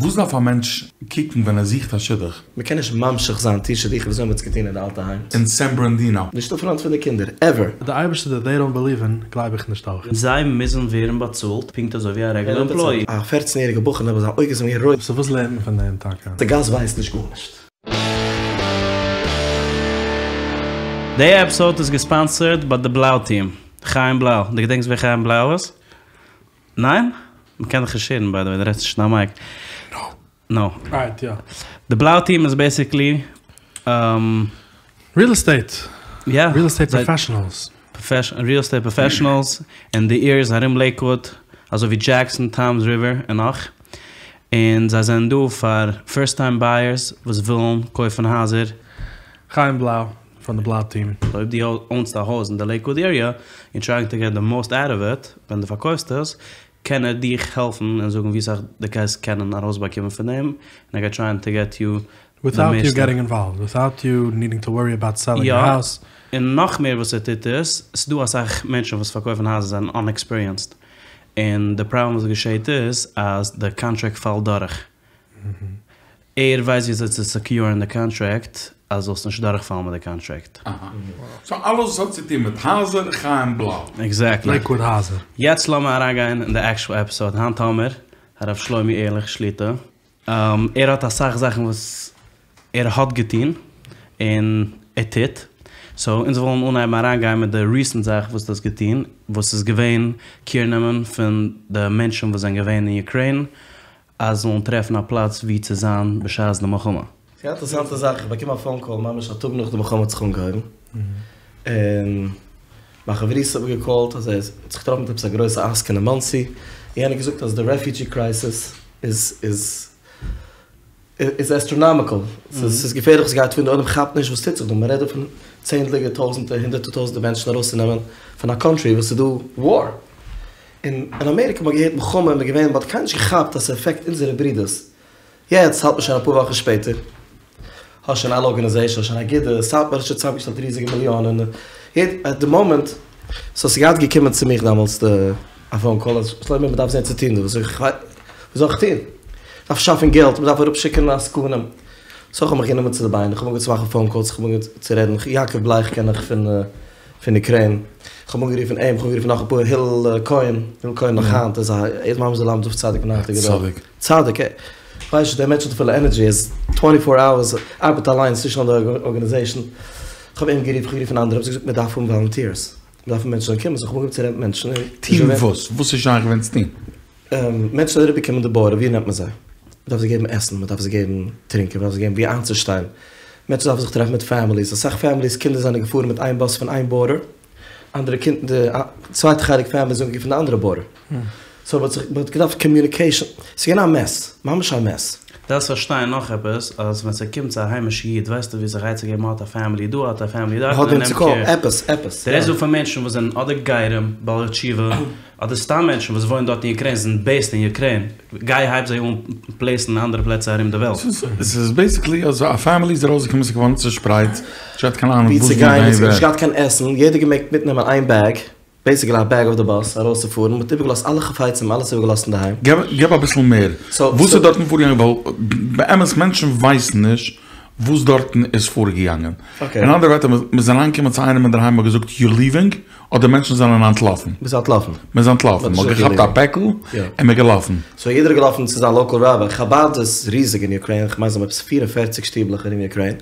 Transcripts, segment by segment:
וואס דארף א מענטש קוקן ווען ער זוכט א שידוך? מ'קען נישט ממשיך זיין טון שידוכים וויאזוי מ'האט עס געטון אין די אלטע היים. אין סען בערנארדינא. נישט אין פראנט פון די קינדער, עווער. די אייבערשטער דעט דעי דאנט בעליוו אין גלייב איך נישט אויך. זיי מוזן ווערן באצאלט פונקט אזוי ווי א רעגולער עמפלאי. א פערצן יעריגע בחור נעבעך זיין אויגן זענען געווען רויט. סאו וואס לערנט מען פון דעם טאקע? די גאס ווייסט נישט גארנישט. די עפיסאוד איז געספאנסערד ביי די בלאו טיעם. חיים בלאו. דו געדענקסט ווער חיים בלאו איז? ניין? מ'קען דיך נישט הערן ביי די וועי, דו רעדסט נישט אין א מייק. נאו. רייט יא. די בלאו טיעם איז בעסיקלי. ריעל עסטעיט. יא. ריעל עסטעיט פראפעשענעלס. ריעל עסטעיט פראפעשענעלס אין די עריעס ארום לעיקוואד, אזוי ווי דזשעקסאן, טאמס ריווער און נאך. און זיי זענען דא פאר פירסט טיים בייערס וואס ווילן קויפן הייזער. חיים בלאו פון די בלאו טיעם. אויב דו אונסט א הויז אין די לעיקוואד עריע און טרייאינג טו געט די מאוסט אוט אוו איט ווען דו פארקויפסט עס, קען ער דיך העלפן און זאגן ווי סאך דו גייסט קענען ארויסבאקומען פון דעם, און ער גייט טרייען טו געט יו די וויטאוט יו מערסטע. געטינג אינוואלווד, וויטאוט יו נידינג טו ווארי אבאוט סעלינג יא, יור האוז. און נאך מער וואס ער טוט איז, ס'דא אסאך מענטשן וואס פארקויפן הייזער זענען אנעקספיריענסד, און די פראבלעם וואס געשעהט איז אז די קאנטראקט פאלט דורך. ער ווייסט וויאזוי צו סעקיורן די קאנטראקט אז זאלסט נישט דורכפאלן מיט די קאנטראקט. אהא. סאו אלעס וואס האט צו טון מיט הייזער, חיים בלאו. עקזעקטלי. לעיקוואד הייזער. יעצט לאמיר אריינגיין אין די עקשועל עפיסאד. היינט האמיר הרב שלומי ערליך שליט"א. ער האט אסאך זאכן וואס ער האט געטון און ער טוט. סאו אונז ווילן אנהייבן אריינגיין מיט די ריסענט זאך וואס דו האסט געטון, וואס איז געווען קעיר נעמען פון די מענטשן וואס זענען געווען אין אוקריין אז זאלן טרעפן א פלאץ וואו צו זיין בשעת די מלחמה. ס'איז א אינטערעסאנטע זאך, איך באקום א פאון קאל ממש א טאג נאך די מלחמה האט זיך אנגעהויבן, און מיין חברותא האט מיר געקאלט אז ער האט זיך געטראפן מיט עפעס א גרויסע עסקן אין מאנסי, און יענער האט געזאגט אז די רעפיודזשי קרייסיס איז איז איז אסטראנאמיקל, ס'איז געפערליך וואס גייט פאר, די עולם כאפט נישט וואס טוט זיך דא, מ'רעדט דא פון צענדליגער טויזנטער הונדערטער טויזנטער מענטשן ארויסצונעמען פון א קאנטרי וואס איז דא וואר. און אין אמעריקע האט מען געהערט מלחמה און מ'איז געווען, מ'האט קיינער נישט געכאפט אז ס'עפעקט אונזערע ברודערס. יעצט האלט מען שוין אפאר וואכן שפעטער, האסט שוין אלע ארגאניזעישאנס, האסט שוין אגודה, סאטמאר האט שוין צוזאמגעשטעלט ריזיגע מיליאנען, עט די מאמענט, סאו ס'איז געהאט געקומען צו מיך דאמאלס די א פאון קאל אז שלומי מ'דארף זען צו טון דא, זאג איך וואס זאל איך טון? מ'דארף שאפן געלט, מ'דארף אראפשיקן עסקנים, סאו כ'האב מיך גענומען צו די ביינער, כ'האב אנגעהויבן צו מאכן פאון קאלס, כ'האב אנגעהויבן צו רעדן, יעקב בלייך קען איך פון. פון אוקריין, איך האב אנגערופן אים, איך האב אנגערופן נאך אפאר, הילל כהן, הילל כהן נאך היינט איז א, ער איז ממש די ל"ו צדיק פון היינטיגע דור. צדיק. צדיק, ער, כ'ווייס נישט, דער מענטש האט פול ענערדזשי, ער איז טווענטי פאר אווערס, ארבעט אליינס, נישט נאר די ארגאניזעישן. איך האב אים גערופן, איך האב גערופן אנדערע, האב זיי געזאגט מען דארף האבן וואלונטירס, מען דארף מענטשן זאלן קומען, סאו איך האב אנגעהויבן צו רעדן מיט מענטשן, און. טון וואס? וואס איז שייך געווען צו טון? מענטשן זענען אריבערגעקומען די בארדער, ווי נעמט מען זיי? מען דארף זיי געבן עסן, מען דארף זיי געבן טרינקען, מען דארף זיי געבן ווי איינצושטיין, מענטשן דארפן זיך טרעפן מיט פעמיליס, אסאך פעמיליס קינדער זענען געפארן מיט איין באס פון איין בארדער, אנדערע קינד די צווייטע חלק פעמיליס זענען געפארן פון די אנדערע בארדער, סאו מען האט זיך מען האט געדארפט קאמיוניקעישאן, ס'איז געווען א מעס, ממש א מעס. דארפסט פארשטיין נאך עפעס, אז ווען ס'קומט צו א היימישע איד ווייסטו ווי זיך עצה געבן, מ'האט א פעמילי דא, האט א פעמילי דארט, מ'האט און וועם צו נעמט קאלן, קער. עפעס, עפעס, דו יא. רעדסט דא פון מענטשן וואס זענען אדער גרים, בעלי תשובה, אדער סתם מענטשן וואס וואוינען דארט אין אוקריין, זענען בעיסד אין אוקריין, גיי הייב זיי אן פלעיסן אין אנדערע פלעצער ארום די וועלט. ס'איז בעיסיקלי אז א פעמילי איז ארויסגעקומען ס'איז געווארן צושפרייט, נישט געהאט קיין אהנונג ווי וואס צו ווי גיין, ווען ווער. נישט געהאט קיין עסן, יעדער געמעגט מיטנעמען איין בעג, בעיסיקלי א בעג אויף די באס ארויסצופארן, מ'האט איבערגעלאזט אלע חפצים, אלעס איבערגעלאזט אינדערהיים. געב אביסל מער, וואס איז דארטן פארגעגאנגען, ווייל באמת מענטשן ווייסן נישט וואס דארטן איז פארגעגאנגען. אין אנדערע ווערטער, מ'איז אריינגעקומען צו איינעם אינדערהיים מ'האט געזאגט יור ליווינג, אדער מענטשן זענען אנטלאפן? מ'איז אנטלאפן. מ'איז אנטלאפן, מ'האט געכאפט א פעקל און מ'איז געלאפן. סאו יעדער איז געלאפן צו זיין לאקעל רבי, חבד איז ריזיג אין אוקריין, כ'מיין זיי האבן עפעס 44 שטיבלעך ארום אוקריין,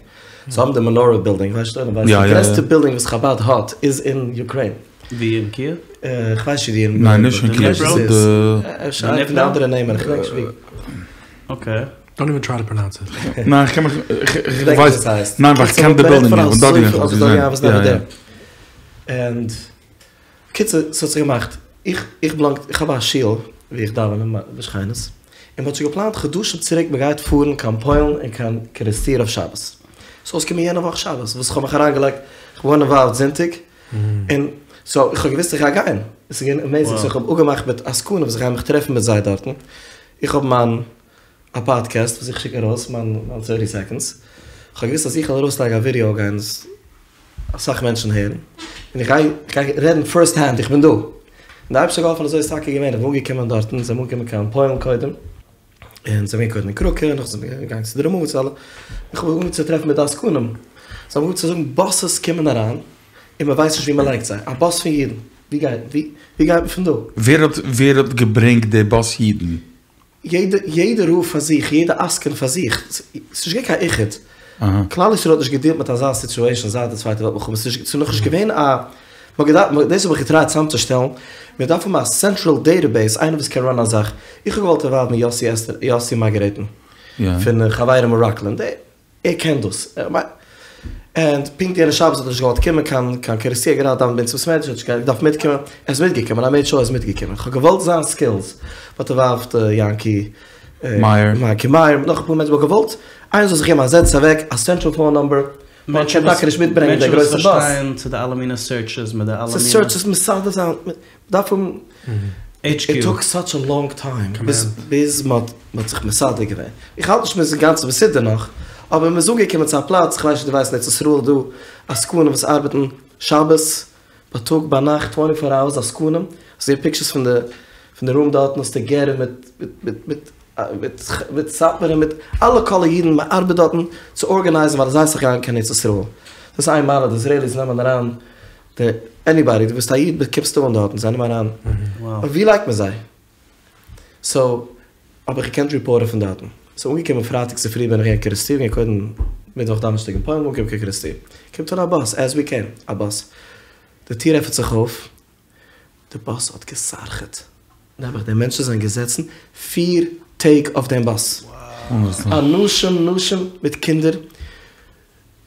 זיי האבן די מנורה בילדינג, כ'ווייס נישט אויב דו ווייסט, די גרעסטע בילדינג וואס חבד האט איז אין אוקריין. ווי אין קיעוו? כ'ווייס נישט ווי אין. ניין נישט אין קיעוו. אפשר איינע פון די אנדערע נעמען, כ'געדענק נישט ווי. אקעי. דאנט איווען טריי טו פראנאונס איט. ניין איך קען מיך, איך ווייס, ניין ווייל איך קען די בילדינג, איך בין דארט געווען איך האב עס געזען. יא יא. ענד קיצור ס'האט זיך געמאכט, איך איך בלאנג איך האב א שול ווי איך דאווען אין בשכנות, און מ'האט שוין געפלאנט חדשים צוריק מ'גייט פארן קיין פוילן און קיין קערעסטיר אויף שבת, ס'איז אויסגעקומען יענע וואך שבת וואס כ'האב מיך אריינגעלייגט, כ'בין געווארן אינוואלווד זונטאג, און סאו איך האב געוואוסט איך גיי גיין, עס איז געווען עמעזינג, סאו איך האב אפגעמאכט מיט עסקנים וואס איך גיי מיך טרעפן מיט זיי דארטן, איך האב מיין א פאדקעסט וואס איך שיק ארויס מיין מיין טערטי סעקאנדס, איך האב געוואוסט אז איך וועל ארויסלייגן א ווידיאו גייען עס אסאך מענטשן הערן, און איך גיי איך גיי רעדן פירסט הענד איך בין דא, און די אייבערשטער האט געהאלפן אזוי איז טאקע געווען, איך בין אנגעקומען דארטן, זיי זענען אנגעקומען קיין פוילן קודם. און זיי זענען געווען קודם אין קראקע, נאכדעם זענען מיר געגאנגען צו די רמ"א צו אלע, איך האב אנגעהויבן צו טרעפן מיט די עסקנים, זיי האבן אנגעהויבן צו זאגן באסעס קומען אריין און מען ווייסט נישט ווי מען לייגט זיי, א באס פון אידן, ווי גייט ווי גייט מען פון דא? ווער האט ווער האט געברענגט די באס אידן? יעדע יעדע רב פאר זיך, יעדע עסקן פאר זיך, ס'איז נישט געווען קיין איחוד, כלל ישראל האט נישט געדילט מיט אזא סיטועשאן זייט די צווייטע וועלט מלחמה, ס'איז נאכנישט געווען א, מ'האט געדארפט, דאס האב איך געטרייט צוזאמצושטעלן, מיר דארפן האבן א סענטראל דעטעבעיס, איינער וואס קען ראנען א זאך, איך האב געוואלט אינוואלוון יאסי אסתר, יאסי מארגארעטן, פון חברים אין ראקלענד, ער קען דאס, און פונקט יענע שבת האט ער נישט געוואלט קומען קיין קיין קערעסטיר, ער האט געדארפט דאווענען ביי אונז אין בית מדרש, האט נישט געדארפט מיטקומען, ער איז מיטגעקומען, איי מעיד שור ער איז מיטגעקומען, איך האב געוואלט זיין סקילס, מ'האט אינוואלווד יענקי יענקי מאיר, נאך אפאר מענטשן, מ'האט געוואלט איינער זאל זיך געבן א זעץ אוועק, א סענטראל פאון נומבער, מען קען טאקע נישט מיטברענגען די גרויסע באס. מענטשן וואס פארשטייען צו די אלע מיני סערטשעס מיט די אלע מיני. סערטשעס מסדר זיין, מ'דארף האבן. איט טוק סאטש א לאנג טיים ביז מ'האט זיך מסדר געווען. איך האלט נישט מ'איז אינגאנצן מסודר נאך, אבער מ'איז אנגעקומען צו א פלאץ, כ'ווייס נישט דו ווייסט אין ארץ ישראל איז דא עסקנים וואס ארבעטן שבת בייטאג ביינאכט טווענטי פאר אווערס עסקנים, כ'זעה פיקטשערס פון די פון די רום דארטן האסטו גערער מיט מיט מיט מיט מיט סאטמארע מיט אלע קאלער אידן מען ארבעט דארטן צו ארגענייזן ווייל עס הייסט זיך גיין קיין ארץ ישראל דאס איז איין מעלה די איזרעיליס נעמען אריין די עניבאדי דו ביסט א איד קומסטו אן דארטן זיי נעמען אריין אבער ווי לייגט מען זיי סאו האב איך געקענט ריפארטן פון דארטן סאו אנגעקומען פרייטאג צופרי בין איך געווען אין קערעסטיר געווען קודם מיטוואך דאנערשטאג אין פוילן אנגעקומען קיין קערעסטיר קומט אן א באס עז ווי קעים א באס די טיר עפענט זיך אויף די באס האט געסארכעט. נעבעך די מענטשן זענען געזעצן פיר טעג אויף דעם באס. אנשים נשים מיט קינדער.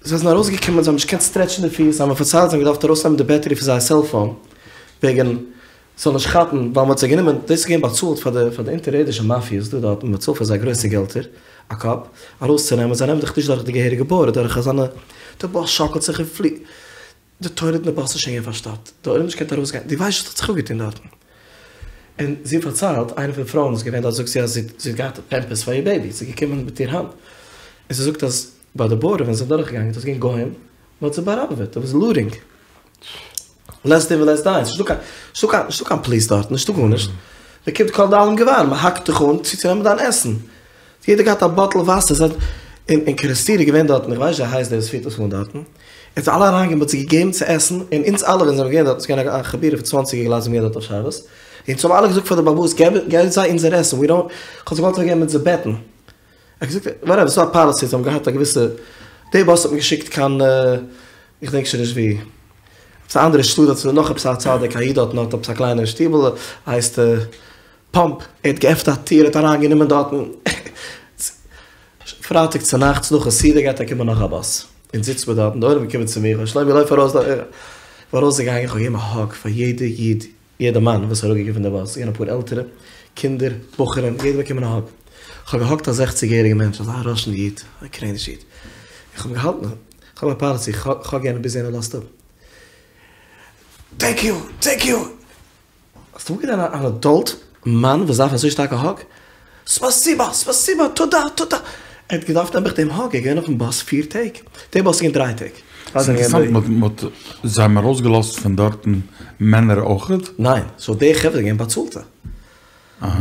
זיי זענען ארויסגעקומען זיי האבן נישט געקענט סטרעטשן די פיס, זיי האבן מיר פארציילט זיי האבן געדארפט ארויסנעמען די בעטערי פון זייער סעלפאון וועגן ס'זאל נישט כאפן ווייל מ'האט זיי גענומען, דאס איז געווען באצאלט פאר די פאר די אונטערערדישע מאפיעס דא דארט, מען באצאלט פאר זיי גרויסע געלטער א קאפ ארויסצונעמען, זיי נעמען דיך נישט דורך די געהעריגע בארדער דורך אזאנע, די באס שאקלט זיך און פליט. די טוילעט אין די באס איז שוין געווען פארשטאפט, די עולם נישט געקענט ארויסגיין, דו ווייסט וואס האט זיך אפגעטון דארטן? און זי האט פארציילט, איינע פון די פרויען איז געווען דארט זאגט זי אז זי האט געהאט פעמפערס פאר איר בעיבי, זי איז געקומען מיט איר האנט, און זי זאגט אז ביי די בארדער ווען זיי זענען דורכגעגאנגען איז דאס געווען גוים, מען האט זיי באראבעוועט, דער וואס לוטינג, לית דין ולית דיין, ס'נישטא קיין, נישטא קיין, נישטא קיין פאליס דארטן, נישטא גארנישט, מען קומט כל דאלים גבר, מען האקט דיך אן צו צו נעמען דיין עסן. יעדער געהאט א באטל וואסער, זיי, און אין קערעסטיר איז געווען דארטן, איך ווייס נישט ווי הייסט דער וואס פירט עס אן דארטן, ער האט זיי אלע אריינגעגעבן, האט זיי געגעבן צו עסן, און אונז אלע ווען זענען געווען דארט, עס איז געווען א חבורה פון צוואנציג אינגעלייט זענען געווען דארט אויף שבת, אונז האבן אלע געזאגט פאר די בעל הבית, געב געב זיי אונזער עסן, ווי דאנט, איך האב זיי געוואלט אוועקגעבן אונזער בעטן, ער האט געזאגט, וואטעווער, ס'איז דא א פאליסי, זיי האבן געהאט א געוויסע, די באס האט מען געשיקט קיין, איך דענק שוין נישט ווי, עפעס א אנדערע שטאט, דארט איז נאך עפעס א צדיק, א איד דארטן האט עפעס א קליינע שטיבל, הייסט. פאמפ, ער האט געעפנט א טיר, ער האט אריין גענומען דארטן, פרייטאג צונאכטס נאכן סעודה גייט אנקומען נאך א באס, אונז זיצט מיר דארטן, די עולם איז געקומען צו מיר, שלומי לויף ארויס דא, איך בין ארויס געגאנגען, איך האב געגעבן א האג פאר יעדע איד, יעדע מאן וואס איז אראפגעקומען פון די באס, ס'איז געווען אפאר עלטערע, קינדער, בחורים, יעדער באקומען א האג, איך האב געהאגט א זעכציג יעריגע מענטש, אזא ראשן איד, א אוקרייניש איד, איך האב אים געהאלטן, איך האב א פאליסי, איך האג יענעם ביז יענער לאזט אפ, טענק יו, טענק יו. האסט אמאל געזען אן עדאלט מאן וואס דארף אזוי שטארק א האג? ספאסיבא! ספאסיבא! תודה! תודה! ער האט געדארפט נעבעך דעם האג, ער איז געווען אויפן באס פיר טעג, די באס איז געווען דריי טעג. ס'איז אינטערעסאנט מ'האט זיי האבן ארויסגעלאזט פון דארטן מענער אויכעט? ניין, סאו די חברה זענען געווען באצאלטע.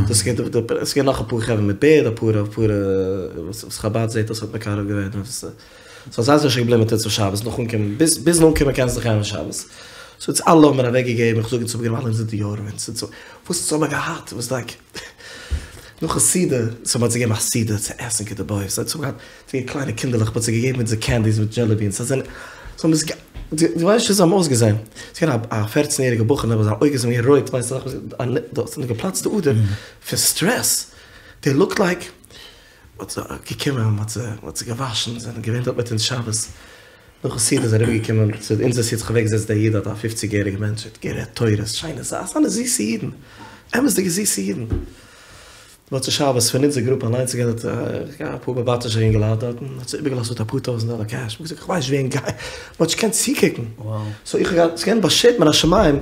דאס איז געווען נאך אפאר חברה מיט בערד, אפאר אפאר וואס חבד זעט אויס האט מקרב געווען, סאו זיי זענען שוין געבליבן מיט אונז אויף שבת נאך אנקומען, ביז ביזן אנקומען קענסטו זיך גיין אויף שבת, סאו אונז אלע האבן מיר אוועק געגעבן, איך זאג אונז האבן גענומען אלע אונזער דיאודערענטס און וואס אונז האבן געהאט, וואס לייק נאכן סעודה, סאו מ'האט זיי געגעבן א סעודה צו עסן כדבעי, סאו אונז האבן געהאט די קליינע קינדערלעך, מ'האט זיי געגעבן אונזער קענדיס מיט דזשעלי בינס, זיי זענען, זיי האבן עס גע. דו ווייסט וויאזוי זיי האבן אויסגעזען? ס'איז געווען א פערצן יעריגע בחור נעבעך זיין אויגן זענען געווען רויט, ווייסט דאך, א געפלאצטע אדער פון סטרעס, דעי לוקט לייק, מ'האט זיי געקומען, מ'האט זיי, מ'האט זיי געוואשן, זיי זענען געווען דארט מיט אונז שבת, נאכן סעודה איז אריבער געקומען צו אונזער סיט, זיך אוועק געזעצט דער איד דארט א פופציג יעריגע מענטש, האט גערעדט תורות, שיינע זאכן, אזאנע זיסע אידן, אמת'דיגע זיסע אידן. מוצאי שבת פון אונזער גרופע אליינס איז געווען דארט אפאר באלעבאטישע אינגעלייט דארטן, האט זיי איבערגעלאזט מיט אפאר טויזענט דאלער קעש, מ'האט געזאגט איך ווייס נישט ווי ענק גייען, מ'האט נישט געקענט צוקוקן, סאו איך האב געהאט, ס'איז געווען באשערט מן השמים,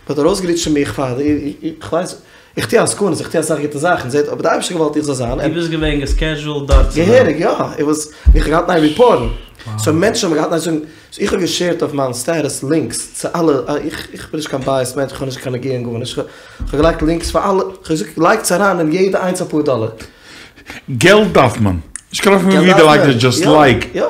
מ'האט ארויסגעריטשט מיך פאר, איך ווייס, איך טו עסקנות, איך טו אסאך גוטע זאכן, זעט, אבער די אייבערשטער האט געוואלט איך זאל זיין, דו ביסט געווען געסקעדזשולד דארט צו זיין. געהעריג יא, איך וואס, איך האב געהאלטן אין איין ריפארטן, סאו מענטשן האבן געהאלטן אין איין זאגן, סאו איך האב געשעירט אויף מיין סטעטוס לינקס צו אלע, איך איך בין נישט קיין בייעסד מענטש, איך האב נישט קיין נגיעה אין גארנישט, איך האב געלייגט לינקס פאר אלע, איך האב געזאגט לייגטס אריין אין יעדע איינס אפאר דאלער. געלט דארף מען. נישט קיין נפקא מינה ווי די לייק איז דזשאסט לייק. יא.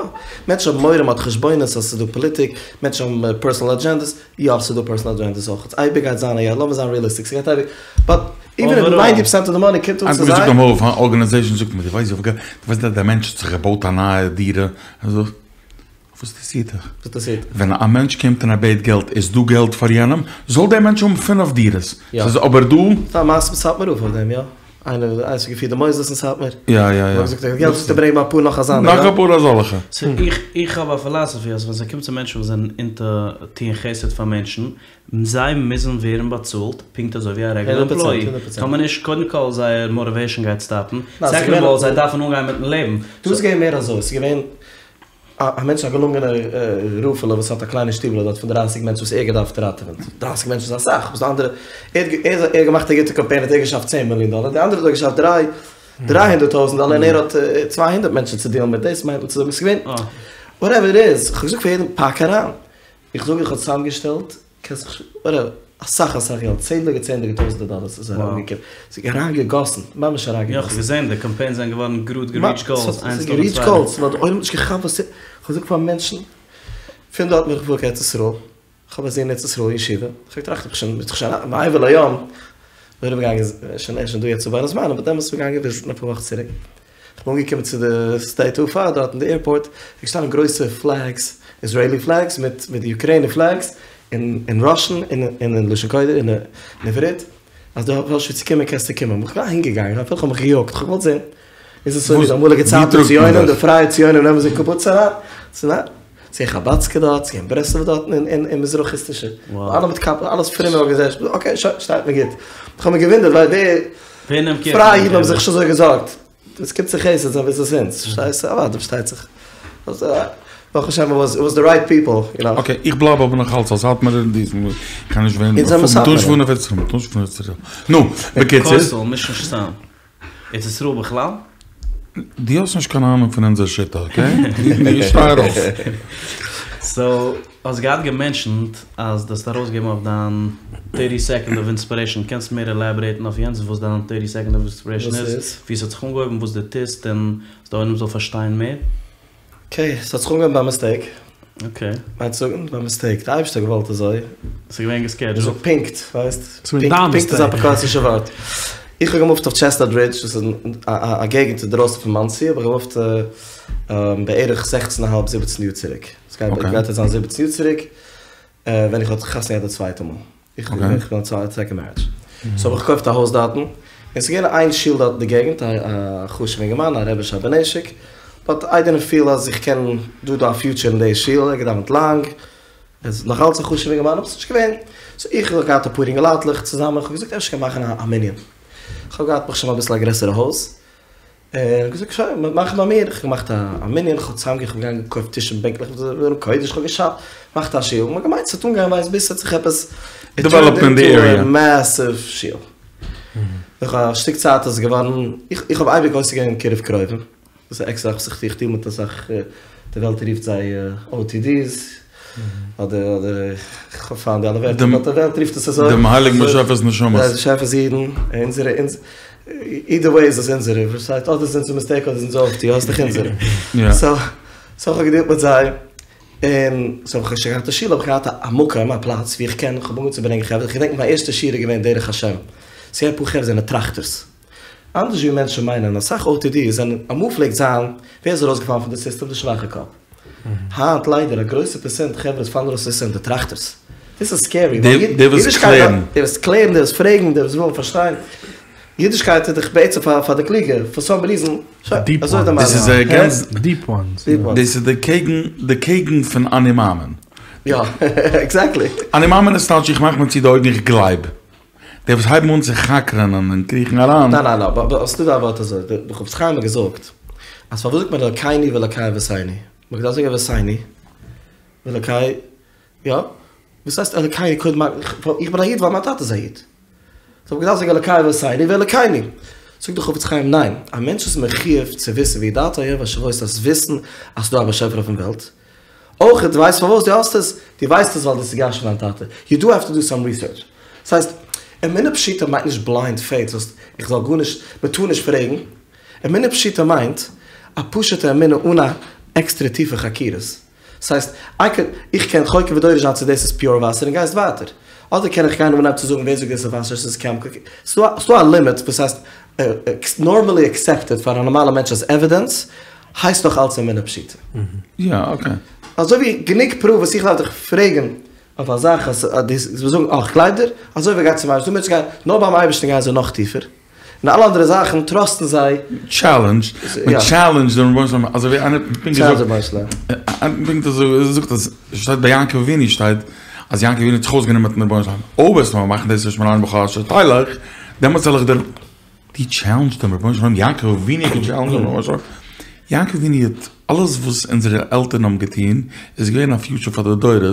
מענטשן האבן מורא מ'האט חשבונות אז ס'איז דא פאליטיק, מענטשן האבן פערסאנעל אדזשענדעס, יא ס'איז דא פערסאנעל אדזשענדעס אויך, אייביג גייט זיין א יא, לאמיר זיין ריעליסטיק, ס'גייט אייביג, באט איווען איף ניינטי פערסענט אוו די מאני קומט אן צו זיי. איינער האט מיר געזאגט אמאל אויף אן ארגאניזעישאן זאגט מיר דו ווייסט וויפיל געלט, דו ווייסט אז דער מענטש האט זיך געבויט א נייע דירה, אזוי. וואס אינטערעסירט דיך? וואס אינטערעסירט דיך? ווען א מענטש קומט און ער בעט געלט איז דא געלט פאר יענעם, זאל דער מענטש האבן פינף דירות, ס'איז אבער דא. ס'דא א מעשה מיט סאטמאר רב אויף דעם, יא? איינער איינער האט געפירט די מוסדות אין סאטמאר. יא יא יא. האט געזאגט ער האט געלט זאגט ער ברענג מיר אפאר נאך אזאנע, יא? נאך אפאר אזאלעכע. סאו איך איך האב א פילאסעפי אז ווען ס'קומט צו מענטשן וואס זענען אינטו טוען חסד פאר מענטשן, זיי מוזן ווערן באצאלט פונקט אזוי ווי א רעגולער עמפלאי. טאמער נישט, קודם כל זייער מאטיוועישן גייט סטאפן, סעקאנד אוו אלל זיי דארפן אנגיין מיטן לעבן. דא איז געווען מער אזוי, ס'איז געווען א מענטש א געלונגענער רב'עלע וואס האט א קליינע שטיבעלע דארט פון דרייסיג מענטשן וואס ער האט געדארפט ראטעווען, דרייסיג מענטשן איז אסאך, וואס די אנדערע, ער האט ער האט געמאכט א גוטע קאמפיין האט ער געשאפט צען מיליאן דאלער, די אנדערע האט געשאפט דריי דריי הונדערט טויזנט דאלער און ער האט צוויי הונדערט מענטשן צו דילן מיט, דאס מיינט מען צו זאגן, ס'איז געווען וואטעווער איט איז, כ'האב געזאגט פאר יעדעם פאק אריין, איך זאג איך האב צוזאמגעשטעלט קענסט זיך וואטעווער, אסאך אסאך געלט, צענדליגע צענדליגע טויזענטער דאלערס איז אריינגעקומען, ס'איז אריינגעגאסן, ממש אריינגעגאסן. יא, כ'האב געזען, די קאמפיינס זענען געווארן גראד געריעטשט גאולס, איינס נאך די צווייטע. געריעטשט גאולס, נאר די עולם האט נישט געכאפט וואס ס'איז, כ'האב געזאגט פאר מענטשן, פון דארט בין איך געפארן קיין ארץ ישראל, כ'האב א זון אין ארץ ישראל ישיבה, כ'האב געטראכט איך בין שוין מעבר לים, בין אריבערגעגאנגען, שוין ער איז שוין דא יעצט בין הזמנים, באט דעמאלטס בין איך געגאנגען וויזיטן אפאר וואכן צוריק. כ'בין אנגעקומען צו די שדה תעופה דארט אין די עירפארט, איז געשטאנען גרויסע פלעגס, איזרעילי פלעגס מיט מיט די אוקריינע פלעגס, אין אין ראשן און אין לשון קודש און אין עברית, אז דו האסט וואו צו קומען קענסטו קומען. כ'בין אהין געגאנגען אפילו כ'האב מיך געיאגט, כ'האב געוואלט זען איז עס אזוי ווי די אמאליגע צייטן ציונים, די פרייע ציונים נעמען זיך קיבוץ אריין, צו ניין? צו חבדסקע דארט, צו אין ברסלב דארט אין אין מזרחיסטישע, אלע מיט קאפל, אלעס פרומע ארגאניזעישאן, אקעי שוין, שטייט מיר גוט. כ'האב מיר געוואונדערט ווייל די פרייע אידן האבן זיך נישט אזוי געזארגט. עס קומט צו חסד זיי וויסן עס אונז, פארשטייסט? אוודאי פארשטייט זיך. ברוך השם איט וואס, איט וואס די רייט פיפל, יו נאו. אקעי, איך בלייב אבער נאך אלץ א סאטמארער אין דיזן, איך קען נישט ווערן, אונז זעמער סאטמארער. מ'טאר נישט פארן אויף ארץ ישראל, מ'טאר נישט פארן ארץ ישראל. נו, בקיצור. כותל, מיש נישט צאם. ארץ ישראל בכלל? דו האסט נישט קיין אהנונג פון אונזער שיטה, אקעי? איך שטיי ארויף. סאו, האסט געהאט געמענטשענט אז דו האסט ארויסגעגעבן אויף דיין טערטי סעקאנד אוו אינספירעישאן, קענסט מער עלעבערעיטן אויף יענץ וואס דיין טערטי סעקאנד אוו אינספירעישאן איז, ווי עס האט זיך אנגעהויבן, וואס דו טוסט, און אז די עולם זאל פארשטיין מער? אקעי, ס'האט זיך אנגעהויבן ביי מיסטעיק. אקעי. מיינסט זאגן ביי מיסטעיק, די אייבערשטער האט געוואלט אזוי. ס'איז געווען געסקעדזשולט. מ'זאגט פונקט, ווייסט? פונקט איז א אפיקורסישע ווארט. איך האב געמופט אויף טשעסטנאט רידזש, דאס איז א געגנט אינדרויסן פון מאנסי, האב איך געמופט בערך זעכצן אהאלב זיבעצן יאר צוריק. ס'גייט יעצט זיין זיבעצן יאר צוריק, ווען איך האב חתונה געהאט די צווייטע מאל. איך בין אין א סעקאנד מערידזש. סאו האב איך געקויפט א הויז דארטן, און ס'איז געווען איין שול דארט אין די געגנט, א חשוב'ע אינגערמאן, א רבי'שע בנשק, באט איי דידנט פיל אז איך קען דא דא א פיוטשער אין די שול, ער האט געדאווענט לאנג, ער איז נאך אלץ א חשוב'ע אינגערמאן, אבער ס'איז נישט געווען, סאו איך האב געהאט אפאר אינגעלייטלעך צוזאמען, איך האב געזאגט אפשר קען מען מאכן א מנין, איך האב געהאט ברוך השם אביסל א גרעסערע הויז, און געזאגט שוין, מיר מאכן ביי מיר, איך האב געמאכט א מנין, איך האב צוזאם איך בין געגאנגען געקויפט טישן בענקלעך ארון קודש, איך האב געשאפט, געמאכט א שול, מ'האט געמיינט ס'וועט אנגיין ווייסט ביז ס'האט זיך עפעס, דעוועלאפט אין די עריע. מעסיוו שול. נאך א שטיק צייט איז עס געווארן, איך האב אייביג עוסק געווען אין קירוב קרובים, דאס איז א עקסטערע זאך וואס איך טו, איך דיל מיט אסאך, די וועלט רופט זיי OTDs, אדער אדער, איך האב פיינט די אלע ווערטער, באט די וועלט רופט עס אזוי. דעם הייליגן באשעפער'ס נשמות. די באשעפער'ס אידן, אונזערע, אידער וועי איז עס אונזערע, פארשטייט, אדער איז אונזער מיסטעיק אדער איז אונזער אויפטו, אדער איז דאך אונזערע. סאו, סאו איך האב געדילט מיט זיי, און סאו האב איך שוין געהאט א שול, האב איך געהאט א מקום, א פלאץ ווי איך קען, איך האב אנגעהויבן צו ברענגען חברה, איך געדענק מיין ערשטע שיעור איז געווען דרך השם, ס'געווען אפאר חברה זענען טראכטערס. אנדערש ווי מענטשן מיינען, אסאך OTDs זענען, אמאל פלעגט זיין, ווער איז ארויסגעפאלן פון די סיסטעם? די שוואכע קאפ. היינט ליידער א גרויסע פערסענט חברה וואס פאלן ארויס פון סיסטעם די טראכטערס. דאס איז סקערי, ווייל די וואס קלערן. די וואס קלערן, די וואס פרעגן, די וואס ווילן פארשטיין. אידישקייט איז דאך בעצם פאר די קלוגע, פאר סאם ריזען, שוין, אזוי איז די דאס איז מיינונג. דיעפ וואנס. דאס איז די קעגן, די קעגן פון אני מאמין. יא, עקזעקטלי. אני מאמין איז טייטש איך מאך מיר צו די אויגן איך גלייב. די וואס הייבן אן צו חקר'נען און קריכן אריין. ניין ניין ניין, אבער ס'דא דא א ווארט אזוי, דער חפץ חיים האט געזאגט אז פארוואס זאגט מען אלקינו ואלקי אבותינו? מען דארף זאגן אבותינו ואלקי, יא? וואס הייסט אלקינו קודם איך בין א איד ווייל מיין טאטע איז א איד. סאו מען דארף זאגן אלקי אבותינו ואלקינו. זאגט דער חפץ חיים ניין, א מענטש איז מחיוב צו וויסן וידעת היום והשבות אז וויסן אז ס'דא א באשעפער אויפן וועלט, אויך דו ווייסט פארוואס דו האסט עס? דו ווייסט עס ווייל דאס איז גע'ירש'ט פון דיין טאטע. יו דו העוו טו דו סאם ריסערטש. ס'הייסט, אמונה פשוטה מיינט נישט בליינד פעיט, זאלסט, איך זאל גארנישט, מען טאר נישט פרעגן. אמונה פשוטה מיינט א פשוטע אמונה אן א עקסטערע טיפע חקירות. ס'הייסט, איי קען, איך קען חוקר ודורש זיין צו דאס איז פיור וואסער און גייסט ווייטער. אדער קען איך גיין אנהייבן צו זאגן ווער זאגט דאס איז וואסער, ס'איז קעמיקל. ס'דא א לימיט וואס הייסט נארמעלי עקסעפטעד פאר א נארמאלע מענטש אז עווידענס הייסט נאך אלץ אמונה פשוטה. יא אקעי. אזוי ווי גענוג פרוף וואס איך דארף דיך פרעגן אויף א זאך אז דו זאלסט זאגן אה כ'גלייב דיר, אזוי ווי גייט צום אייבערשטן, דא מענטשן גייען נאר ביים אייבערשטן גייען זיי נאך טיפער, און אלע אנדערע זאכן טראסטן זיי. טשעלענדזש, מען טשעלענדזשט דעם רבונו של עולם, אזוי ווי איינער האט פונקט געזאגט, איינער פונקט אזוי געזאגט אז שטייט ביי יעקב אבינו שטייט אז יעקב אבינו האט זיך אויסגענומען מיטן רבונו של עולם, אויב וועסטו מיר מאכן דאס ושמרני בכל אשר תלך, דעמאלטס וועל איך דיר, דו טשעלענדזשט דעם רבונו של עולם, יעקב אבינו האט געטשעלענדזשט דעם רבונו של עולם, יעקב אבינו האט אלעס וואס אונזערע עלטערן האבן געטון איז געווען א פיוטשער פאר די דורות,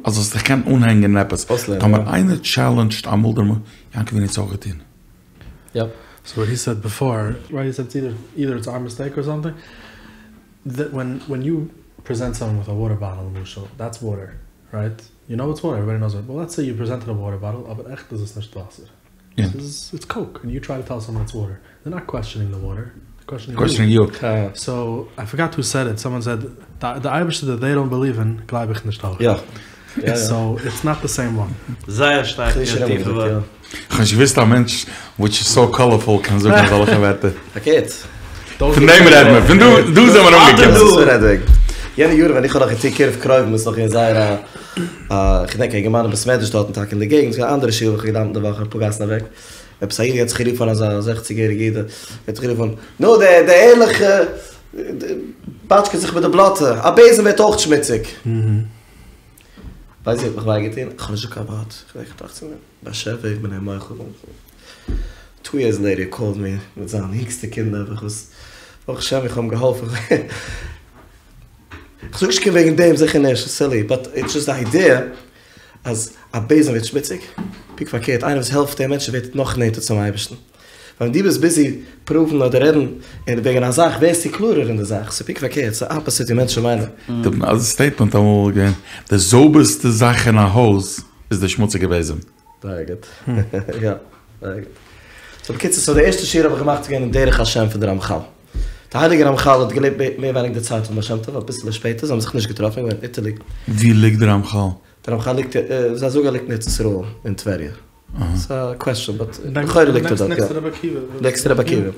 אז זאלסט דיך קענען אנהענגען אין עפעס, טאמער איינער טשעלענדזשט אמאל דעם יעקב אבינו האט עס אויך געטון. יאפ. סאו וואט הי סעד ביפאר, רייט הי סעד איטס אידער אידער איטס אר מיסטעיק אר סאמטינג, דעט ווען ווען יו פרעזענט סאמאן וויט א וואטער באטעל למשל, דעטס וואטער, רייט? יו נאו איטס וואטער, עוועריבאדי נאוס איט, באט לעטס סעי יו פרעזענטעד א וואטער באטעל אבער עכט איז עס נישט וואסער, ס'איז איטס קאוק, און יו טריי טו טעל סאמאן איטס וואטער, דער נאט קוועסטשענינג די וואטער, דער קוועסטשענינג יו. סאו איי פארגאט הו סעד איט, סאמאן סעד, די אייבערשטער דעט דעי דאנט בעליוו אין גלייב איך נישט אויך. סאו איטס נאט די סעים וואן. זייער שטארק און טיפע ווארט. כ'האב נישט געוואוסט א מענטש וויטש איז סאו קאלערפול קען זאגן אזעלכע ווערטער. פארקערט. פון דעם רעד מען, פון דא דא זעמער אנגעקומען. יענע יארן ווען איך האב נאך געטון קירוב קרובים איז נאך געווען זייער א א כ'דענק א אינגערמאן אין בית מדרש דארטן טאקע אין די געגנט, ס'איז געווען א אנדערע שול וואו כ'האב געדאווענט די וואך אפאר גאסן אוועק, עפעס א איד האט זיך גערופן אזא זעכציג יעריגע איד האט זיך גערופן, נו דער דער ערליכע פאטשקעט זיך מיט די בלאטע, א בעזעם ווערט אויך שמוציג. ווייסט ווי האט מיך וויי געטון? כ'האב נישט געזאגט קיין ווארט, כ'דענק איך טראכט צו מיר, באשעפער איך בין אים מוחל. טו יערס לעיטער הי קאלד מי מיט זיין יונגסטע קינד נעבעך וואס ברוך השם איך האב אים געהאלפן. כ'זאג נישט קיין וועגן דעם זיכער נישט, סילי, באט איטס דזשאסט די איידיע אז א בעזעם ווערט שמוציג, פונקט פארקערט איינער וואס העלפט דעם מענטש ווערט נאך נענטער צום אייבערשטן. ווען דו ביסט ביזי פראוון אדער רעדן וועגן א זאך ווערסטו קלארער אין די זאך, ס'איז פונקט פארקערט, ס'איז אפאזיט ווי מענטשן מיינען. די סטעיטמענט אמאל געווען, די זויבערסטע זאך אין א הויז איז די שמוציגע בעזעם. זייער גוט. יא, זייער גוט. סאו בקיצור, סאו די ערשטע שיעור האב איך געמאכט איז געווען אין דרך השם פון די רמחל. די הייליגע רמחל האט געלעבט מער ווייניג די צייט פון בעל שם טוב, אביסעלע שפעטער, זיי האבן זיך נישט געטראפן, געווען אין איטעלי. ווי ליגט די רמחל? די רמחל ליגט, זיי זאגן ער ליגט אין ארץ ישראל, אין טבריה. ס'איז א קוועסטשען באט לכאורה ליגט ער דארט יא. נעקסט צו רבי עקיבא.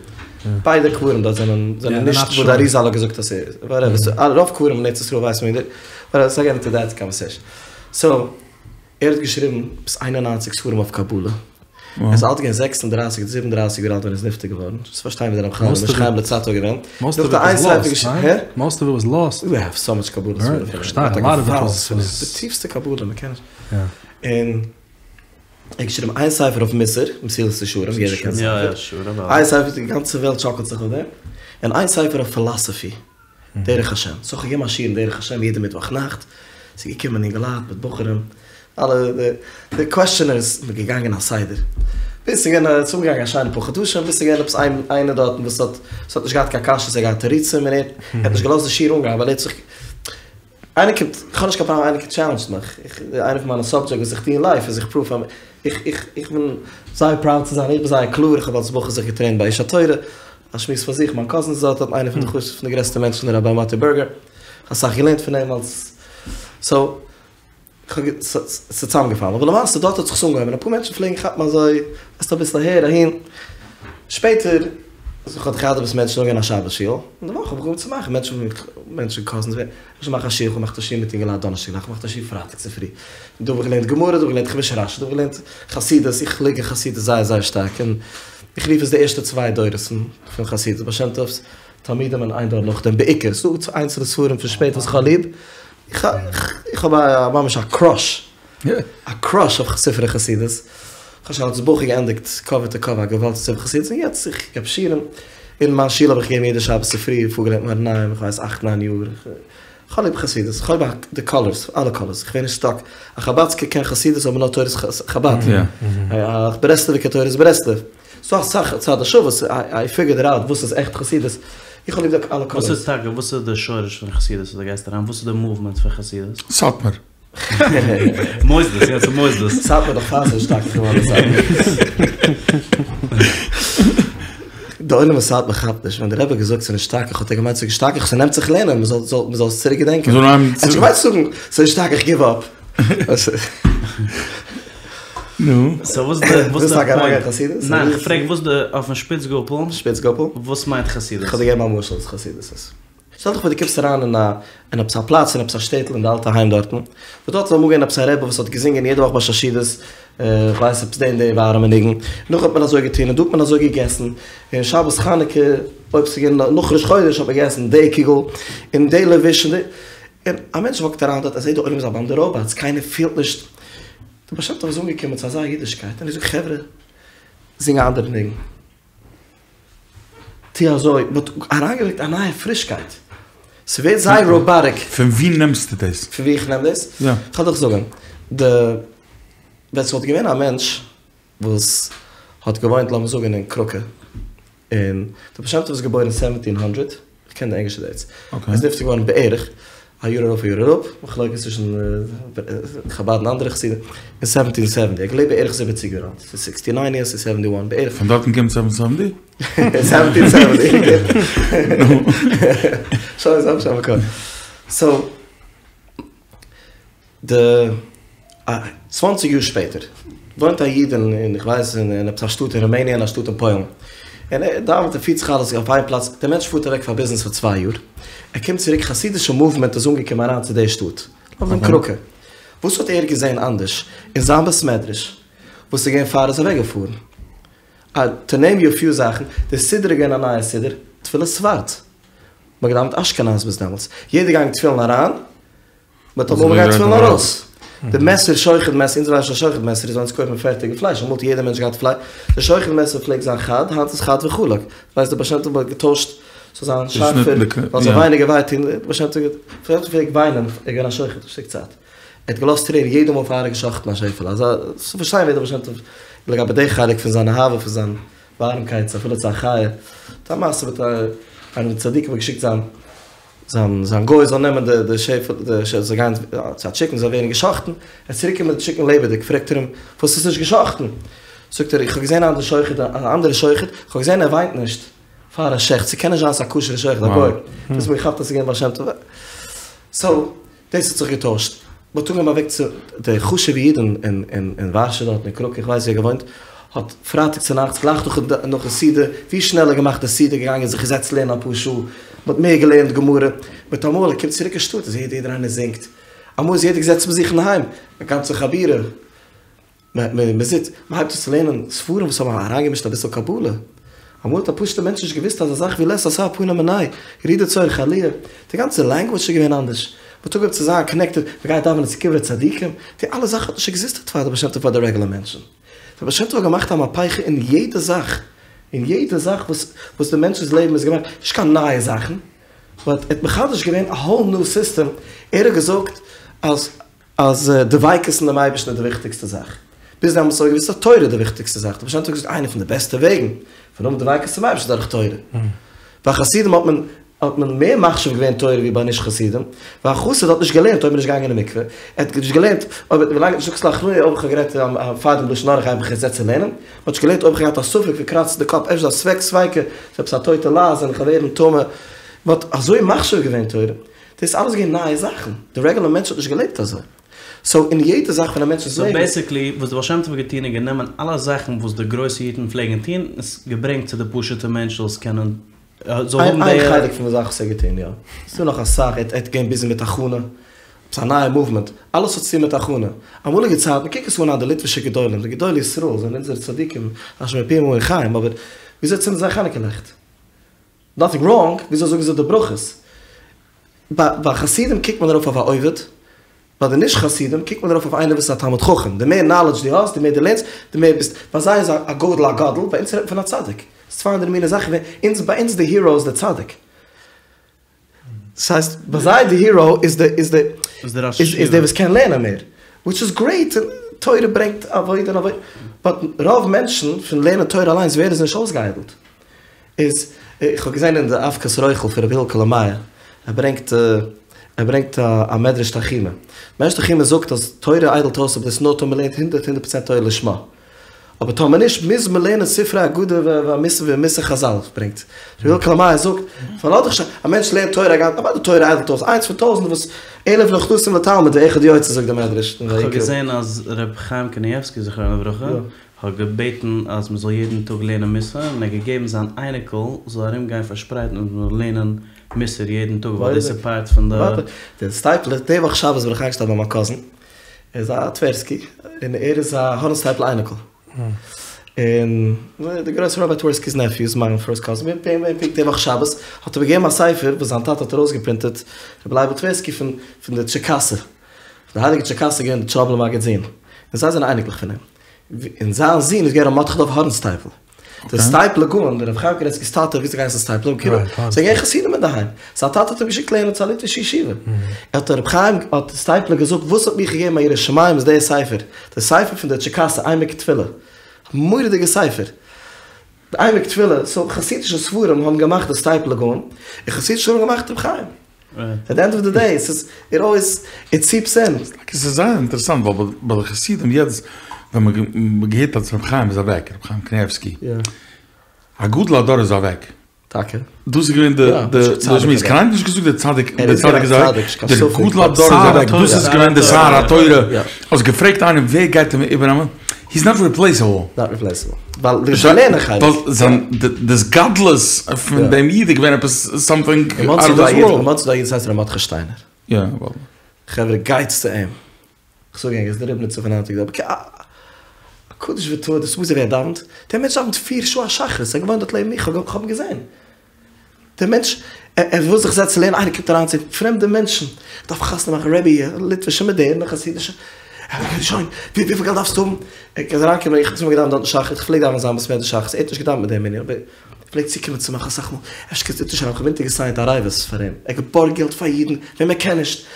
ביידע קברים דארט זענען זענען נישט וואס די אריזל האט געזאגט אז ס'איז. וואטעווער. רוב קברים אין ארץ ישראל ווייסט מען ווי די. באט לעטס נאט געט אינטו דעט קאנווערסעישאן. סאו, ער האט געשריבן עפעס איין און ניינציג ספרים אויף קבלה. ער איז אלט געווען זעקס און דרייסיג אדער זיבן און דרייסיג יאר אלט ווען ער איז נפטר געווארן. זאלסט פארשטיין ווי דער רמחל איז חיים לצאתו געווען. מאסט אוו איט איז לאסט, ניין? מאסט אוו איט וואס לאסט. ווי העוו סאו מאטש קבלה ספרים. כ'פארשטיי, א לאט אוו איט וואס. די טיפסטע קבלה, מ'קען נישט. און ער האט געשריבן איין ספר אויף מוסר, מסילת ישרים, יעדער קען ספר, איין ספר די גאנצע וועלט שאקלט זיך אויף דעם, און איין ספר אויף פילאסעפי, דרך השם, סאו כ'האב געגעבן א שיעור אין דרך השם יעדע מיטוואך נאכט, ס'איז געקומען אינגעלייט מיט בחורים, אלע די קוועסטשענערס, מ'איז געגאנגען א סדר, ביז ס'איז געווען, ס'איז אנגעגאנגען א שיינע פאר חדשים, ביז ס'איז געווען עפעס איינער דארטן וואס האט, וואס האט נישט געהאט קיין קשיות, ער האט געהאט תירוצים, און ער האט נישט געלאזט די שיעור אנגיין, ווייל ער האט זיך. איינער קומט, איך האב נישט קיין פראבלעם איינער קומט טשעלענדזשט מיך, איך, איינע פון מיינע סאבדזשעקט וואס איך טו אין לייף איז איך פרוף אז איך, איך, איך בין זייער פראוד צו זיין, איך בין זייער קלאר, איך האב אלס בחור זיך געטרעינט ביי איש התורה, א שמועס פאר זיך, מיין קאזין איז דארט איינער פון די חשוב'סטע פון די גרעסטע מענטשן רבי מאטי בערגער, איך האב אסאך געלערנט פון אים אלס, סאו, ס'איז צוזאמגעפאלן, אבער למעשה דארט האט זיך עס אנגעהויבן, אפאר מענטשן פלעגן כאפן אזוי, ווייסט אביסל אהער אהין, שפעטער איך האב געהאט עפעס מענטשן אנגיין א שבת שיעור, אין די וואך האב איך אנגעהויבן צו מאכן מענטשן מענטשן קאזינס ווער, איך מאך א שיעור, איך האב געמאכט א שיעור מיט אינגעלייט דאנערשטאג נאכט, געמאכט א שיעור פרייטאג צופרי, דא האב איך געלערנט גמרא, דא האב איך געלערנט חומש רשי, דא האב איך געלערנט חסידות, איך ליג אין חסידות זייער זייער שטארק, און איך רוף עס די ערשטע צוויי דורות פון חסידות, בעל שם טוב'ס תלמידים און איין דור נאכדעם בעיקר, ס'דא איינצעלע ספרים פון שפעטער וואס איך האב ליב, איך האב א ממש א קראש, א קראש אויף ספרי חסידות, איך האב שוין אלס בחור געענדיגט קאווער טו קאווער א געוואלד ספר חסידות און יעצט איך געב שיעורים, אין מיין שול האב איך געגעבן יעדע שבת צופרי פארגעלערנט מאור עינים איך ווייס אכט ניין יאר, איך האב ליב חסידות, איך האב ליב די קאלערס, אלע קאלערס, איך ווער נישט סטאק, א חבדסקער קען חסידות אבער נאר תורת חבד, א ברסלב'ער קען תורת ברסלב. ס'דא אסאך צד השוות, איי פיגערד אוט וואס איז עכט חסידות, איך האב ליב די אלע קאלערס. וואס איז טאקע, וואס איז די שורש פון חסידות אז דו גייסט אריין, וואס איז די מאוומענט פון חסידות? סאטמאר. מוסדות, יא ס'איז מוסדות. סאטמאר דאך פאר ס'איז נשתכח געווארן סאטמאר. די עולם אין סאטמאר כאפט נישט, ווען די רבי האט געזאגט ס'איז נשתכח האט ער געמיינט ס'איז נשתכח ס'נעמט זיך לערנען מ'זאל מ'זאל עס צוריק געדענקען, ער האט נישט געמיינט צו זאגן ס'איז נשתכח גיוו אפ. נו. סאו וואס די וואס די פוינט? ניין איך פרעג וואס די אויפן שפיץ גאפל. שפיץ גאפל? וואס מיינט חסידות? כ'וועל דיר געבן א משל וואס חסידות איז. שטעל דיך פאר דו קומסט אריין אין א אין עפעס א פלאץ אין עפעס א שטעטל אין די אלטע היים דארטן, וואס דארט איז אמאל געווען עפעס א רבי וואס האט געזינגען יעדע וואך ביי שלש סעודות, כ'ווייס עפעס די און די ווארעמע ניגון, נאך האט מען אזוי געטון און דא האט מען אזוי געגעסן, און שבת חנוכה אויב ס'איז געווען נאך ראש חודש האט מען געגעסן די קוגל, און די לבוש און די, און א מענטש וואקט אריין דארט ער זעט די עולם איז א באנדע ראבאטס קיינער פילט נישט, די בעל שם טוב איז אנגעקומען צו אזא אידישקייט און ער זאגט חברה זינג א אנדערע ניגון. טו אזוי, מ'האט אריינגעברענגט א נייע פרישקייט, ס'ווערט זייער ראבאטיק. פון ווי נעמסטו דאס? פון ווי איך נעם דאס? יא. כ'וועל דיך זאגן, די, ווען ס'וואלט געווען א מענטש וואס האט געוואוינט לאמיר זאגן אין קראקע, און דער בעל שם טוב איז געבוירן אין סעווענטין הונדרעט, איך קען די ענגלישע דעיטס, ער איז נפטר געווארן בערך א יאר ארויף א יאר אראפ, מחלוקת צווישן חבד און אנדערע חסידים, אין סעווענטין סעווענטי, ער האט געלעבט בערך זיבעציג יאר אלט, ס'איז סיקסטי ניין יערס צו סעווענטי וואן בערך. פון דארטן קומט סעווען סעווענטי? סעווענטין סעווענטי, גוט. שוין, זיי האבן שוין א מקור. סאו. די א צוואנציג יאר שפעטער וואוינט א איד אין איך ווייס אין עפעס א שטאט אין רומעניע אין א שטאט אין פוילן און ער דאווענט און פירט זיך אלעס אויף איין פלאץ דער מענטש פארט אוועק פאר ביזנעס פאר צוויי יאר ער קומט צוריק חסידישע מאוומענט איז אנגעקומען אריין צו די שטאט לאמיר זאגן קראקע וואס האט ער געזען אנדערש אין זיין בית מדרש וואס איז געווען פאר ער איז אוועק געפארן טו נעים יו א פיו זאכן די סידור איז געווען א נייע סידור תפילת ספרד מ'האט געדאווענט אשכנז ביז דעמאלטס יעדער געגאנגען תפילין אריין מיטאמאל מ'גייט תפילין ארויס. די מעסער, שוחט מעסער, אונז ווייסן שוין שוחט מעסער איז ווען אונז קויפן פערטיגע פלייש, אמאל האט יעדער מענטש געהאט פלייש, די שוחט מעסער פלעגט זיין חד, היינט איז חד וחלק, ווייסט די בעל שם טוב האט געטוישט ס'זאל זיין שארפער, ווייל ס'זאל ווייניגער וויי טון, די בעל שם טוב פלעגט וויינען, ער איז געווען א שוחט א שטיק צייט, ער האט געלאזט טרערן יעדע מאל פאר ער האט גע'שחט'ן א שעפעלע, אזא, צו פארשטיין ווער די בעל שם טוב לגבי די חלק פון זיין אהבה פון זיין ווארעמקייט אפילו צו א חיה, א מעשה מיט איינער פון די צדיקים האט געשיקט זיין. זיין זיין גוי זאל נעמען די די שעפעלע די שעפעלע זאל גיין צו א טשיקן זאל ווערן געשאכטן, ער איז צוריק געקומען מיט די טשיקן לעבעדיג, פרעגט ער אים פארוואס איז נישט געשאכטן? זאגט ער איך האב געזען א אנדערע שוחט א אנדערע שוחט, איך האב געזען ער וויינט נישט פאר ער שעכט, ס'קען נישט זיין ס'איז א כשר'ע שוחט א גוי, ביז מ'האט געכאפט אז ס'איז געווען בעל שם טוב, סאו דאס האט זיך געטוישט, מ'האט אנגעהויבן אוועק צו די חשוב'ע אידן אין אין אין ווארשע דארט אין קראקע איך ווייס ווי ער געוואוינט, האט פרייטאג צונאכטס גלייך נאך נאכן סעודה, ווי שנעלער געמאכט די סעודה געגאנגען זיך געזעצט לערנען אפאר שעה, מ'האט מער געלערנט גמרא, מיטאמאל ער קומט צוריק אין שטאט איז יעדער איינער זינגט, אמאל איז יעדער געזעצן ביי זיך אינדערהיים, א גאנצע חבורה. מען זיצט, מען הייבט אן צו לערנען ספרים וואס האבן אריינגעמישט אביסל קבלה. אמאל האט א פשוט'ער מענטש נישט געוואוסט אזא זאך ווי לית אתר פנוי מיניה, ירידה צורך עליה, די גאנצע לענגוויטש איז געווען אנדערש, מען האט אנגעהויבן צו זיין קאנעקטעד, מען גייט דאווענען צו קברי צדיקים, די אלע זאכן האט נישט עקזיסטעט פאר די בעל שם טוב פאר די רעגולער מענטשן. די בעל שם טוב האט געמאכט א מהפכה אין יעדע זאך, אין יעדע זאך וואס וואס די מענטש'ס לעבן איז געמאכט, נישט קיין נייע זאכן, באט ער האט מחדש געווען א האול ניו סיסטעם, ער האט געזאגט אז אז דביקות אין דעם אייבערשטן איז די וויכטיגסטע זאך. ביז דעמאלטס האט מען געוואוסט אז תורה איז די וויכטיגסטע זאך. דער בעל שם טוב האט געזאגט איינע פון די בעסטע וועגן פון האבן דביקות צום אייבערשטן איז דורך תורה. ביי חסידים האט מען האט מען מער מחשיב געווען תורה ווי ביי נישט חסידים, ווייל א חסיד האט נישט געלערנט אויב ער איז נישט געגאנגען אין מקווה, ער האט נישט געלערנט אויב ווילאנג ער האט נישט געזאגט סלח לנו אויב איך האב גערעדט פאר דעם לשון הרע גיי איך מיך זעצן לערנען. מען האט נישט געלערנט אויב איך האב געהאט א ספק פון קראצן די קאפ אפשר איז א ספק ספיקא, ס'איז עפעס א טויטע לייז און איך וועל ווערן טמא. מען האט אזוי מחשיב געווען תורה. דאס איז אלעס געווען נייע זאכן, די רעגולער מענטש האט נישט געלעבט אזוי. סאו אין יעדע זאך פון א מענטש'נס סאו לעבן. בעסיקלי וואס די בעל שם טוב האט געטון איז גענומען אלע זאכן וואס די גרויסע אידן פלעגן טון און עס געברענגט צו די פשוטע מענטש זאל עס קענען זאל האבן די. איין חלק פון די זאך וואס ער האט געטון יא. ס'איז דא נאך אסאך, ער האט געווען ביזי מיט הכנה, עפעס א נייע מאוומענט, אלעס האט צוטון מיט הכנה. אמאליגע צייטן, קוק עס אן היינט די ליטווישע גדולים, די גדולי ישראל זענען אונזערע צדיקים אשר מפיהם אנו חיים, אבער וויאזוי צינדן זיי חנוכה לעכט? נאטינג ראנג, וויאזוי זאגן זיי די ברכות? ביי חסידים קוקט מען ארויף אויף א עובד, ביי די נישט חסידים קוקט מען ארויף אויף איינער וואס איז א תלמיד חכם, די מער נאלעדזש דו האסט, די מער דו לערנסט, די מער ביסט, ביי זיי איז א גדול א גדול, ביי אונז רעדט מען פון א צדיק, ס'איז צוויי אנדערע מיני זאכן, אונז ביי אונז די היראו איז די צדיק. ס'הייסט ביי זיי די היראו איז די איז די איז דער וואס קען לערנען מער, וויטש איז גרעיט, און תורה ברענגט עבודה און עבודה, באט רוב מענטשן פון לערנען תורה אליינס ווערן זיי נישט אויסגעאיידלט. איז איך האב געזען אין די אבקת רוכל פון רבי הלל קאלאמייע, ער ברענגט ער ברענגט א מדרש תנחומא, מדרש תנחומא זאגט אז תורה איידלט אויס אבער דאס נאר טאמער מ'לערנט הונדערט הונדערט פראצענט תורה לשמה. אבער טאמער נישט מוז מען לערנען ספרי אגדה והמוסר ומוסר חזל ברענגט ר' יואל קאלאמייער זאגט פארלאז דיך נישט א מענטש לערנט תורה א גאנצע אוודאי תורה איידלט אויס איינס פון טויזענט וואס אלף נכנסים לתלמוד ואחד יוצא זאגט דער מדרש אין כ'האב ויקרא. געזען אז ר' חיים קנייבסקי זכרונו לברכה האט געבעטן אז מ'זאל יעדן טאג לערנען מוסר און ער האט געגעבן זיין אייניקל זאל ארום גיין פארשפרייטן אז מ'זאל לערנען מוסר יעדן טאג ווייל דאס איז פארט פון די. דער סטייפלער, די וואך שבת בין איך איינגעשטאנען ביי מיין קאזין, ער איז א טווערסקי, און ער איז א הארנסטייפל אייניקל, און דער גרויסער ראביי טווערסקי'ס נעפיו איז מיין פירסט קאזין, מיר פונקט פונקט די וואך שבת האט ער מיר געגעבן א ספר וואס זיין טאטע האט ארויסגעפרינטעט, רבי לייבל טווערסקי פון פון די טשערקאסער, די הייליגע טשערקאסער איז געווען די טשערנאבלער מגיד'ס זון, און זיי זענען אייניקלעך פון אים, און זיין זון איז געווען ר' מרדכי דוב הארנסטייפל. דער סטייפלער גאון, דער רבי חיים קניבסקי'ס טאטע, וויאזוי געהייסן סטייפלער, כאילו, זיי געווען חסידים אינדערהיים, זיין טאטע האט אים געשיקט לערנען צו א ליטווישע ישיבה, האט רבי חיים, האט דער סטייפלער געזאגט, וואס האט מיך געגעבן א יראת שמים איז דער ספר, דער ספר פון דער טשערקאסער עמק תפילה, א מורא'דיגע ספר, די עמק תפילה, סאו חסידישע ספרים האבן געמאכט די סטייפלער גאון, און חסידישע ספרים האבן געמאכט רבי חיים. עט די ענד אוו די דעי, ס'איז, איט אלוועיס, איט סיפס אין. ס'איז זייער אינטערעסאנט ווייל ביי די חסידים יעצט ווען מ'האט געהערט אז רבי חיים איז אוועק, רבי חיים קניבסקי, א גדול הדור איז אוועק. טאקע. דאס איז געווען די די שמועס, קיינער האט נישט געזאגט דער צדיק, דער צדיק איז אוועק, דער גדול הדור איז אוועק, דאס איז געווען די שר התורה, האסט געפרעגט איינעם ווער גייט אים איבערנעמען? היז נאט ריפלעיסעבל. נאט ריפלעיסעבל. ווייל די לערנען חלק. ווייל זיין דאס גדלות פון דעם איד איז געווען עפעס סאמטינג אוט אוו דיס ווארלד. אין מאנסי איז דא א איד וואס הייסט ר' מרדכי שטיינער. יא אוודאי. חברה גייטס צו אים. כ'זאג ענק ער איז דער ריבניצער פון היינטיגע דור. א קדוש וטהור דאס וואס ער דאווענט. דער מענטש דאווענט פיר שעה א שחרית. ער האט געוואוינט דארט לעבן מיך. כ'האב אים געזען. דער מענטש, ער וויל זיך זעצן לערנען, איינער קומט אריין צו אים, פרעמדע מענטשן, איך דארף חתונה מאכן, רבי, ליטווישע מאדערנע חסידישע, שוין, וויפיל געלט דארפסטו האבן? ער איז אריינגעקומען, איך האב צוזאמען געדאווענט דארטן שחרית, איך פלעג דאווענען זיין בית מדרש שחרית, ער האט נישט געדאווענט מיט דעם מנין, אבער ער פלעגט צוקומען צו מיך אסאך מאל, אפשר קענסטו אונטערשרייבן, איך האב אונטערגעסיינט ערבות פאר אים, ער האט געבארגט געלט פאר אידן וועם ער קען נישט,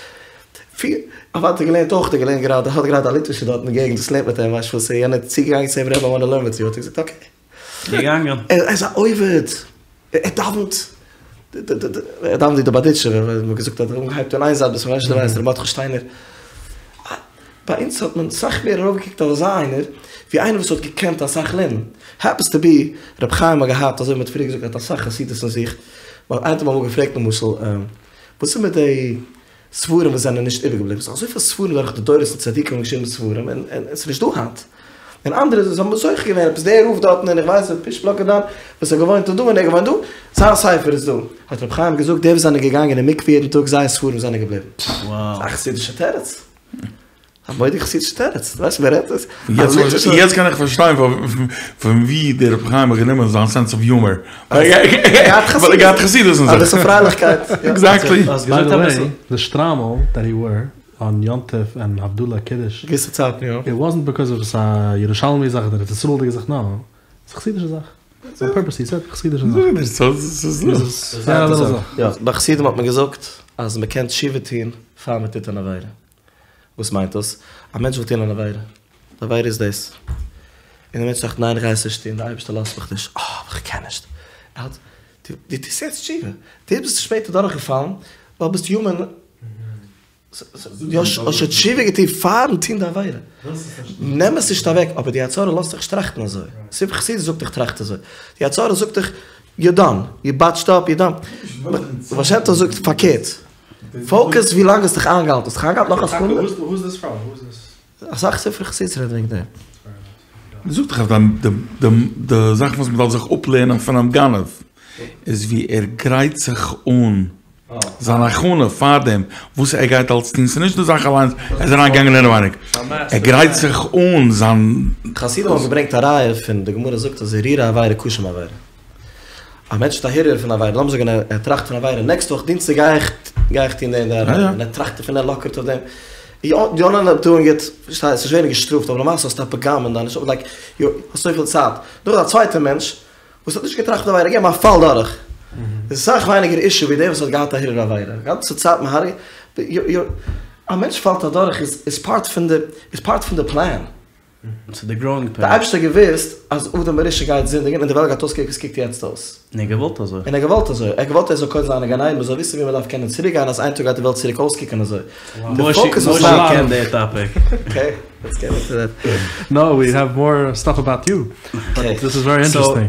אוודאי האט ער געלערנט אויך, ער האט געלערנט גראדע, ער האט גראדע א ליטווישער דארט אין געגנט וואס לערנט מיט אים, ווייסט וואס, יענער איז צוגעגאנגען צו אים, רבי, איי וואנט טו לערן וויט יו, האט ער געזאגט אקעי. געגאנגען. ער איז א עובד, ער דאווענט, ער דאווענט ווי די בארדיטשובער, ווי מ'האט געזאגט אז ער הייבט אן איין זייט ביז פארענטשט די ווייסט ר' מרדכי שטיינער, ביי אונז האט מען סאך מער ארויפגעקוקט אויף אזא איינער, ווי איינער וואס האט געקענט אסאך לערנען, העפענס טו בי ר' חיים האט געהאט אזוי ווי מ'האט פריער געזאגט ער האט אסאך חסידות אין זיך, ווייל איינער האט אים אמאל געפרעגט למשל וואס איז מיט די ספרים וואס זענען נישט איבערגעבליבן, ס'איז אזויפיל ספרים דורך די דורות און צדיקים האבן געשריבן ספרים און עס איז נישט דא היינט, און אנדערע זיי האבן זוכה געווען עפעס דער רב דארטן און איך ווייס ווער פישפלאקער דאן וואס האט געוואוינט דא און ער געוואוינט דא, זיין ספר איז דא, האט רבי חיים געזאגט די וואס זענען געגאנגען אין מקווה יעדן טאג זייער ספרים זענען געבליבן. ס'איז א חסידישע תירוץ. א מורא'דיגע חסידישע תירוץ, דו ווייסט ווער רעדט עס? יעצט קען איך פארשטיין פון ווי דער רבי חיים האט גענומען זיין סענס אוו יומער. ווייל ער האט געהאט חסידות אין זיך. אביסל פרייליכקייט. עקזעקטלי. ביי די וועי, די שטריימל דעט הי וואר אן יום טוב און הבדלה קידוש. געוויסע צייטן יא. איט וואזנט ביקאוז אוו ס'א ירושלמי זאך אדער ארץ ישראל'דיגע זאך נאו. ס'איז א חסידישע זאך. אן פורפעס הי סעד חסידישע זאך. יא, ביי חסידים האט מען געזאגט אז מ'קען תשובה טון פאר מ'טוט אן עבירה. וואס מיינט דאס? א מענטש וויל טון אן עבירה, די עבירה איז דאס, און דער מענטש טראכט ניין איך גיי עס נישט טון, דער אייבערשטער לאזט מיך נישט, אה אבער איך קען נישט, ער האט, דו טוסט יעצט תשובה, דו ביסט שפעטער דורכגעפאלן ווייל ביסט יומען, דו האסט שוין תשובה געטון פארן טון די עבירה, נעם עס נישט אוועק, אבער די יצר הרע לאזט דיך נישט טראכטן אזוי, ספר חסידות זאגט דיך טראכט אזוי, די יצר הרע זאגט דיך יור דאן, יו באטשד אפ, יור דאן, בעל שם טוב זאגט פארקערט. פאוקעס ווי לאנג האסט דיך איינגעהאלטן? האסט דיך איינגעהאלטן נאך א סעקונדע? אסאך ספרי חסידות רעדן וועגן דעם. מ'זאגט דאך אז די זאך וואס מ'דארף זיך אפלערנען פונעם גנב איז ווי ער גרייט זיך אן, זיין הכנה פאר דעם וואס ער גייט אלס טון, ס'איז נישט די זאך אליינס, ער איז אריינגעגאנגען אינעווייניג, ער גרייט זיך אן זיין. חסידים האבן געברענגט א ראיה פון די גמרא זאגט אז הרהורי עבירה קשה מעבירה. א מענטש האט א הרהור פון עבירה, לאמיר זאגן ער טראכט פון עבירה, נעקסטע וואך דינסטאג גיי איך גיי איך טון די און די עבירה, און ער טראכט דערפון ער לאקערט אויף דעם, יו ענד אפ דואינג איט, פארשטייסט, נישט ווערן געשטראפט, אבער למעשה האסטו א פגם אין דיין נשמה, לייק, יו האסט אזויפיל צייט, דא איז א צווייטער מענטש וואס האט נישט געטראכט פון עבירה, געגעבן א פאל דורך, איז אסאך ווייניגער אישו ווי דער וואס האט געהאט א הרהור עבירה, גאנצע צייט מהרהר, א מענטש פאלט אדורך איז פארט פון די, איז פארט פון די פלען. סאו די גראואינג פעינס. די אייבערשטער האט געוואוסט אז אדם הראשון גייט זינדיגן און די וועלט גייט אויסקוקן ווי עס קוקט יעצט אויס. און ער האט געוואלט אזוי. און ער האט געוואלט אזוי. ער האט געוואלט ער זאל קודם זיין אין גן עדן, מען זאל וויסן ווי מען דארף קענען צוריק גיין אז איין טאג גייט די וועלט צוריק אויסקוקן אזוי. די פאוקעס וואס משה קען די טאפיק. אקעי, לעטס געט אינטו דעט. נאו, ווי העוו מאר סטאף אבאוט יו, באט דיס איז ווערי אינטערעסטינג.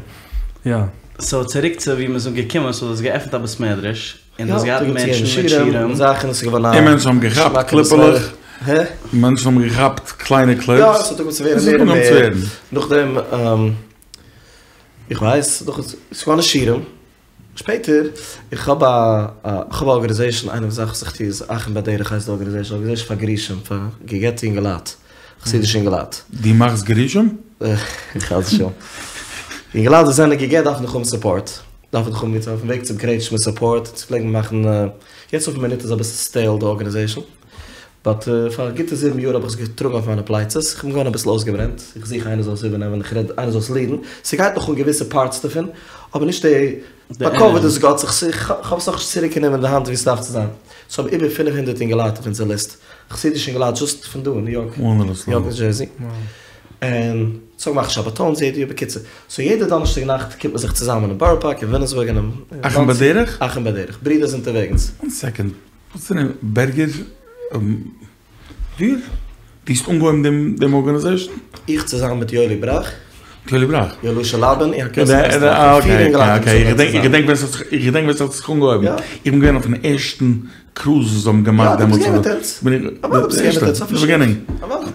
יא. סאו צוריק צו ווי מיר זענען געקומען, סאו דו האסט געעפנט א בית מדרש, און דו האסט געהאט מענטשן מיט שיעורים. און מענטשן האבן געכאפט קליפעלעך, מענטשן האבן געכאפט קליינע קליפס. יא, עס האט אנגעהויבן צו ווערן מער און מער. נאכדעם, איך ווייס, נאך עס איז געווארן שיעורים. שפעטער, איך האב א, איך האב א ארגאניזעישן, איינע פון די זאכן וואס איך טו איז אחים בדרך הייסט די ארגאניזעישן, ארגאניזעישן פאר גרושים, פאר גע'גט'ע אינגעלייט, חסידישע אינגעלייט. דו מאכסט גרושים? חס ושלום. אינגעלייט וואס זענען גע'גט דארפן דאך האבן סופארט. דארפן דאך האבן ווי צו אויפן וועג צום קרעטשמע סופארט, אונז פלעגן מאכן, יעצט אויפן מינוט איז אביסל סטעיל די ארגאניזעישן, באט פאר א גוטע זיבן יאר האב איך עס געטראגן אויף מיינע פלייצעס, איך בין געווארן אביסל אויסגעברענט, איך זוך איינער זאל עס איבערנעמען, איך רעד איינער זאל עס ליעדן, ס'גייט נאך אן געוויסע פארטס דערפון, אבער נישט די, ביי קאוויד איז גאט זיך, איך האב עס נאכנישט צוריק גענומען אין די האנט ווי עס דארף צו זיין, סאו האבן איבער פינף הונדערט אינגעלייט אויף אונזער ליסט, חסידישע אינגעלייט דזשאסט פון דא אין ניו יארק, ניו יארק ניו דזשערסי. און סאו מ'מאכט שבתון'ס יעדע יאר בקיצור סאו יעדע דאנערשטאג נאכט קומט מען זיך צוזאמען אין בארא פארק אין וויליאמסבורג און אין אחים בדרך? אחים בדרך ברידער אונטערוועגנס. וואן סעקאנד, וואטס די נעים? בערגער? דו? דו האסט אנגעהויבן דעם דעם ארגאניזעישן? איך צוזאמען מיט יואלי בראך. מיט יואלי בראך? יואלישע לאבין, יעקב יוסף עסטרייכער, פיר אינגעלייט אקעי אקעי, איך געדענק ווען ס'האט זיך איך געדענק ווען ס'האט זיך אנגעהויבן, איך בין געווען אויפן ערשטן קרוז וואס זיי האבן געמאכט דעמאלטס. יא, דו ביסט געווען מיט אונז. אוודאי ביסטו געווען מיט אונז, אין די ביגינינג. אוודאי.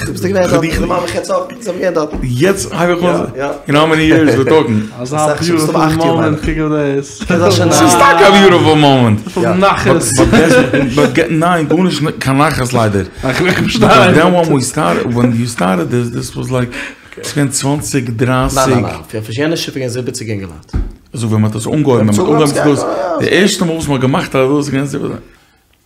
ביסטו געווען דארט, די מאמע חצות, זיי האבן געווען דארט. יעצט הייב איך אן, יו נאו האו מעני יערס וויר טאלקינג. אזא ביוטיפול מאמענט, קוק אויף דאס. ס'איז טאקע א ביוטיפול מאמענט. נחת. באט ניין, גארנישט קיין נחת ליידער. איך פארשטיי. דען ווען ווי סטארטעד, ווען יו סטארטעד דיס, דיס וואס לייק, ס'איז געווען צוואנציג, דרייסיג. ניין ניין ניין, אויף יענע שיף איז געווען זיבעציג אינגעלייט. אזוי ווען מ'האט עס אנגעהויבן, ווען מ'האט אנגעהויבן צו דאס, די ערשטע מאל וואס מ'האט געמאכט א דאס איז געווען זיבעציג.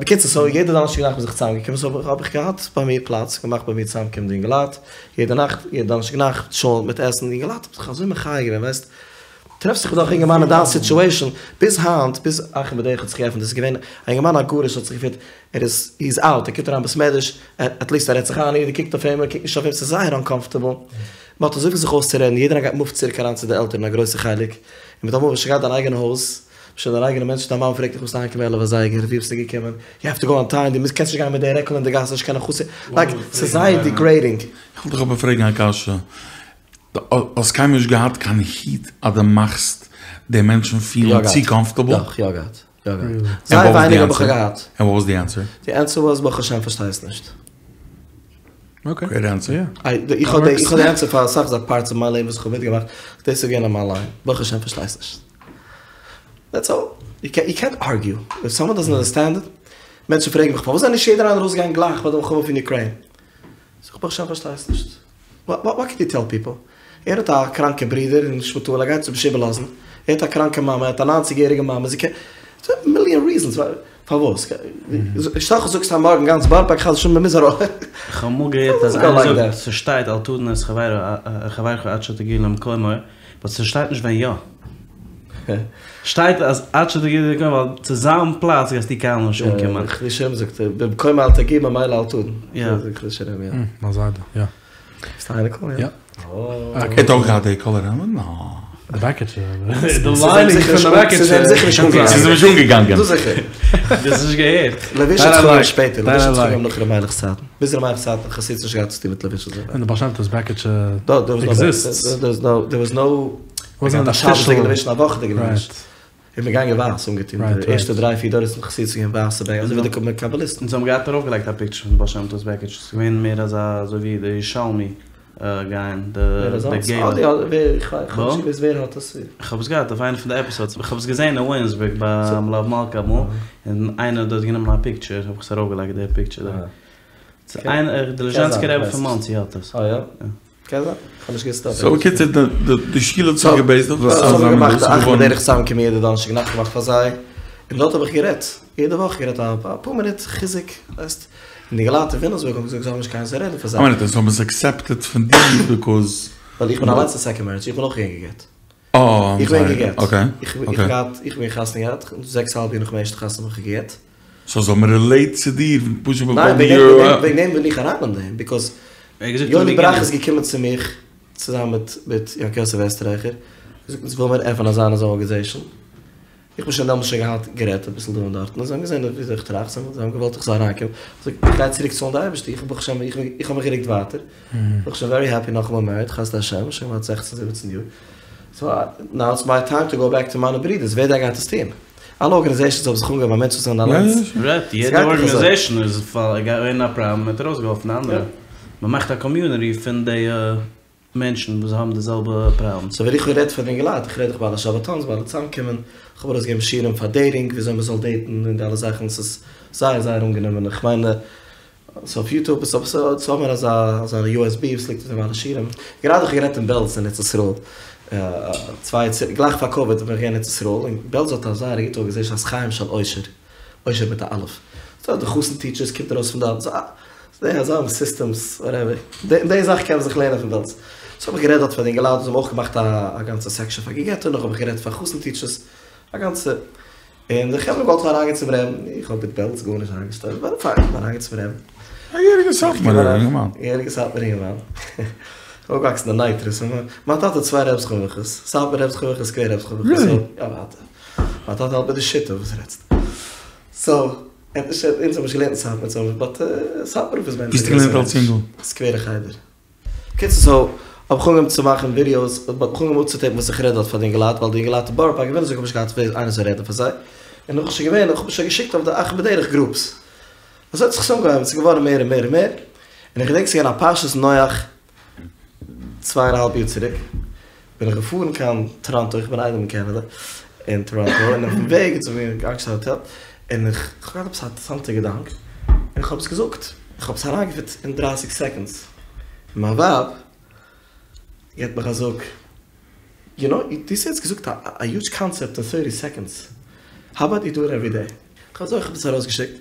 בקיצור, סאו יעדע דאנערשטאג נאכט האבן זיך צוזאמגעקומען, סאו האב איך געהאט ביי מיר פלאץ, געמאכט ביי מיר צוזאמקומען די אינגעלייט, יעדע נאכט, יעדע דאנערשטאג נאכט, טשולנט מיט עסן, די אינגעלייט האבן זיך אזוי מחיה געווען, ווייסט, טרעפסט זיך מיט נאך אינגערמאן אין דיין סיטועשאן, ביז היינט, ביז אחים בדרך האט זיך געעפנט, איז געווען א אינגערמאן א גרוש האט זיך געפירט, ער איז, הי איז אוט, ער קומט אריין בית מדרש, עטליסט ער רעדט זיך איין, יעדער קוקט אויף אים, ער קוקט נישט אויף אים, ס'איז זייער אנקאמפארטעבל, מען האט אזויפיל זיך אויסצורעדן, יעדער איינער גייט מופט צוריק אריין צו די עלטערן א גרויסע חלק, און מיטאמאל האסט שוין געהאט דיין אייגענע הויז, שוין דיין אייגענע מענטש, דיין מאמע פרעגט דיך ביסט אהיימגעקומען עלף אזייגער, ווי ביסטו געקומען, יו העוו טו גאו אן טיים, דו מוזט קענסט נישט גיין מיט די רעקל אין די גאס, נישט קיין חסיד, לייק, ס'איז זייער דיגרעידינג. איך וויל דיך אבער פרעגן א קשיא, דו האסט קיינמאל נישט געהאט קיין היט אז דו מאכסט די מענטשן פילן צו קאמפארטעבל? יא געהאט, יא געהאט, יא געהאט. זייער ווייניג האב איך געהאט. ענד וואט וואס די ענסער? די ענסער וואס ברוך השם פארשטייסט נישט. אקעי. גרעיט ענסער. איך האב די ענסער פאר אסאך זאכן פארטס אין מיין לעבן וואס איך האב מיטגעמאכט, דאס איז געווען מיין ליין, ברוך השם פארשטייסט נישט. דעטס אלל. יו קענט ארגיו. איף סאמאן דאזענט אנדערסטענד איט. מענטשן פרעגן מיך פארוואס זענען נישט יעדער איינער ארויסגעגאנגען גלייך ביי די מלחמה פון אוקריין? זאג איך ברוך השם פארשטייסט נישט. וואט קען יו טעל פיפל? ער האט א קראנקע ברודער אין שפיטאל ער גייט זיי נישט איבערלאזן, ער האט א קראנקע מאמע, ער האט א ניינציג יעריגע מאמע, זי קען, ס'דא מיליאן ריזענס פארוואס, שטעל דיך זאגסט היינט מארגן גאנץ בארא פארק חס ושלום מ'מוז ארויס. איך האב אמאל געהערט אז איינער זאגט ס'שטייט אל תדין את חברך עד שתגיע למקומו, באט ס'שטייט נישט ווען יא. שטייט אז עד שתגיע למקומו ווייל צו זיין פלאץ גייסטו קיינמאל נישט אנקומען. יא, חידושי הרי"ם זאגט במקומו אל תגיע ממילא אל תדין. יא. זאגט חידושי הרי"ם יא. מיין זיידע, יא. ביסט א אייניקל? יא. ער האט אויך געהאט די קאלער העמד? נא. די בעקיטשע. די ליינינג פון די בעקיטשע. ס'איז אים זיכער נישט אנגעגאנגען. ס'איז אים נישט אנגעגאנגען. דאס זיכער. דו האסט נישט געהערט. לבוש האט זיך אנגעהויבן שפעטער. לבוש האט זיך אנגעהויבן נאך ר' מיילעך'ס צייטן. ביז ר' מיילעך'ס צייטן האט חסידות נישט געהאט צו טון מיט לבוש אזוי ווייט. און די בעל שם טוב'ס בעקיטשע עקזיסטס. דער וואס נאו. וואזנט א שבת'דיגע לבוש און א וואכעדיגע לבוש. און מ'איז געגאנגען ווייס אנגעטון. די ערשטע דריי פיר דורות פון חסידות איז געווען ווייסע בעק אזוי ווי די קאבאליסטן. אונז האבן געהאט ארויפגעלייגט א פיקטשער פון די בעל שם טוב'ס בעקיטשע. ס'איז געווען מער אזא אזוי ווי די ירושלמי גייען די געלע. איך האב נישט געוואוסט ווער האט עס. איך האב עס געהאט אויף איינע פון די עפיסאדס. איך האב עס געזען אין וויליאמסבורג ביי מלוה מלכה אמאל. און איינער האט דארט גענומען א פיקטשער האב איך עס ארויפגעלייגט די פיקטשער דארט. איינער די ליזשענסקער רבי פון מאנסי האט עס. אה יא? קען זיין, כ'האב נישט געוואוסט. סאו בקיצור די שול האט זיך געבעיסט אויף סאו האבן מיר געמאכט די אחים בדרך צוזאמקומען יעדע דאנערשטאג נאכט געמאכט פאר זיי, און דארט האב איך גערעדט, יעדע וואך גערעדט אפאר מינוט חיזוק, ווייסט, און די אינגעלייט אין וויליאמסבורג האבן געזאגט זיי האבן נישט קיינעם צו רעדן פאר זיי. א מינוט, זיי האבן עס עקסעפטעד פון דיר ביקאוז. ווייל איך בין אליינס א סעקאנד מערידזש, איך בין אויך געווען גע'גט. אה, איך בין גע'גט. אקעי. איך האב געהאט, איך בין חתונה געהאט, זעקס אהאלב יאר נאך מיין ערשטע חתונה האב איך גע'גט. סאו זאל מען רילעיט צו דיר פשוט ווייל יו. ניין, וועגן דעם בין איך אריין אין דעם, ביקאוז. יואלי בראך איז געקומען צו מיך צוזאמען מיט מיט יעקב יוסף עסטרייכער, געזאגט אונז וויל מיר עפענען אזא און אזא ארגעזעישאן, איך בין שוין דעמאלטס שוין געהאט גערעדט אביסל דא און דארטן, און זיי האבן געזען וויאזוי איך טראכט, זיי האבן געוואלט איך זאל אריינקומען, איך זאג איך גיי צוריק צאלן די אייבערשטער, איך ברוך השם איך האב מיך גערוקט ווייטער, ברוך השם ווערי העפי נאכאמאל מעריד, חסדי השם, שוין כמעט זעכצן זיבעצן יאר, סאו נאו איטס מיי טיים טו גאו בעק טו מיינע ברידערס, ווער דען גייט עס טון? אלע ארגאניזעישאנס האבן זיך אנגעהויבן ווייל מענטשן זענען אליינס. רייט, יעדע ארגאניזעישאן איז געווען א פראבלעם האט ארויסגעהאלפן די אנדערע. מען מאכט א קאמיוניטי פון די מענטשן וואס האבן די זעלבע פראבלעם. סאו ווען איך רעד פאר די אינגעלייט, איך רעד דאך ביי אלע שבתון'ס, ביי אלע צוזאמקומען, איך האב ארויסגעגעבן שיעורים פאר דעיטינג, וויאזוי מען זאל דעיטן און די אלע זאכן, ס'איז זייער זייער אנגענומען, איך מיין ס'איז אויף יוטוב, סאו האבן מיר אזא אזא יו עס בי וואס ליגט אויף דעם אלע שיעורים. גראדע איך האב גערעדט אין בעלז אין ארץ ישראל, צוויי יאר צוריק, גלייך פאר קאוויד בין איך געווען אין ארץ ישראל, און בעלז האט א זייער א גוטע ארגאניזעישאן הייסט חיים של אושר, אושר מיט א אלף, סאו די חתן טיטשערס קומט ארויס פון דארט, סאו זיי האבן סיסטעמס וואטעווער, די זאך קען מען זיך לערנען פון בעלז. סאו האב איך גערעדט דארט פאר די אינגעלייט, זיי האבן אויך געמאכט א גאנצע סעקשאן פאר גע'גט'ע, נאך האב איך גערעדט פאר חתן טיטשערס, א גאנצע. און די חברה האבן געוואלט אריינגיין צום רעבן, איך האב מיט בעלז גארנישט איינגעשטעלט, באט פיין, איך בין אריינגעגאנגען צום רעבן. א געהעריגע סאטמארער אינגערמאן. א געהעריגע סאטמארער אינגערמאן. אויפגעוואקסן אין נייטרא, סאו מיין טאטע האט צוויי רעבס זכרונו לברכה, סאטמאר רב זכרונו לברכה, סקווער רב זכרונו לברכה, סאו יא ווייטער. מיין טאטע האלט מיט די שיטה, וואס רעדסטו? סאו, ער האט נישט, אונז האבן נישט געלערנט אין סאטמאר, סאו באט סאטמאר רב איז ביי אונז א גרויסער מענטש. סקווערע חדר. קיצור סאו האב איך אנגעהויבן צו מאכן ווידיאוס, האב איך אנגעהויבן אפצוטעיפן וואס איך רעד דארט פאר די אינגעלייט, ווייל די אינגעלייט אין בארא פארק אין וויליאמסבורג האבן נישט געהאט ווער איינער זאל רעדן פאר זיי, און נאך איז שוין געווען, איך האב עס שוין געשיקט אויף די אחים בדרך גרופס. אזוי האט זיך עס אנגעהויבן, עס איז געווארן מער און מער און מער, און איך געדענק ס'איז געווען א פרשת נח צוויי און א האלב יאר צוריק, בין איך געפארן קיין טאראנטא, איך בין איידעם אין קענעדע, אין טאראנטא, און אויפן וועג אונז האבן מיר איינגעשטעלט האטעל, און איך האב געהאט עפעס א אינטערעסאנטע געדאנק, און איך האב עס געזאגט, איך האב עס אריינגעפיט אין דרייסיג סעקאנדס, און מיין ווייב געבט מיך א זאג, יו נאו, דו האסט יעצט געזאגט א יוזש קאנצעפט אין טערטי סעקאנדס, האו אבאוט יו דו איט עווערי דעי? איך האב אזוי, איך האב עס ארויסגעשיקט,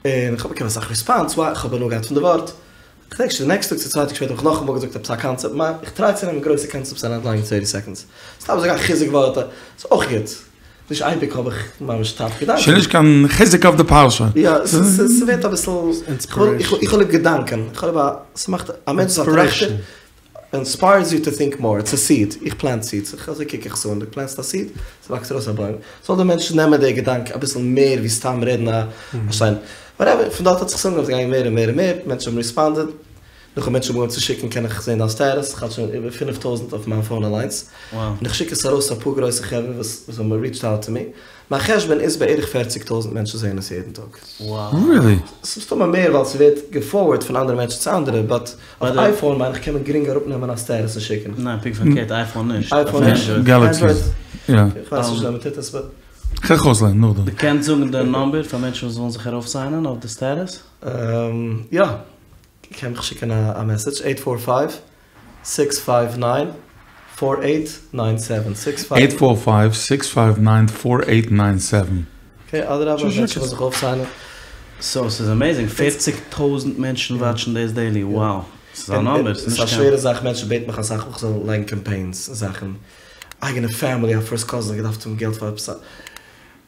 און איך האב באקומען אסאך ריספאנס, וואו איך האב הנאה געהאט פון די ווארט, כ'דענק שוין די נעקסטע טאג צו צוויי טאג שפעטער האב איך נאכאמאל געזאגט עפעס א קאנצעפט, מיין איך טריי צו נעמען גרויסע קאנצעפטס און אריינלייגן אין טערטי סעקאנדס, סתם זאגן א חיזוק ווארט איז אויך גוט, נישט אייביג האב איך ממש טאפ געדאנקען. ס'איז נישט קיין חיזוק אויף די פרשה. יא, ס'ווערט אביסל, איך האב ליב געדאנקען, איך האב ליב א, ס'מאכט א מענטש איז א טראכטער, אינספייערס יו טו טינק מאר, איטס א סיד, איך פלענט סידס, אזוי קוק איך עס אן, דו פלענסט א סיד, ס'וואקסט ארויס א בוים, זאל דער מענטש נעמען די געדאנק אביסל מער ווי סתם רעדן א שיין, וואטעווער, פון דארט האט זיך עס אנגעהויבן, ס'איז געגאנגען מער און מער און מער, מענטשן האבן ריספאנדעד, נאכדעם מענטשן האבן אנגעהויבן צו שיקן קען איך זען דיין סטעטוס, איך האלט שוין איבער פינף טויזנט אויף מיין פאון אליינס, און איך שיק עס ארויס צו אפאר גרויסע חברה וואס האבן ריטשד אוט טו מי, מיין חשבון איז בערך פערציג טויזנט מענטשן זעען עס יעדן טאג. ריעלי? ס'איז מסתמא מער ווייל ס'ווערט געפארווערד פון אנדערע מענטשן צו אנדערע, באט אויף אייפאון מיין איך קען מען גרינג אראפנעמען א סטעטוס און שיקן. ניין פונקט פארקערט אייפאון נישט. אייפאון נישט? געלעקסי. יא. איך ווייס נישט וויאזוי מ'טוט עס באט. כ'גיי דיך אויסלערנען נאכדעם. דו קענסט זאגן די נאמבער פאר מענטשן וואס ווילן זיך ארויפסיינען אויף די סטעטוס? יא. קען מיך שיקן א מעסעדזש, עיט פאר פייוו סיקס פייוו ניין פאר עיט ניין סעווען, סיקס פייוו. עיט פאר פייוו סיקס פייוו ניין פאר עיט ניין סעווען. אקעי אדרבה מענטשן ווילן זיך אויפסיינען. סאו ס'איז אמעיזינג, פערציג טויזנט מענטשן וואטשן דאס דעילי, wow ס'איז א נאמבער, ס'איז ס'איז א שווערע זאך, מענטשן בעטן מיך אסאך איך זאל לייגן קאמפיינס און זאכן, אייגענע פעמילי א פירסט קאזין האט געדארפט האבן געלט פאר עפעס א,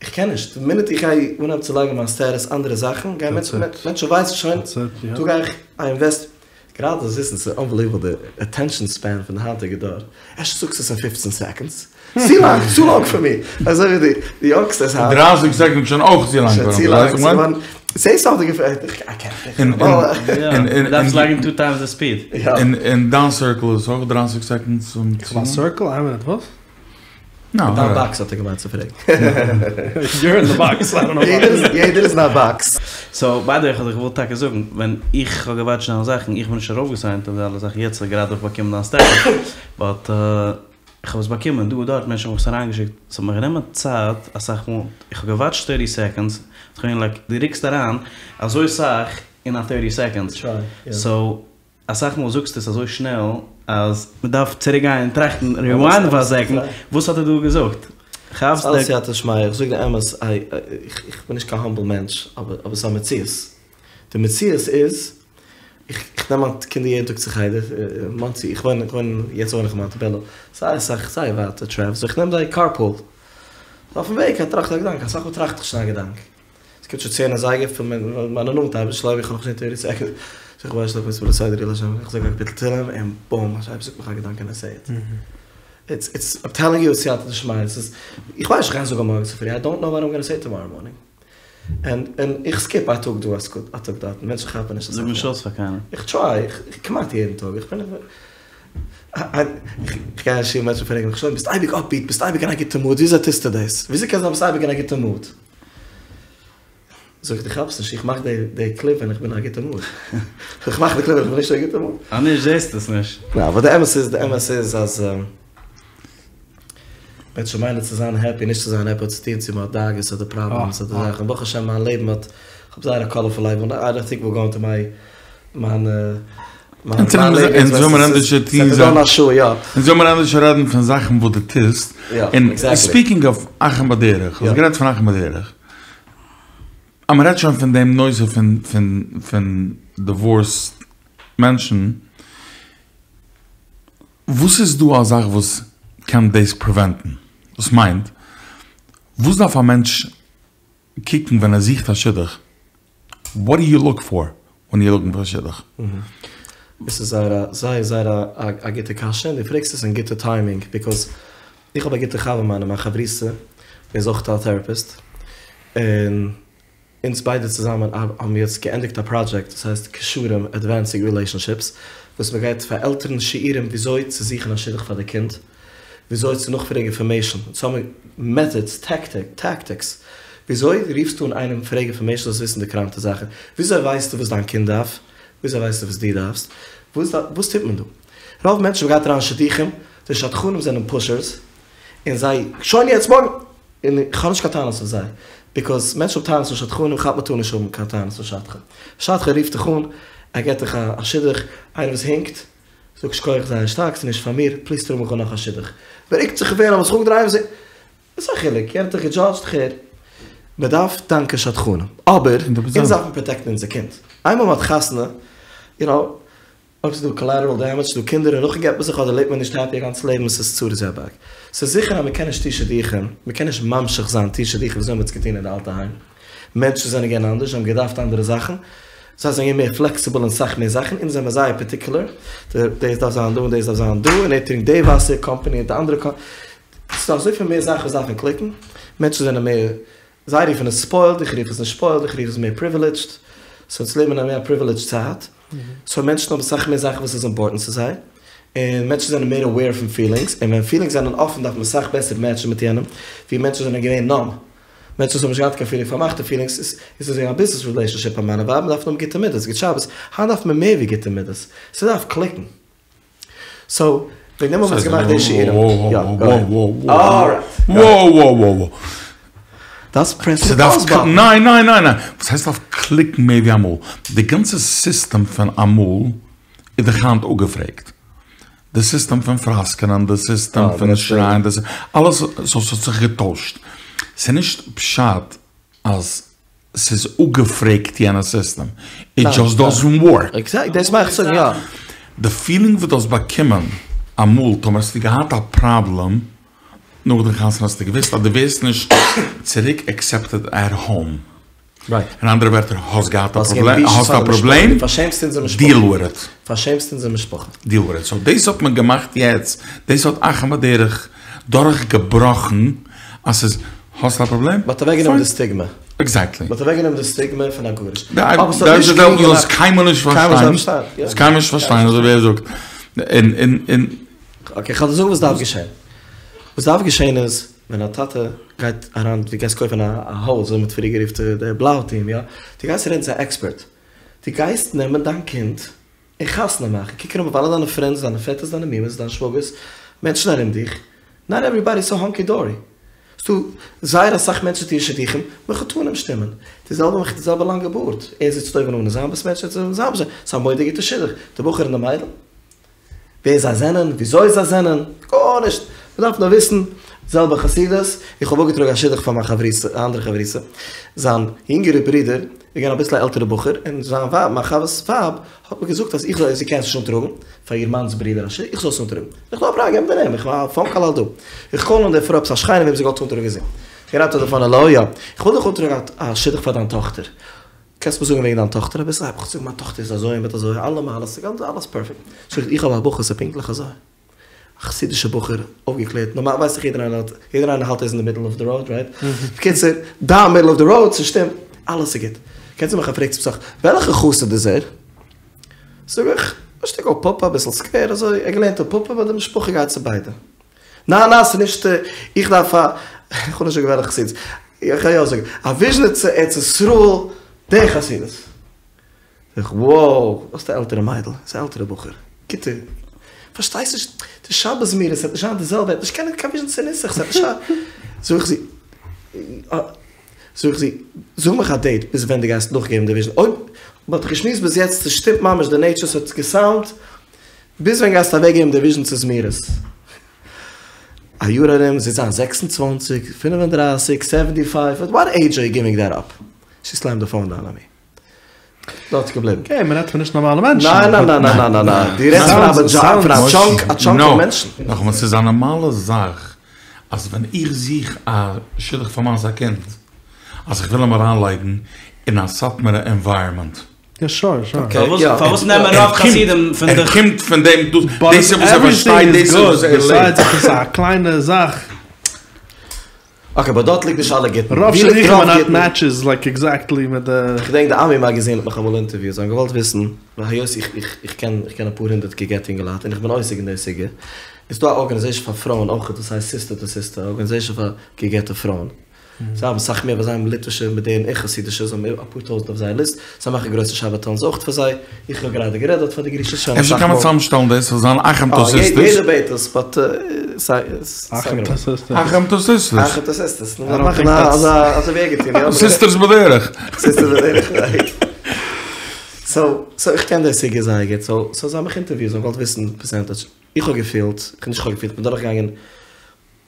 איך קען נישט, די מינוט איך גיי אנהייבן צו לייגן מיין סטעטוס אנדערע זאכן, גייען מענטשן, מענטשן ווייסן שוין, דא גיי איך, איי אינוועסט, גראדע זאלסט וויסן ס'איז אנבעליוועבל די אטענשאן ספען פון די היינטיגע דור, אפשר זאגסטו עס אין פופצן סעקאנדס, צו לאנג, צו לאנג פאר מיר, אזוי ווי די די יונגסטערס היינט. דרייסיג סעקאנדס שוין אויך צו לאנג פאר אים, שוין צו לאנג, סעי סאמטינג איף איי קענט. דארפסט לייגן טו טיימס די ספיד. אין דיין סירקל איז אויך דרייסיג סעקאנדס צו לאנג? איך האב א סירקל? איין מינוט, וואס? דיין באקס האט ער געמיינט צו פרעגן. יור אין די באקס, איי דאנט נאו. יעדער איז אין א באקס. סאו ביי די וועי כ'האב דיך געוואלט טאקע זאגן, ווען איך האב געוואטשט דיינע זאכן, איך בין נישט ארויפגעסיינט אויף די אלע זאכן, יעצט גראדע האב איך באקומען דיין סטעטוס, באט איך האב עס באקומען דא דארט, מענטשן האבן עס אריינגעשיקט, ס'האט מיך גענומען צייט אסאך מאל, איך האב געוואטשט טערטי סעקאנדס, ס'איז געווען לייק דו רוקסט אריין אזוי סאך אין א טערטי סעקאנדס, סאו אסאך מאל זאגסטו עס אזוי שנעל אז מ'דארף צוריק גיין און טראכטן, ריוויינדן פאר א סעקאנד, וואס האט ער דא געזאגט? כאפסט די. סייעתא דשמיא, איך זאג די אמת, איך בין נישט קיין האמבל מענטש, אבער ס'איז א מציאות. די מציאות איז, איך נעם מיין קינדער יעדן טאג צו חדר, מאנסי, איך וואוין, איך וואוין, יעצט וואוין איך אין מאנטיבעלא, זייער אסאך, זייער ווייט די טרעוול, סאו איך נעם זיי קארפול. אויפן וועג איך טראכט א געדאנק, אסאך מאל טראכט איך שוין א געדאנק. עס קומט שוין צען אזייגער פון מיינע נאנטע, אבער שלומי איך האב נאך נישט טערטי סעקאנדס. זאג איך בראשית ברא לסדר יהיה לה' איך זאג א קאפיטל תהלים און בום דער אייבערשטער זאגט מיך א געדאנק און איי סעי איט. איטס איטס איים טעלינג יו סייעתא דשמיא עס איז איך ווייס נישט איך גיי זאגן מארגן צופרי איי דאנט נאו וואט איים גאנא סעי טאמארא מארנינג און און איך סקיפ א טאג דא א טאג דארט מענטשן כאפן נישט זאג נישט אויס פאר קיינעם. איך טריי איך כמעט יעדן טאג איך בין איך גיי אין שול מענטשן פרעגן מיך שוין ביסט אייביג אפביט ביסט אייביג אין א גוטע מוד וויאזוי טוסטו דאס וויאזוי קען זיין ביסט אייביג אין א גוטע מוד. זאג איך דו כאפסט נישט, איך מאך די קליפ ווען איך בין אין א גוטע מוד. איך מאך די קליפ ווען איך בין נישט אין א גוטע מוד. אז נישט זעסטו עס נישט. ניין, אבער די אמת איז, די אמת איז אז מענטשן מיינען צו זיין העפי, נישט צו זיין העפי האט צו טון צו מען האט דאגות אדער פראבלעמס אדער זאכן, ברוך השם מיין לעבן האט, איך האב זייער א קאלערפול לייף, און איי דאנט טינק וויר גאוינג טו מיי, מיין אונז זאל מיר ענדערש טון אונז זאל מיר ענדערש רעדן פון זאכן וואס דו טוסט, און ספיקינג אוו אחים בדרך, האסט גערעדט פון אחים בדרך. אז מען רעדט שוין פון דעם נושא פון פון פון דיווארס מענטשן, וואס איז דא א זאך וואס קען דאס פריווענטן? דאס מיינט, וואס דארף א מענטש קוקן ווען ער זוכט א שידוך? וואט דו יו לוק פאר ווען יור לוקינג פאר א שידוך? דאס איז זייער א זייער זייער א א גוטע קשיא און דו פרעגסט עס אין גוטע טיימינג ביקאוז איך האב א גוטע חבר מיינע מיין חברותא איז אויך א טעראפיסט און אונז ביידע צוזאמען האבן יעצט געענדיגט א פראדזשעקט וואס הייסט קשרים עדווענסינג רילעישאנשיפס וואס מען גייט פאר עלטערן שיעורים וויאזוי צו זוכן א שידוך פאר די קינד וויאזוי צו נאכפרעגן אינפארמעישאן אונז האבן מעטאדס טעקטיקס וויאזוי רופסטו אן איינעם פרעג אינפארמעישאן זאלסט וויסן די קראנטע זאכן וויאזוי ווייסטו וואס דיין קינד דארף וויאזוי ווייסטו וואס דו דארפסט וואס וואס טוט מען דא רוב מענטשן וואס גייט אריין שידוכים די שדכנים זענען פושערס און זיי שוין יעצט מארגן און איך האב נישט קיין טענות אויף זיי ביקאוז מענטשן האבן טענות אויף שדכנים איך האלט מ'טאר נישט האבן קיין טענות אויף שדכן שדכן רופט דיך אן ער געט דיך א שידוך איינער וואס הינקט זאג שכוח זייער שטארק ס'איז נישט פאר מיר פליז טראג מיך אן נאך א שידוך בארואיגט זיך ווער האט זיך אנגעדרייט וואס איז א חילוק יענער האט דיך געדזשאדזשט כ'הער מ'דארף דאנקען שדכנים אבער אונז דארף מען פראטעקטן אונזער קינד איינמאל מ'האט חתונה יו נאו אויב ס'איז דא קאלעטעראל דעמעדזש, ס'איז דא קינדער און נאכדעם גט מען זיך אדער לעבט מען נישט העפי א גאנץ לעבן, ס'איז צרות ווי א בארג. ס'איז זיכער אז מ'קען נישט טון שידוכים, מ'קען נישט ממשיך זיין טון שידוכים וויאזוי מ'האט עס געטון אין די אלטע היים. מענטשן זענען געווען אנדערש, זיי האבן געדארפט אנדערע זאכן, זיי זענען געווען מער פלעקסיבל אין סאך מער זאכן, אונז זעמער זייער פארטיקולער, דאס דארף זיין דא און דאס דארף זיין דא, און ער טרינקט די וואסער קאמפאני און די אנדערע קאמפאני, ס'איז דא אזויפיל מער זאכן וואס דארפן קליקן, מענטשן זענען מער זיי רופן עס ספוילד, איך רוף עס נישט ספוילד, איך רוף עס מער פריווילידזשד, סאו אונז לעבן אין א מער פריווילידזשד צייט, סאו מענטשן האבן אסאך מער זאכן וואס איז אימפארטענט צו זיי, און מענטשן זענען מער אוועיר פון פילינגס, און ווען פילינגס זענען אפן דארף מען אסאך בעסער מעטשן מיט יענעם, ווי מענטשן זענען געווען נאם, מענטשן וואס האבן נישט געהאט קיין פילינג, פארמאכטע פילינגס, איז עס אזוי א ביזנעס רילעישאנשיפ א מאן און ווייב, מען דארף האבן גוטע מידות, גוט שבת, היינט דארף מען מער ווי גוטע מידות, ס'דארף קליקן. סאו, וועגן דעם האבן אונז געמאכט די שיעורים. יא, גאו אהעד. אלרייט. וואו וואו וואו וואו. דארפסט פרעסן די פאוז באטן. ניין ניין ניין ניין. וואס הייסט דארף קליקן מער ווי אמאל? די גאנצע סיסטעם פון אמאל איז דאך היינט אפגעפרעגט. די סיסטעם פון פראסקענען, די סיסטעם פון שרייען, אלעס, סאו ס'האט זיך געטוישט. ס'איז נישט פשט אז ס'איז אפגעפרעגט יענע סיסטעם, איט דזשאסט דאזענט ווארק. עקזעקט, דאס מיין איך צו זאגן, יא. די פילינג וואס דו האסט באקומען אמאל טאמער האסטו געהאט א פראבלעם נאך די חתונה האסטו געוואוסט אז דו ווערסט נישט צוריק עקסעפטעד עט האום. אין אנדערע ווערטער האסט געהאט א פראבלעם, האסט א פראבלעם, דיעל וויט איט. פארשעמסט אונזער משפחה. דיעל וויט איט. סאו דאס האט מען געמאכט יעצט, דאס האט אחים בדרך דורך געבראכן אז ס'איז האסט א פראבלעם? מ'האט אוועקגענומען די סטיגמע. עקזעקטלי. מ'האט אוועקגענומען די סטיגמע פון א גרוש. אבער ס'האט נישט גרינג געמאכט. זאלסט קיינמאל נישט פארשטיין. זאלסט קיינמאל נישט פארשטיין אזוי ווי ער זאגט. און און און. אקעי כ'וועל דיר זאגן וואס דארף געשען. וואס דארף געשען איז, ווען א טאטע גייט אריין, דו גייסט קויפן א הויז, אזוי מ'האט פריער גערופט די בלאו טיעם, יא? דו גייסט רעדן צו א עקספערט. דו גייסט נעמען דיין קינד און חתונה מאכן, קוק ארום אויף אלע דיינע פרענדס, דיינע פעטערס, דיינע מומעס, דיין שוואגערס, מענטשן ארום דיך, נאט עוועריבאדי איז סאו האנקי דארי, ס'דא זייער אסאך מענטשן טוען שידוכים, מחותנים שטימען, די זעלבע מיט די זעלבע לאנגע בארד, ער זיצט אויבן אן אין זיין בית מדרש, ער זיצט אויבן אן אין זיין בית מדרש, ס'איז א מורא'דיגע גוטע שידוך, די בחור און די מיידל, ווער זיי זענען, וויאזוי זיי זענען, גארנישט, מ'דארף נאר וויסן, זעלבע חסידות, איך האב אפגעטראגן א שידוך פאר מיין חברותא, א אנדערע חברותא, זיין יונגערע ברודער איז געווען אביסל א עלטערע בחור, און זיין ווייב, מיין חבר'ס ווייב, האט מיר געזאגט אז איך זאל, זי קען עס נישט אנטראגן, פאר איר מאנ'ס ברודער א שידוך, איך זאל עס אנטראגן. איך נאו פראבלעם, געב מיר די נעמען, איך מאך א פאון קאל אל דא. איך קאל אן די פרוי, עפעס א שכנה וועם זי געוואלט אנטראגן זי. איך רעד אויף די פאון, האלא, יא, איך וויל דיך אנטראגן א שידוך פאר דיין טאכטער. קענסט מיר זאגן וועגן דיין טאכטער אביסל? הייב איך אן זאגן מיין טאכטער איז אזוי און מיט אזוי, אלע מעלות, ס'גאנץ אלעס פערפעקט. זאג איך, איך האב א בחור ס'איז פונקטליך אזוי. א חסידישע בחור, אויפגעקלערט, נארמאל ווייס איך יעדער איינער האט, יעדער איינער האלט ער איז אין די מידל אוו די ראוד, רייט? בקיצור, דיין מידל אוו די ראוד, ס'שטימט, אלעס איז גוט. קענסט מיך א פרעג צום סוף, וועלכע חסיד איז ער? זאג איך, א שטיקל פאפא, אביסל סקווער אזוי, ער האט געלערנט אין פאפא, באט די משפחה גייט צו ביידע. ניין ניין ס'איז נישט, איך דארף א, איך וויל נישט זאגן וועלכע חסידות, איך גיי יא זאגן, א וויזשניצע ארץ ישראל, די חסידות. זאג איך, wow, האסט א עלטערע מיידל, ס'איז א עלטערע בחור, גוטע, פארשטייסט נישט, די שבת זמירות וועט נישט זיין די זעלבע, ער וועט נישט קענען קיין וויזשניצע נוסח, ס'וועט נישט זיין, זאג איך זי, זאג איך זי, זאג מיך א דעיט ביז ווען דו גייסט נאכגעבן די וויזשניץ, אויב, מ'האט דאך געשמועסט ביז יעצט, ס'שטימט ממש די נעיטשער, ס'האט געסאונדט, ביז ווען גייסטו אוועקגעבן די וויזשניצע זמירות? א יאר ארום, זי וועט זיין זעקס און צוואנציג, פינף און דרייסיג, סעווענטי פייוו, עט וואט עידזש אר יו גיווינג דעט אפ? שי סלעמד די פאון דאון אן מי. דארט איז געבליבן. אקעי, מען רעדט פון נישט נארמאלע מענטשן. ניין ניין ניין ניין ניין ניין, דו רעדסט פון א טשאנק, א טשאנק פון מענטשן. נאכאמאל, ס'איז א נארמאלע זאך אז ווען איך זוך א שידוך פאר מיינס א קינד, אז איך וויל אים אריינלייגן אין א סאטמארע ענווייראמענט. יא שור שור. פארוואס נעמען רוב חסידים פון די. ער קומט פון דעם, דאס איז וואס ער פארשטייט, דאס איז וואס ער לעבט. ביסיידס עס איז א קליינע זאך. אקעי באט דארט ליגט נישט אלע גיטין. רוב שידוכים אר נאט מעטשעס לייק עקזעקטלי מיט די. כ'געדענק די עמי מאגאזין האט מיך אמאל אינטערוויוט, זיי האבן געוואלט וויסן, היות איך איך איך קען איך קען אפאר הונדערט גע'גט'ע אינגעלייט און איך בין עוסק אין די סוגיא, איז דא א ארגאניזעישן פאר פרויען אויכעט וואס הייסט סיסטער טו סיסטער, א ארגאניזעישן פאר גע'גט'ע פרויען. זיי האבן סאך מער ווייל זיי האבן ליטווישע מאדערן און חסידישע, זיי האבן אפאר טויזנט אויף זייער ליסט, זיי מאכן גרויסע שבתון'ס אויך פאר זיי, איך האב גראדע גערעדט דארט פאר די גרושות שוין אפשר אסאך קען מען מאל. צוזאמשטעלן דאס זאל זיין אחים טו סיסטערס. יעדער בעט עס באט ס'איז. אחים טו סיסטערס. אחים טו סיסטערס. אחים טו סיסטערס. נו מאכן אזא אזוי ווי ער געטון יא. סיסטערס בדרך. סיסטערס בדרך רייט. סאו סאו איך קען די סוגיא זייער גוט סאו סאו זיי האבן מיך אינטערוויוט זיי האבן געוואלט וויסן פערסענטעדזש איך האב געפילט, נישט איך האב געפילט, כ'בין דורכגעגאנגען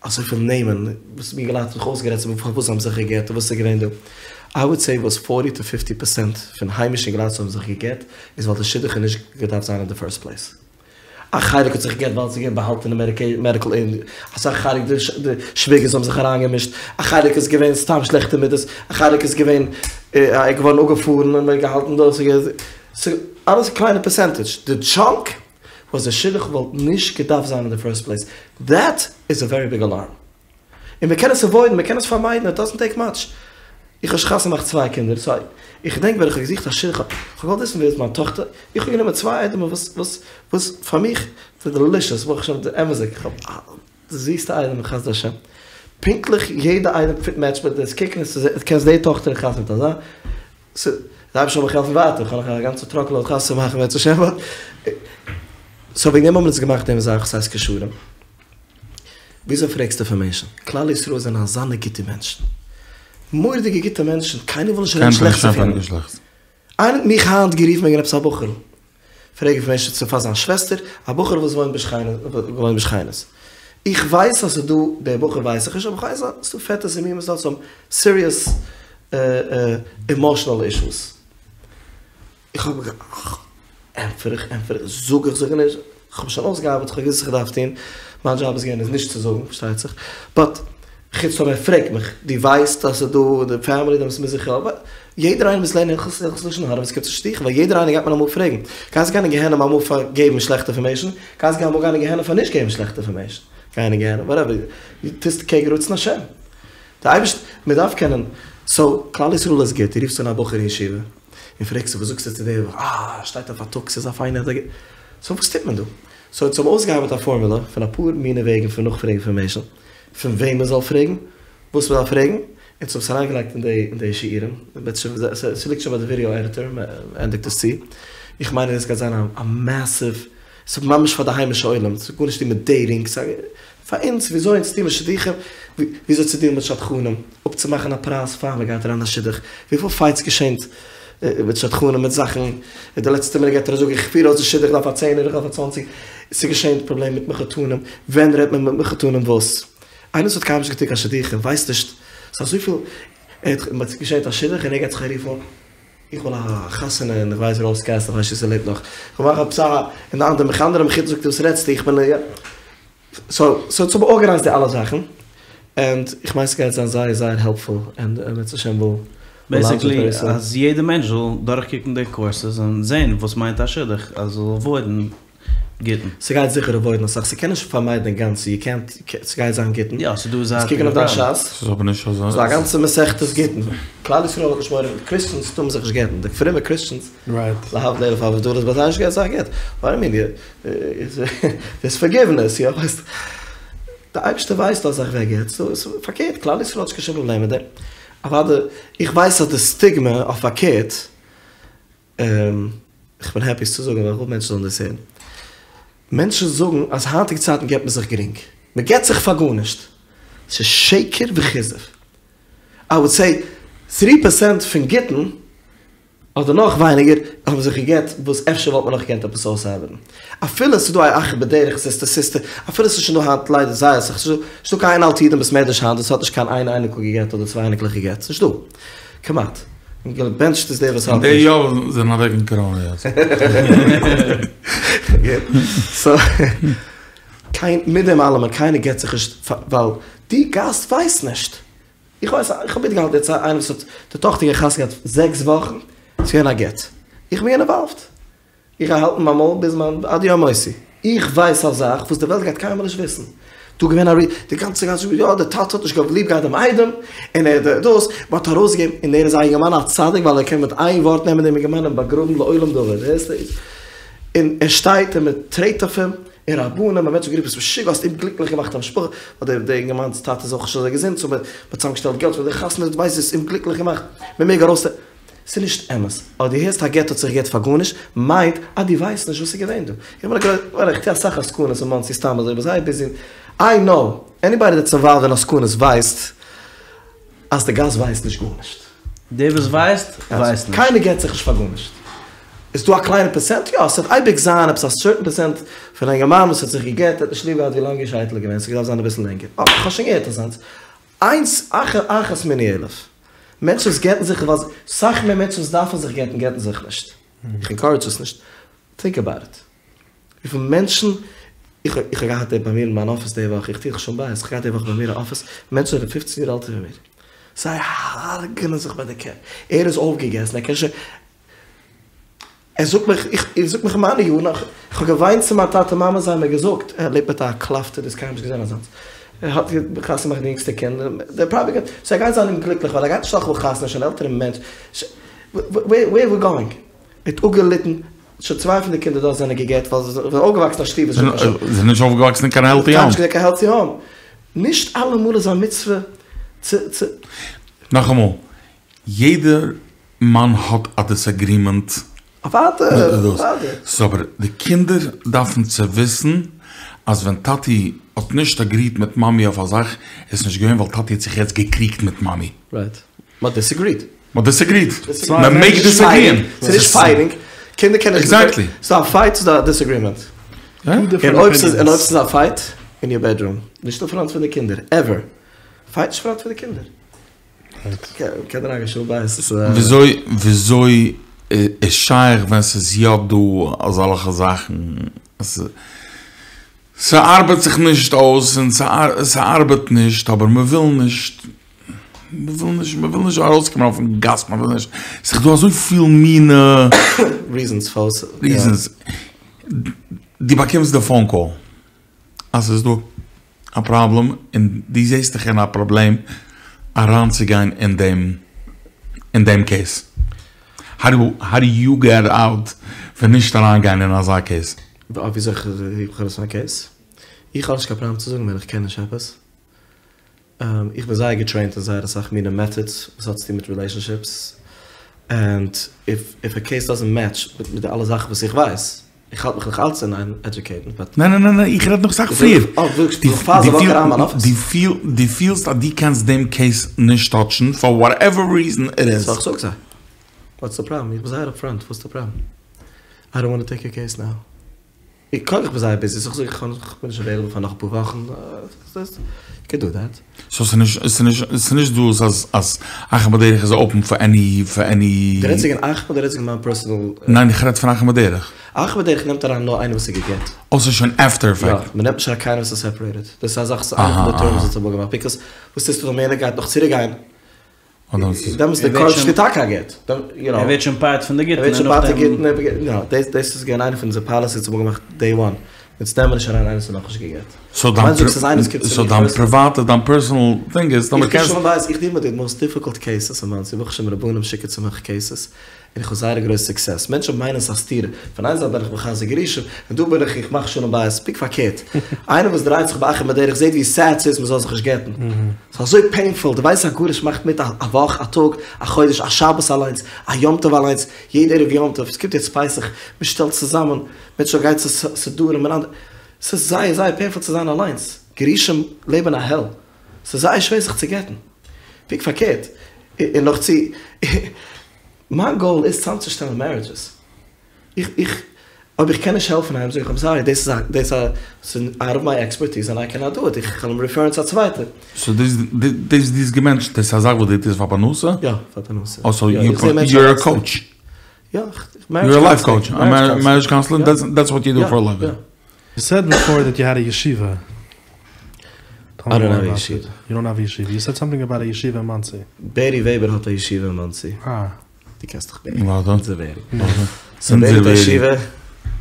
אזויפיל נעמען וואס אינגעלייט האבן זיך אויסגערעדט צו מיר פארוואס זיי האבן זיך גע'גט און וואס איז געווען דא. איי וואלד סעי וואס פארטי טו פיפטי פערסענט פון היימישע אינגעלייט וואס האבן זיך גע'גט איז ווייל די שידוך האט נישט געדארפט זיין אין די פירסט פלעיס. א חלק האט זיך גע'גט ווייל ס'איז געווען באהאלטענע מעדיקל און אסאך חלק די שוויגערס האבן זיך אריינגעמישט, א חלק איז געווען סתם שלעכטע מידות, א חלק איז געווען ער איז געווארן אפגעפארן און מ'האט געהאלטן דאס, ס'איז אלעס קליינע פערסענטעדזש, די טשאנק וואס די שידוך וואלט נישט געדארפט זיין אין די פירסט פלעיס, דעט איז א ווערי ביג אלארם. און מען קען עס עוואוידן, מען קען עס פארמיידן, איט דאזענט טעיק מאטש. איך האב שוין חתונה געמאכט צוויי קינדער, סאו איך געדענק ווען איך האב געזוכט א שידוך, איך האב געוואלט וויסן ווער איז מיין טאכטער, איך האב גענומען צוויי איידעמער וואס וואס וואס פאר מיך די דעלישעס, ברוך השם די אמת'דיג, איך האב די זיסטע איידעם חסדי השם, פונקטליך יעדע איידעם פיט מעטשט מיט דאס, קוקן עס קענסט די טאכטער חתונה מיט אזא. סא, דער אייבערשטער זאל מיך העלפן ווייטער, איך האב נאך א גאנצע טראק לאוד חתונה צו מאכן בעזרת השם, באט, סאו וועגן דעם האבן אונז געמאכט דעם זאך וואס הייסט קשרים. וויאזוי פרעגסטו אינפארמעישן? כלל ישראל זענען אזאנע גוטע מענטשן. מורא'דיגע גוטע מענטשן, קיינער וויל נישט רעדן שלעכטס אויף יענעם. איינער האט מיך היינט גערופן וועגן עפעס א בחור'ל. פרעג אינפארמעישן צו פאר זיין שוועסטער, א בחור וואס וואוינט בשכינות, בשכינות. איך ווייס אז ס'איז דא, דער בחור ווייס איך נישט, אבער איך ווייס אז ס'איז דא פעטערס און מומעס דארט וואס האבן סיריעס אימאשענעל אישוס. איך האב גע. ענטפער איך, ענטפער איך, זאג איך, זאג איך נישט, איך האב שוין אויסגעארבעט, איך האב געוואוסט וואס איך דארף טון, מיין דזשאב איז געווען איז נישט צו זאגן, פארשטייט זיך, באט חוץ אויב ער פרעגט מיך, דו ווייסט אז ס'איז דא די פעמילי, דעמאלטס מוז איך יא, באט יעדער איינער מוז לערנען הלכות הלכות לשון הרע ווען ס'קומט צו שידוכים, ווייל יעדער איינער גייט מען אמאל פרעגן, גייסט גיין אין גיהנום אמאל פאר געבן שלעכטע אינפארמעישן, גייסט גיין אמאל גיין אין גיהנום פאר נישט געבן שלעכטע אינפארמעישן, גיין אין גיהנום, וואטעווער, דו טוסט קעגן רצון השם, די אייבערשטער, מען דארף קענען, סאו, כלל ישראל איז גוט, דו רופסט אן א בחור אין ישיבה, און פרעגסט אים וואס זאגסטו צו דעם, אה, שטייט אויף פארטאגס, איז א פיינער, סאו וואס טוט מען דא? סאו אונז האבן אויסגעארבעט א פארמולא פון אפאר מיני וועגן פון נאכפרעגן אינפארמעישן, פון וועם מען זאל פרעגן, וואס מען דארף פרעגן, אונז האבן עס אריינגעלייגט אין די אין די שיעורים, ס'ליגט שוין ביי די ווידעא עדיטאר, מען ענדיגט עס צו, איך מיין אז עס גייט זיין א מעסיוו, ס'איז ממש פאר די היימישע עולם, ס'האט גארנישט צו טון מיט דעיטינג, פאר אונז וויאזוי אונז טוען מיר שידוכים, וויאזוי צו דילן מיט שדכנים, אפצומאכן א פרייז פאר מען גייט אריין אין א שידוך, וויפיל פייטס געשענט מיט שדכנים מיט זאכן, די לעצטע מינוט גייט ער זאגן איך פיר אויס די שידוך איך דארף א צענער איך דארף א צוואנציג, ס'געשענט פראבלעם מיט מחותנים, ווען רעדט מען מיט מחותנים וואס? איינער וואס האט קיינמאל נישט געטון קיין שידוכים ווייסט נישט, ס'איז אזויפיל, ער האט ס'געשענט א שידוך און ער גייט זיך ארופן איך וויל א חתונה און איך ווייס ראוז קעסטל איך ווייס נישט צו ס'לעבט נאך, איך וויל מאכן עפעס א, און די אנדערע אנדערע מחותן זאגט וואס רעדסטו איך בין א. סאו סאו אונז האבן ארגענייזט די אלע זאכן, ענד איך מיין ס'גייט זיין זייער זייער העלפפול, ענד אם ירצה השם וויל. בעיסיקלי אז יעדע מענטש זאל דורכקוקן די קורסעס און זען וואס מיינט א שידוך אז זאל עוואוידן גיטין. ס'גייט זיכער עוואוידן אסאך, ס'קען נישט פארמיידן אינגאנצן, יו קענט, ס'גייט זיין גיטין. יא, ס'דא זייטיגע קוקן אויף דיין ש"ס. ס'איז אבער נישט אזוי. ס'איז דא א גאנצע מסכת גיטין. כלל ישראל האט נישט מורא, קריסטענס טאר מען זיך נישט גט'ן, די פרומע קריסטענס, להבדיל אלף אלפי הבדלות, ביי זיי נישט געהערט אזא גט. וואט איי מין, דער'ס פארגיוונעס, יא, ווייסט. די אייבערשטער ווייסט אז איך ווער גט, סאו איז פארקערט, כלל ישראל האט נישט קיין שום פראבלעם מיט דעם. אוודאי, איך ווייס אז די סטיגמע אויף פארקערט, איך בין העפי עס צו זאגן ווייל איך וויל מענטשן זאלן דאס הערן. מענטשן זאגן אז היינטיגע צייטן גט מען זיך גרינג. מען גט זיך פאר גארנישט. ס'איז שקר וכזב. איי וואלד סעי טרי פערסענט פון גיטין אדער נאך ווייניגער האבן זיך געגט וואס אפשר וואלט מען נאך געקענט עפעס אויסארבעטן. אפילו ס'איז דא א אחר בדרך סיסטער סיסטער, אפילו ס'איז שוין דא היינט ליידער זייער אסאך, ס'איז נישטא קיין איין אלטע איד אין בית מדרש היינט וואס האט נישט קיין איין אייניקל געגט אדער צוויי אייניקלעך געגט, ס'נישט דא. כמעט. און געבענטשט איז דער וואס האט די יא זענען אוועק אין קאראנע יעצט. גוט. סאו, קיין, מיט דעם אלעמען, קיינער גט זיך נישט ווייל די גאס ווייסט נישט. איך ווייס, איך האב מיטגעהאלטן יעצט איינער וואס האט די טאכטער געהאט חתונה געהאט זעקס וואכן, ס'איז געווען א גט. איך בין געווען אינוואלווד. איך גיי האלטן מיין מויל ביז מיין עד יום מותי. איך ווייס א זאך וואס די וועלט גייט קיינמאל נישט וויסן. דא געווען א רי, די גאנצע גאנצע יא די טאטע האט נישט געהאט ליב געהאט דעם איידעם, און ער האט דאס, מען האט ארויסגעגעבן, און ער איז א אינגערמאן א צדיק ווייל ער קען מיט איין ווארט נעמען דעם אינגערמאן און באגראבן לעולם דבר, הערסט דאס? און ער שטייט און מען טרעט אויף אים, און רבנים און מענטשן גערופן ביסט משוגע האסט אומגליקליך געמאכט א משפחה, ווייל דער אינגערמאן'ס טאטע איז אויך נישט אזוי געזונט, סאו מען האט צוזאמגעשטעלט געלט פאר די חתונה, דו ווייסט האסט אומגליקליך געמאכט, מען מעג ארויס. ס'איז נישט אמת. אז דו הערסט א גט האט זיך גע'גט פאר גארנישט, מיינט אז דו ווייסט נישט וואס איז געווען דא. איך בין א איך טו אסאך עסקנות אין מאנסי סתם אזוי, איך בין זייער ביזי. איי נאו, עניבאדי דעטס אינוואלווד אין עסקנות ווייסט אז די גאס ווייסט נישט גארנישט. דער וואס ווייסט, ווייסט נישט. קיינער גט זיך נישט פאר גארנישט. איז דא א קליינע פערסענט? יא, ס'וועט אייביג זיין עפעס א סערטען פערסענט פון א אינגערמאן וואס האט זיך גע'גט, ער האט נישט ליב געהאט ווי לאנג איר שייטל איז געווען, ס'האט געדארפט זיין אביסל לענגער. אה, כ'האב שוין געהערט אזאנס. איינס אחת אחת מני אלף. מענטשן וואס גט'ן זיך ווייל סאך מער מענטשן וואס דארפן זיך גט'ן גט'ן זיך נישט. איך ענקארעדזש עס נישט. טינק אבאוט איט. וויפיל מענטשן, איך איך האב געהאט ביי מיר אין מיין אפיס די וואך, איך טו דאך שלום בית, איך האב געהאט די וואך ביי מיר אין אפיס מענטשן זענען פופצן יאר עלטער ווי מיר. זיי הרג'נען זיך ביי די קעפ. ער איז אויפגעגעסן, ער קען שוין. ער זאגט מיך, איך, ער זאגט מיך אין מיינע יארן, איך האב געוויינט צו מיין טאטע מאמע, זיי האבן מיר געזאגט, ער לעבט מיט א כלפ'טע, דו האסט קיינמאל נישט געזען אזאנס, ער האט חתונה געמאכט די יונגסטע קינד, דער פראבלעם גייט, סאו ער גייט זיין אומגליקליך ווייל ער גייט נישט נאכאמאל חתונה, ער איז שוין אן עלטערע מענטש, ווער ווי גאוינג? ער האט אפגעליטן, שוין צוויי פון די קינדער דארט זענען גע'גט ווייל זיי זענען אויפגעוואקסן אין א שטוב וואס איז נישט קיין זיי זענען נישט אויפגעוואקסן אין קיין העלטי האום. קיינמאל נישט געזען קיין העלטי האום. נישט אלעמאל איז א מצוה צו צו. נאכאמאל, יעדער מאן האט א דיסאגרימענט אוודאי, אוודאי. סאו אבער די קינדער דארפן צו וויסן אז ווען טאטי האט נישט אגריעט מיט מאמי אויף א זאך איז נישט געווען ווייל טאטי האט זיך יעצט געקריגט מיט מאמי. רייט. מ'האט דיסאגריעט. מ'האט דיסאגריעט. מ'מעג דיסאגריען. ס'איז נישט פייטינג. קינדער קענען נישט. עקזעקטלי. ס'איז דא א פייט ס'איז דא א דיסאגרימענט. און אויב ס'איז און אויב ס'איז א פייט אין יור בעדרום. נישט אין פראנט פון די קינדער. עווער. פייט נישט פראנט פון די קינדער. וויאזוי וויאזוי איז שייך ווען ס'איז יא דא אזאלכע זאכן? ס'ארבעט זיך נישט אויס און ס'ארבעט נישט אבער מ'וויל נישט מ'וויל נישט מ'וויל נישט ארויסקומען אויפן גאס מ'וויל נישט ס'איז דא אזויפיל מינע ריזענס פארוואס ריזענס דו באקומסט די פאון קאל אז ס'איז דא א פראבלעם און דו זעסט דיך אין א פראבלעם אריינצוגיין אין דעם אין דעם קעיס. האו דו יו געט אוט פון נישט אריינגיין אין אזא קעיס? וויאזוי איך איך ארויס פון א קעיס? איך האב נישט קיין פראבלעם צו זאגן ווען איך קען נישט עפעס. איך בין זייער געטרעינט אין זייער אסאך מינע מעטאדס וואס האט צוטון מיט רילעישאנשיפס, ענד איף איף א קעיס דאזענט מעטש מיט די אלע זאכן וואס איך ווייס, איך האלט מיך נאך אלץ אין איין עדיוקעיטן באט. ניין ניין ניין ניין איך רעד נאך סאך פריער. דו פילסט אז דו קענסט דעם קעיס נישט טאטשן פאר וואטעווער ריזען איט איז. סאו איך זאג זיי. וואטס די פראבלעם? איך בין זייער אפפראנט וואטס די פראבלעם? איי דאנט וואנט טו טעיק יור קעיס נאו. קודם איך בין זייער ביזי סאו איך זאג איך בין נישט עוועילעבל פאר נאך אפאר וואכן. יו קען דו דעט. סאו ס'איז נישט ס'איז נישט דאס אז אז אחים בדרך איז אפען פאר עני פאר עני. דו רעדסט וועגן אחים אדער רעדסט וועגן מיין פערסענעל? ניין איך רעד פון אחים בדרך. אחים בדרך נעמט אריין נאר איינער וואס איז גע'גט. או ס'איז שוין עפטער עפעקט. יא, מ'נעמט נישט אריין קיינער וואס איז סעפערעיטעד. דאס איז א זאך, ס'איז איינע פון די טערמס וואס האט אמאל געמאכט. ביקאוז וואס טוסטו ווען יענער גייט נאך צוריק גיין? דעמאלטס די קאורט שטייט טאקע א גט. ער ווערט שוין פארט פון די גיטין. ער ווערט שוין פארט פון די גיטין. יא, דאס איז געווען איינע פון אונזערע פאליסיס וואס מ'האט געמאכט דעי וואן. אונז נעמען נישט אריין איינער וואס איז נאכנישט גע'גט. סאו דיין פריוואטע, דיין פערסאנעל טינג איז, איך טו שלום בית, איך דיעל מיט די מאסט דיפיקולט קעיסעס אין מאנסי, ברוך השם רבנים שיקן צו מיך קעיסעס, און איך האב זייער א גרויס סוקסעס, מענטשן מיינען ס'איז א סתירה, פון איין זייט בין איך מחזק גירושים, און דא בין איך איך מאך שלום בית, פונקט פארקערט, איינער וואס דרייט זיך באחים בדרך זעט ווי סעד ס'איז מ'זאל זיך נישט גט'ן, ס'איז אזוי פעינפול, דו ווייסט א גרוש מאכט מיט א וואך, א טאג, א חודש, א שבת אליינס, א יום טוב אליינס, יעדע ערב יום טוב, ס'קומט יעצט פסח, מ'שטעלט צוזאמען, מענטשן גייט צו סדרים און אנדערע, ס'איז זייער זייער פעינפול צו זיין אליינס, גרושים לעבן א העל, ס'איז זייער שווער זיך צו גט'ן, פונקט פארקערט, און נאך צו, מיין גאול איז צאמצושטעלן מערידזשעס, איך איך אויב איך קען נישט העלפן איינעם זאג איך איים סארי דאס איז א דאס א ס'איז אוט אוו מיי עקספערטיז און איי קענאט דו איט, איך וועל אים ריפערן צו א צווייטער. סאו דאס דאס דו האסט געמענטשנט דאס איז א זאך וואס דו טוסט פאר פרנסה? יא, פאר פרנסה. אה סאו יו אר א קאוטש? יא, יור א לייף קאוטש, א מערידזש קאונסלער, דעטס וואט יו דו פאר א ליווינג. יו סעד ביפאר דעט יו העד א ישיבה. איי דאנט האוו א ישיבה. יו דאנט האוו א ישיבה. יו סעד סאמטינג אבאוט א ישיבה אין מאנסי. בערי וועבער האט א ישיבה אין מאנסי. אה. דו קענסט דאך בערי. אונזער בערי. סאו בערי האט א ישיבה.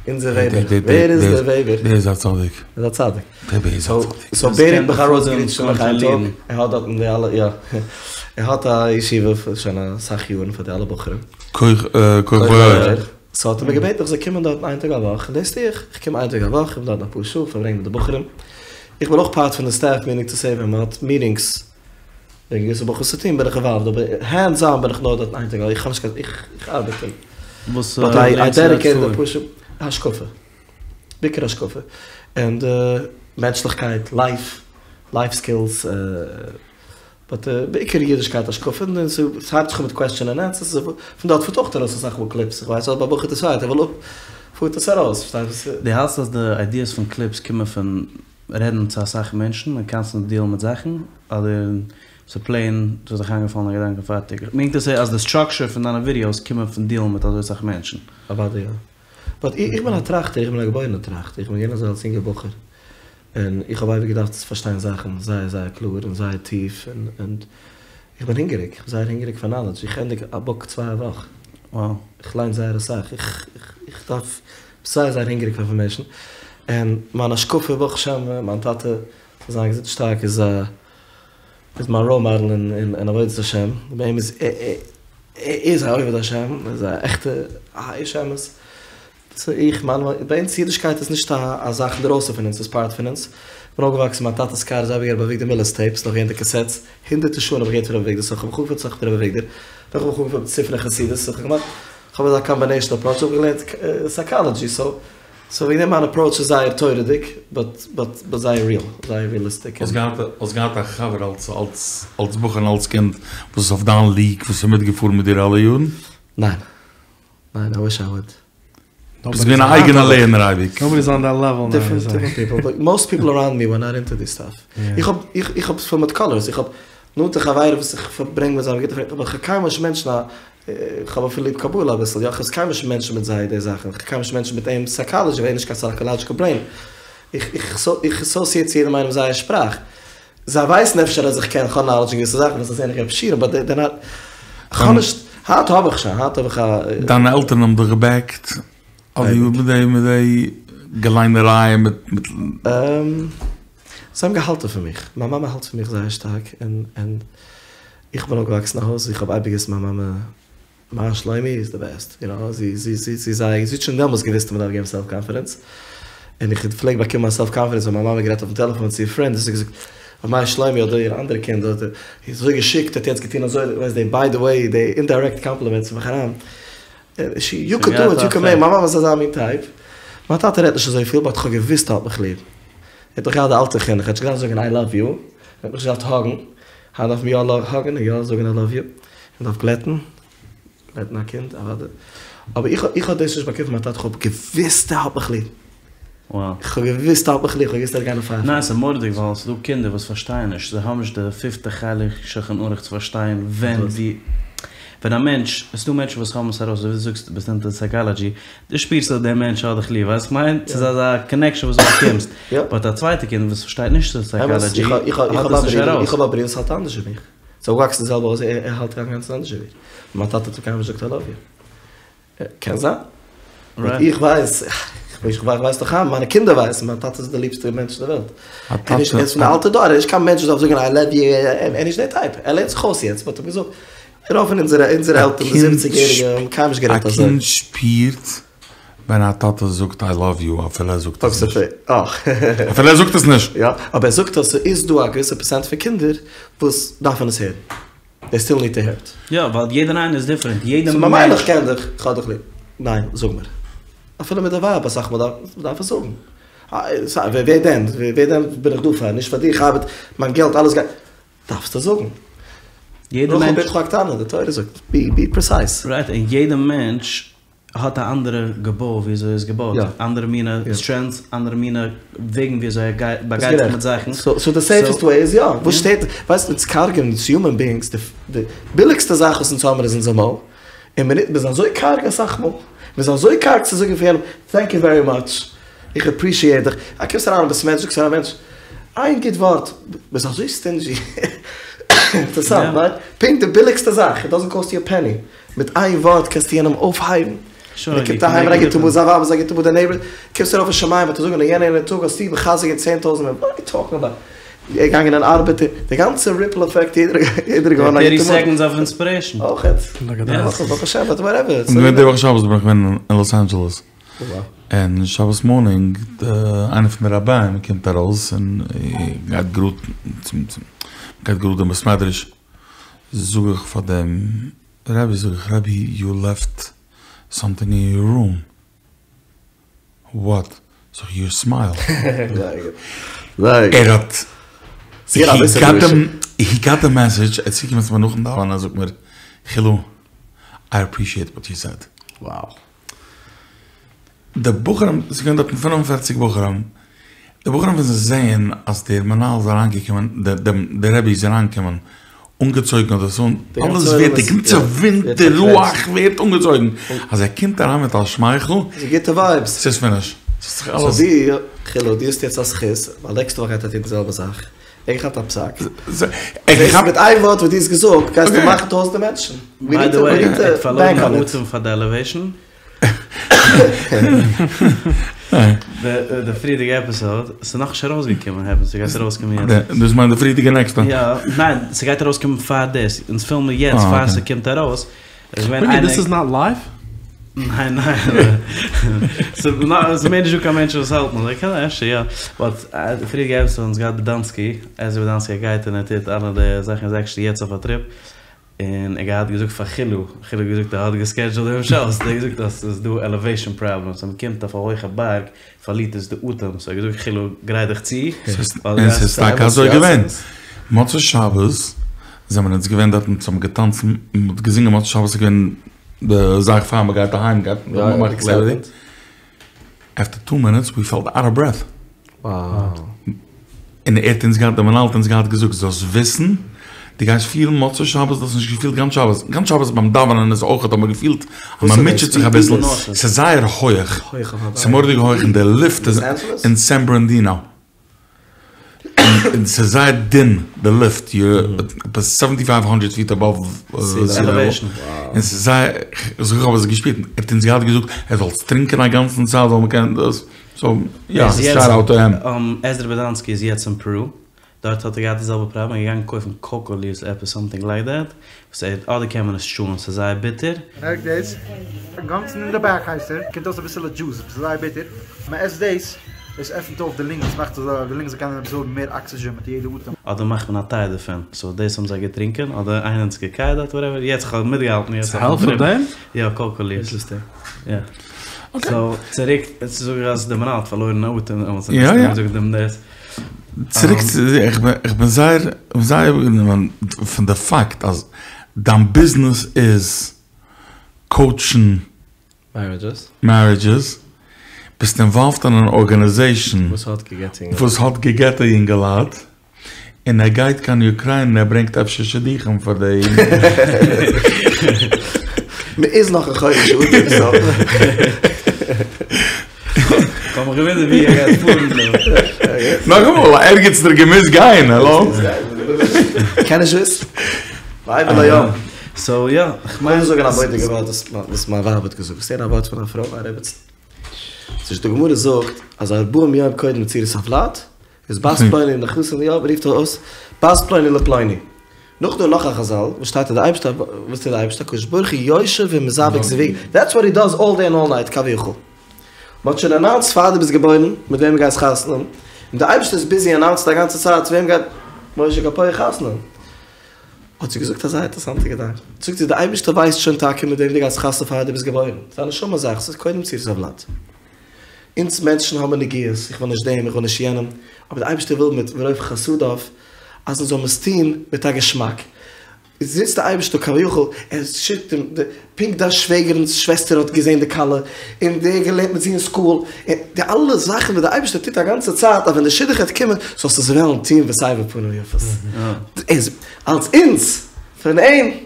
אונזער וועבער. ווער איז דער וועבער? דער איז א צדיק. ער איז א צדיק. דער בערי איז א צדיק. סאו בערי האט מיך ארויסגעריטשט נאך איין טאג. ער האט דארטן די אלע, יא. ער האט א ישיבה שוין אסאך יארן פאר די אלע בחורים. כח ואור. סאו האט ער מיר געבעטן איך זאל קומען דארטן איין טאג א וואך, און דאס טו איך, איך קום איין טאג א וואך, איך בין דארטן אפאר שעה, פארברענג מיט די בחורים, איך בין אויך פארט פון די סטעף, מינינג טו סעי ווען מען האט מיטינגס וועגן געוויסע בחורים צו טון בין איך אינוואלווד, אבער הענדס אן בין איך נאר דארטן איין טאג א וואך, איך האב נישט קיין, איך ארבעט און וואס באט איי לערנסטו דארט דעדיקעיטעד פאר? אפאר שעה, השקפה, בעיקר השקפה, און מענטשליכקייט, לייף, לייף סקילס. באט בעיקר אידישקייט השקפה און ס'הייבט זיך אן מיט קוועסטשען און ענסערס פון דארט פארט אויך ארויס אסאך מאל קליפס איך ווייס אויב א בחור דיסיידט ער וויל אפ פארט עס ארויס פארשטייסט דו האלטסט אז די איידיעס פון קליפס קומען פון רעדן צו אסאך מענטשן און קאנסטענט דיעלן מיט זאכן אדער ס'פלעין ס'איז דיך איינגעפאלן א געדאנק און פארטיג? מיינט דאס אז די סטראקשער פון דיינע ווידיאוס קומען פון דיעלן מיט אזוי סאך מענטשן? אוודאי יא. באט איך בין א טראכטער איך בין א געבוירענער טראכטער איך בין געווען אזוי אלס אינגער בחור און איך האב אייביג געדארפט פארשטיין זאכן זייער זייער קלאר און זייער טיף, און און איך בין הונגעריג, איך בין זייער הונגעריג פאר נאלעדזש, איך ענדיג א בוק צוויי א וואך, איך ליין זייער אסאך, איך איך דארף, זייער זייער הונגעריג פאר אינפארמעישן, און מיין השקפה ברוך השם, מיין טאטע זאל זיין געזונט און שטארק איז א איז מיין ראול מאדעל אין אין עבודת השם, ביי אים איז ער איז א עובד השם, ער איז א עכטע א איש אמת. סאו איך מיין ביי אונז אידישקייט איז נישט א זאך אינדערויסן פון אונז ס'איז פארט פון אונז. כ'בין אויפגעוואקסן מיין טאטע'ס קאר איז אייביג רבי אביגדור מילער'ס טעיפס נאך געווען די קאסעטס הונדערטער שעה'ן האב איך געהערט פון רבי אביגדור סאו כ'האב מיך אנגעפילט אסאך מיט רבי אביגדור נאך האב איך אנגעפילט מיט ספרי חסידות סאו כ'האב געמאכט כ'האב אזא קאמבינעישן אפראוטש כ'האב געלערנט סייקאלעדזשי סאו סאו וועגן דעם מיין אפראוטש איז זייער תורה'דיג באט באט באט זייער ריעל זייער ריעליסטיק. האסט געהאט האסט געהאט א חבר אלס אלס אלס בחור און אלס קינד וואס איז אויף דיין ליג וואס איז מיטגעפארן מיט דיר אלע יארן? ניין. ניין, איי וויש איי וואוד. ביסט געווען א אייגענע לערנער אייביג. נאובאדי איז אן דעט לעוועל נאו. דיפרענט דיפרענט פיפל, באט מאסט פיפל אראונד מי ווער נאט אינטו דיס סטאף. איך האב איך האב פול מיט קאלערס, איך האב נאנטע חברים וואס איך פארברענג מיט זיי, גוטע פרענד, אבער איך האב קיינמאל נישט מענטשן א, איך האב אפילו ליב קבלה אביסל, יא, איך האב קיינמאל נישט מענטשן מיט זיי די זאכן, איך האב קיינמאל נישט מענטשן מיט אים סייקאלעדזשי, ווייל ער איז נישט קיין סייקאלאדזשיקל ברעין. איך איך איך אסאסיעט צו יעדעם איינעם זייער שפראך. זיי ווייסן אפשר אז איך קען, כ'האב נאלעדזש אין געוויסע זאכן, וואס זיי זעען איך געב שיעורים, באט דעי נאט, כ'האב נישט, היינט האב איך שוין, היינט האב איך א. דיינע עלטערן האבן דיך געבעקט אויף די מיט די מיט די געליינערייען מיט מיט. זיי האבן געהאלטן פון מיך, מיין מאמע האלט פון מיך זייער שטארק, און און איך בין אויפגעוואקסן אין א הויז ווי איך האב אייביג געוואוסט מיין מאמע מיין שלומי איז די בעסט, יו נאו, זי זי זי זי זייער, זי האט שוין דעמאלטס געוואוסט אז מ'דארף געבן סעלף קאנפידענס, און איך פלעג באקומען מיין סעלף קאנפידענס ווען מיין מאמע האט גערעדט אויפן טעלעפאן צו איר פרענד, האט זי געזאגט אז מיין שלומי אדער איר אנדערע קינד האט איז אזוי געשיקט, האט יעצט געטון אזוי, ווייסט די ביי די וועי, די אינדיירעקט קאמפלימענטס פון מיך אריין, שי, יו קען דו איט, יו קען מעיק, מיין מאמע איז אזא מין טייפ, מיין טאטע רעדט נישט אזויפיל באט כ'האב געוואוסט ער האט מיך ליב, ער האט נאך געהאט די אלטע חינוך, ער האט נישט געדארפט זאגן איי לאוו יו, ער האט מיך נישט געדארפט האגן, היינט דארף מען יא האגן און יא זאגן איי לאוו יו. מען דארף גלעטן, גלעטן א קינד, אוודאי. אבער איך איך האב דאס נישט באקומען פון מיין טאטע, איך האב געוואוסט ער האט מיך ליב. איך האב געוואוסט ער האט מיך ליב, איך האב געוואוסט ער וועט גיין אויף ניין, ס'איז מורא'דיג ווייל ס'איז דא קינדער וואס פארשטייען נישט, זיי האבן נישט די פיפטע חלק שולחן ערוך צו פארשטיין ווען ווי, ווען א מענטש, עס איז דא מענטשן וואס האבן עס ארויס, אזוי ווי דו זאגסט ביסט אינטו סייקאלאדזשי, דו שפירסט אז דער מענטש האט דיך ליב, ווייסט וואס כ'מיין? ס'איז אזא קאנעקשאן וואס דו באקומסט, באט א צווייטע קינד וואס פארשטייט נישט סייקאלאדזשי האט עס נישט ארויס. איך האב א ברודער וואס האלט אנדערש ווי מיך. ס'איז אויפגעוואקסן די זעלבע הויז, ער האלט אינגאנצן אנדערש ווי מיר. מיין טאטע האט אים קיינמאל נישט געזאגט איי לאוו יו. קען זיין. באט איך ווייס, איך ווייס דאך היינט, מיינע קינדער ווייסן, מיין טאטע איז די ליבסטע מענטש אין די וועלט. ער איז פון די אלטע דור, ער איז נישט קיין מענטש וואס דארף זאגן איי לאוו יו, ער איז נישט די טייפ. ער לערנט זיך אויס יעצט, מ'האט אים געזאגט. רוב פון אונזערע אונזערע עלטערן, די זיבעציג יעריגע, האבן קיינמאל נישט גערעדט אזוי. א קינד שפירט ווען א טאטע זאגט איי לאוו יו אפילו ער זאגט עס נישט. אפילו ער זאגט עס נישט. יא, אבער ער זאגט אז ס'איז דא א געוויסע פערסענט פון קינדער וואס דארפן עס הערן. דעי סטיל ניד טו הער איט. יא, ווייל יעדער איינער איז דיפרענט, יעדער מענטש. ממילא איך קען דיך, איך האב דיך ליב. ניין, זאג מיר. אפילו מיט די ווייב אסאך מאל דארף מ'דארף עס זאגן. ווער דען, ווער דען בין איך דא פאר? נישט פאר דיר, איך ארבעט, מיין געלט אלעס גייט. דארפסט עס זאגן. יעדער מענטש. רחל בתך הקטנה, די תורה זאגט, בי פרעסייז. רייט, און יעדער מענטש האט א אנדערע געבוי ווי אזוי ער איז געבויט, אנדערע מינע סטרענטס, אנדערע מינע וועגן ווי אזוי ער גייט באגייט זיך מיט זאכן. סאו די סעיפעסט וועי איז יא, וואס שטערט, ווייסט אונז קארגע אונז יומען ביאינגס, די ביליגסטע זאך וואס אונז האמיר איז אונזער מויל, און מ'נוצט, מ'איז אזוי קארג אסאך מאל, מ'איז אזוי קארג צו זאגן פאר יענעם טענק יו ווערי מאטש, איך אפרישיעט דיך, א קומסט אריין אין בית מדרש זאגסט פאר א מענטש איין גוט ווארט, מ'איז אזוי סטינדזשי, אינטערעסאנט, ניין? פונקט די ביליגסטע זאך, איט דאזענט קאסט יו א פעני. מיט איין ווארט קענסטו יענעם אויפהייבן, ער קומט אהיים מיט א גוטע מוט, זיין ווייב איז א גוטע מוט, די נעיבער, קומסט ארויף אין שמים וועט ער זאגן אין יענע יענע טאג האסטו מחזק געווען 10,000 מענטשן, וואט אר יו טאלקינג אבאוט? ער איז געגאנגען אין ארבעט, די גאנצע ריפל עפעקט, יעדער איז געווארן א גוטע מוט. טערטי סעקאנדס אוו אינספירעישן. אויכעט. ברוך השם, באט וואטעווער. געווען די וואך שבת בין איך געווען אין לאס אנדזשעלעס, און שבת מארנינג איינער פון די רביים קומט ארויס און גייט גראד צום גייט גראד אין בית מדרש, זאג איך פאר דעם רבי, זאג איך, רבי יו לעפט סאמטינג אין יור רום, וואט? זאג איך, יור סמייל. ער האט, הי גאט די מעסעדזש, ער איז צוגעקומען צו מיר נאכן דאווענען, ער זאגט מיר, חילו, איי אפרישיעט וואט יו סעד. די בחורים, ס'איז געווען דארטן פינף און פערציג בחורים, די בחורים ווען זיי זעען אז דער מנהל איז אריינגעקומען, דער רבי איז אריינגעקומען אנגעצויגן אדער אזוי, אלעס ווערט, די גאנצע ווינט, די רוח ווערט אנגעצויגן, אז ער קומט אריין מיט א שמייכל, ס'איז גוטע ווייבס. ס'איז פיניש. סאו דו, חילו, דו האסט יעצט א זכות, ווייל נעקסטע וואך גייט ער טון די זעלבע זאך. ער האט געכאפט א פסק. מיט איין ווארט וואס דו האסט געזאגט גייסטו מאכן טויזענטער מענטשן. ביי די וועי, ער האט פארלוירן א אטעם פאר די עלעוועישן. די פריערדיגע עפיסאד, ס'איז נאכנישט ארויסגעקומען, העפענס ס'גייט ארויסקומען יעצט. דאס מיינט די פריערדיגע נעקסטע? יא, ניין, ס'גייט ארויסקומען פאר דאס, אונז פילמען יעצט פאר ס'קומט ארויס. וועיט, דיס איז נאט לייוו? ניין ניין, ס'איז מער נישטא קיין מענטשן וואס האלטן אזוי, קען זיין אפשר יא, באט די פריערדיגע עפיסאד אונז געהאט בדאנסקי, עזרא בדאנסקי ער גייט און ער טוט אלע די זאכן איז עקשעלי יעצט אויף א טריפ, און ער געהאט געזאגט פאר חילו, חילו האט געזאגט ער האט געסקעדזשולט דעם שאו, האט ער געזאגט אז ס'איז דא עלעוועישן פראבלעמס, אז מ'קומט אויף א הויכע בארג פארלירט עס די אטעם, סאו ער האט געזאגט חילו גרייט דיך צו, און ס'איז טאקע אזוי געווען, מוצאי שבת זעמער אונז געווען דארט אונז האבן געטאנצן, מ'האט געזינגען מוצאי שבת איז געווען די זאך פאר מ'גייט אהיים גייט מען מאכט לעבעדיג, עפטער טו מינוטס ווי פעלט אוט אוו ברעט. און ער האט אונז געהאט, דער מנהל האט אונז געהאט געזאגט, זאלסט וויסן, דו גייסט פילן מוצאי שבת, דו האסט נישט געפילט גאנץ שבת, גאנץ שבת ביים דאווענען איז אויך האט מען געפילט אז מען מוטשעט זיך אביסל, ס'איז זייער הויעך, ס'איז מורא'דיג הויעך און די לופט איז אין סען בערנארדינא, און ס'איז זייער דין די לופט, עפעס סעווענטי פייוו הונדרעט פיט אבאוו סי לעוועל, און ס'איז זייער, איך האב עס געשפירט, ער האט אונז געהאט געזאגט, ער זאלסט טרינקען א גאנצן צייט זאל מען קענען דאס. סאו יא, שאט אוט טו הים. עזרא באדאנסקי איז יעצט אין פערו, דארט האט ער געהאט די זעלבע פראבלעם, ער איז געגאנגען קויפן קאקא ליווס עפעס סאמטינג לייק דעט, וואס ער אדער קען מען עס טשוען ס'איז זייער ביטער. מערקט דאס, אינגאנצן אין די בעק הייסט ער, קומט אויס אביסעלע דזשוס, עס איז זייער ביטער, מען עסט דאס, דאס עפנט אויף די לונגס, מאכט אז די לונגס זאל קענען אבזארבן מער אקסידזשען מיט יעדע אטעם. אדער מאכט מען א טיי דערפון, סאו דאס האבן זיי געטרינקען, אדער איינער האט עס געקייט דארט וואטעווער, יעצט כ'האב מיטגעהאלטן יעצט אויפן טריפ. יא קאקא ליווס. יא. סאו צוריק צו זאגן אז די מנהל האט פארלוירן א אטעם דעמאלטס יא יא. זאגן דעם דאס. צוריק צו איך בין איך בין זייער זייער איבערגענומען פון די פאקט אז דיין ביזנעס איז קאוטשן מערידזשעס, ביסט אינוואלווד אין אן ארגאניזעישן וואס האט גע'גט'ע יונגעלייט. און ער גייט קיין אוקריינע און ער ברענגט אפשר שידוכים פאר די. מ'איז נאך אין חודש אדר סאו. כ'האב מיך געוואונדערט ווי ער גייט פארן דא. נאכאמאל, ערגעץ האט ער געמוזט גיין, האלא? קען נישט וויסן. מעבר לים. סאו יא, כ'מיין זאגן א מורא'דיגע ווארט וואס מיין ווייב האט געזאגט, וואס הערן א ווארט פון א פרוי, א רעבעצן. ס'איז די גמרא זאגט אז ארבעים יום קודם יצירת הוולד איז בת פלוני נכנסה לים רופט ער אויס בת פלוני לפלוני. נאכדעם נאך א חזל וואס שטייט אז די אייבערשטער וואס טוט די אייבערשטער הקדוש ברוך הוא יושב ומזווג זיווגים דעטס וואט הי דאז אלל דעי ענד אלל נייט כביכול. מ'האט שוין אנאונסט פאר דו ביסט געבוירן מיט וועם גייסט חתונה האבן, און די אייבערשטער איז ביזי אנאונסן א גאנצע צייט צו וועם גייט משה קאפויער חתונה האבן. האט זי געזאגט א זייער אינטערעסאנטע געדאנק, זאגט זי די אייבערשטער ווייסט שוין טאקע מיט וועם דו גייסט חתונה פאר דו ביסט געבוירן, ס'איז א נשמה זאך, ס'איז קודם יצירת הוולד. אונז מענטשן האבן נגיעות, איך וויל נישט דעם, איך וויל נישט יענעם, אבער די אייבערשטער וויל מיט ברוב חסדיו אז אונז זאלן עס טון מיט א געשמאק. זיצט די אייבערשטער כביכול, ער שיקט אים, פונקט דיין שוועגערינ'ס שוועסטער האט געזען די כלה, און דער געלערנט מיט זי אין סקול, און די אלע זאכן וואס די אייבערשטער טוט א גאנצע צייט אז ווען די שידוך וועט קומען זאלסטו עס וועלן טון בסבר פנים יפות. איז אלס אונז, פון אים,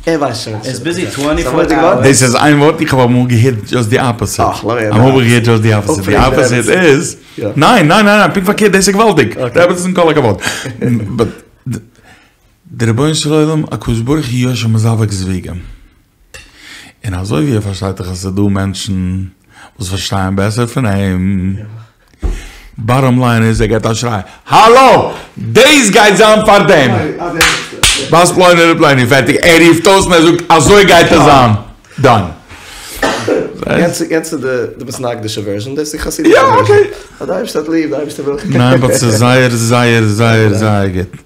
ער ווייסט שוין. ער איז ביזי טווענטי פאר אווערס. דאס איז איין ווארט, איך האב אמאל געהערט דזשאסט די אפאזיט. אמאל האב איך געהערט דזשאסט די אפאזיט. די אפאזיט איז, ניין ניין ניין פונקט פארקערט דאס איז געוואלדיג. די רעבעצין כל הכבוד. באט דער רבונו של עולם הקדוש ברוך הוא יושב ומזווג זיווגים. און אזוי ווי ער פארשטייט דאך אז ס'איז דא מענטשן וואס פארשטייען בעסער פון אים. באטאם ליין איז ער געט א שריי, האלא! דעיס גייט זיין פאר דעם! בת פלוני לפלוני, פערטיג, ער רופט אויס און ער זאגט אזוי גייט עס זיין! דאן. יענץ איז די מתנגדישע ווערזשען, דאס איז די חסידישע ווערזשען. די אייבערשטער האט ליב, די אייבערשטער וויל. ניין באט ס'איז זייער זייער זייער זייער גוט.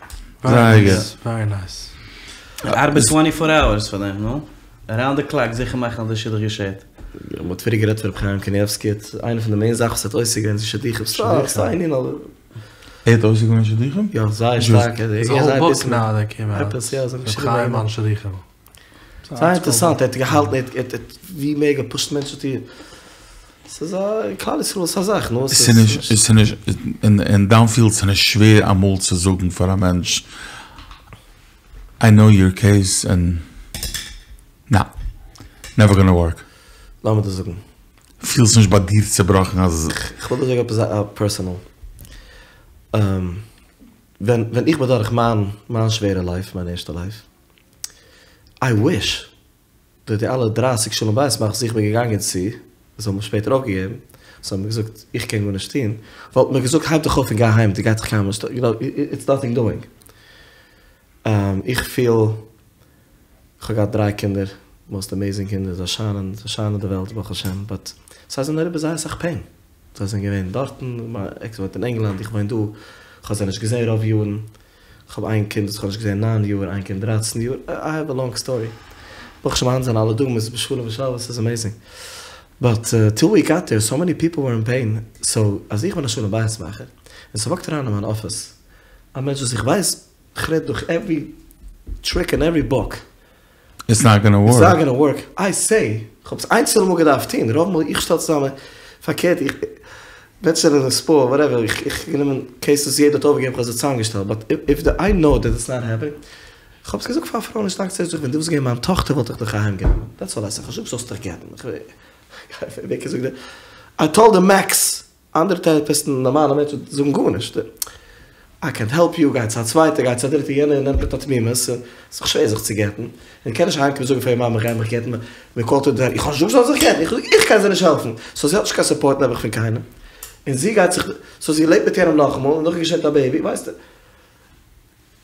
זייער גוט. ווערי נייס. ער ארבעט טווענטי פאר אווערס פאר דעם, נו? אראונד די קלאק זיכער מאכן אז די שידוך געשעט. מען האט פריער גערעדט פון רבי חיים קניבסקי, איינע פון די מעין זאכן וואס ער האט עוסק געווען איז שידוכים, ס'איז א ענין אבער. ער האט עוסק געווען שידוכים? יא זייער שטארק, ער איז א האול בוק נאו דעט קעים אוט, רבי חיים אן שידוכים. זייער אינטערעסאנט, ער האט געהאלטן, ער האט ווי מער געפושט מענטשן צו, ס'איז א כלל ישראל ס'איז א זאך, נו ס'איז נישט, ס'איז נישט, אין דיין פיעלד ס'איז נישט שווער אמאל צו זאגן פאר א מענטש, איי נאו יור קעיס ענד נא, נעווער גאנא ווארק. לאמיר דיר זאגן. פילסט נישט ביי דיר צובראכן אז. כ'וויל דיר זאגן עפעס א פערסאנעל. ווען ווען איך בין דורך מיין מיין שווערע לייף, מיין ערשטע לייף, איי וויש דעט די אלע דרייסיג שלום בית מאכערס וואס איך בין געגאנגען צו, וואס האבן מיר שפעטער אויפגעגעבן, וואס האבן מיר געזאגט איך קען גארנישט טון, וואלטן מיר געזאגט הייב דיך אויף און גיי אהיים, דו גייט זיך קיינמאל נישט, יו נאו, איטס נאטינג דואינג. איך פיל, איך האב געהאט דריי קינדער, מאסט עמעיזינג קינדער, זיי שיינען, זיי שיינען די וועלט ברוך השם, באט זיי זענען אריבער זייער אסאך פעין, זיי זענען געווען דארטן, מיין עקס וואוינט אין ענגלאנד, איך וואוין דא, איך האב זיי נישט געזען רוב יארן, איך האב איין קינד וואס איך האב נישט געזען ניין יאר, איין קינד דרייצן יאר, איי העוו א לאנג סטארי, ברוך השם היינט זענען אלע דא, מ'איז בשלום ושלווה, ס'איז עמעיזינג, באט טיל ווי גאט דער, סאו מעני פיפל ווער אין פעין, סאו אז איך בין א שלום בית מאכער, און ס'וואקט אריין אין מיין אפיס א מענטש וואס איך ווייס כ'רעד דורך עווערי טריק אין עווערי בוק. איטס נאט גאנא ווארק. איטס נאט גאנא ווארק. איי סעי, כ'האב עס איינצעלע מאל געדארפט טון, רוב מאל איך שטעל צוזאמען, פארקערט איך, מענטשן זענען נספור, וואטעווער, איך איך גענומען קעיסעס וואס יעדער האט אויפגעגעבן כ'האב זיי צוזאמגעשטעלט, באט איף די איי נאו דעט איטס נאט העפענינג, כ'האב עס געזאגט פאר א פרוי נישט לאנג צוריק, זאג איך ווען דו וואלסט געווען מיין טאכטער וואלט איך דיך אהיים גענומען, דעטס אלל איי סעד, כ'האב נישט געזאגט זאלסט דיך גט'ן, ווער קען זאגן, איי טאלד די מעקס אנדערע טעראפיסטן, נארמאלע מענטשן זאגן גארנישט. איי קענט העלפ יו, גיי צו א צווייטע, גיי צו א דריטע, יענער נעמט מיט א תמימות, ס'איז דאך שווער זיך צו גט'ן, און קען נישט אהיימקומען זאגן פאר איר מאמע איך גיי מיך גט'ן, מען קאלט איר איך האב נישט געזאגט זי זאל זיך גט'ן, איך האב געזאגט איך קען זיי נישט העלפן, סאו זי האט נישט קיין סופארט נעבעך פון קיינעם, און זי גייט זיך, סאו זי לעבט מיט יענעם נאכאמאל, און נאכדעם געשעט א בעיבי, ווייסטו,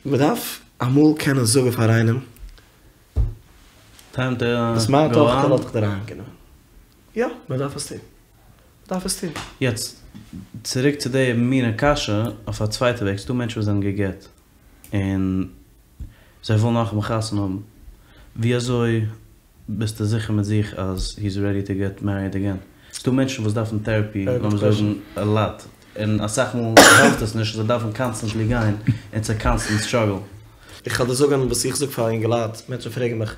מען דארף אמאל קענען זאגן פאר איינעם, ביסט מיין טאכטער וואלט איך דיר אהיימגענומען, יא, מען דארף עס טון. דארף עס טון. יעצט צוריק צו די מינע קשיא אויף א צווייטע וועג, ס'דא מענטשן וואס זענען גע'גט און זיי ווילן נאכאמאל חתונה האבן, ווי אזוי ביסטו זיכער מיט זיך אז הי'ז רעדי טו געט מעריד אגעין? ס'דא מענטשן וואס דארפן טעראפי לאמיר זאגן א לאט, און אסאך מאל העלפט עס נישט, זיי דארפן קאנסטענטלי גיין און ס'איז א קאנסטענט סטראגל. איך וועל דיר זאגן וואס איך זאג פאר אינגעלייט, מענטשן פרעגן מיך,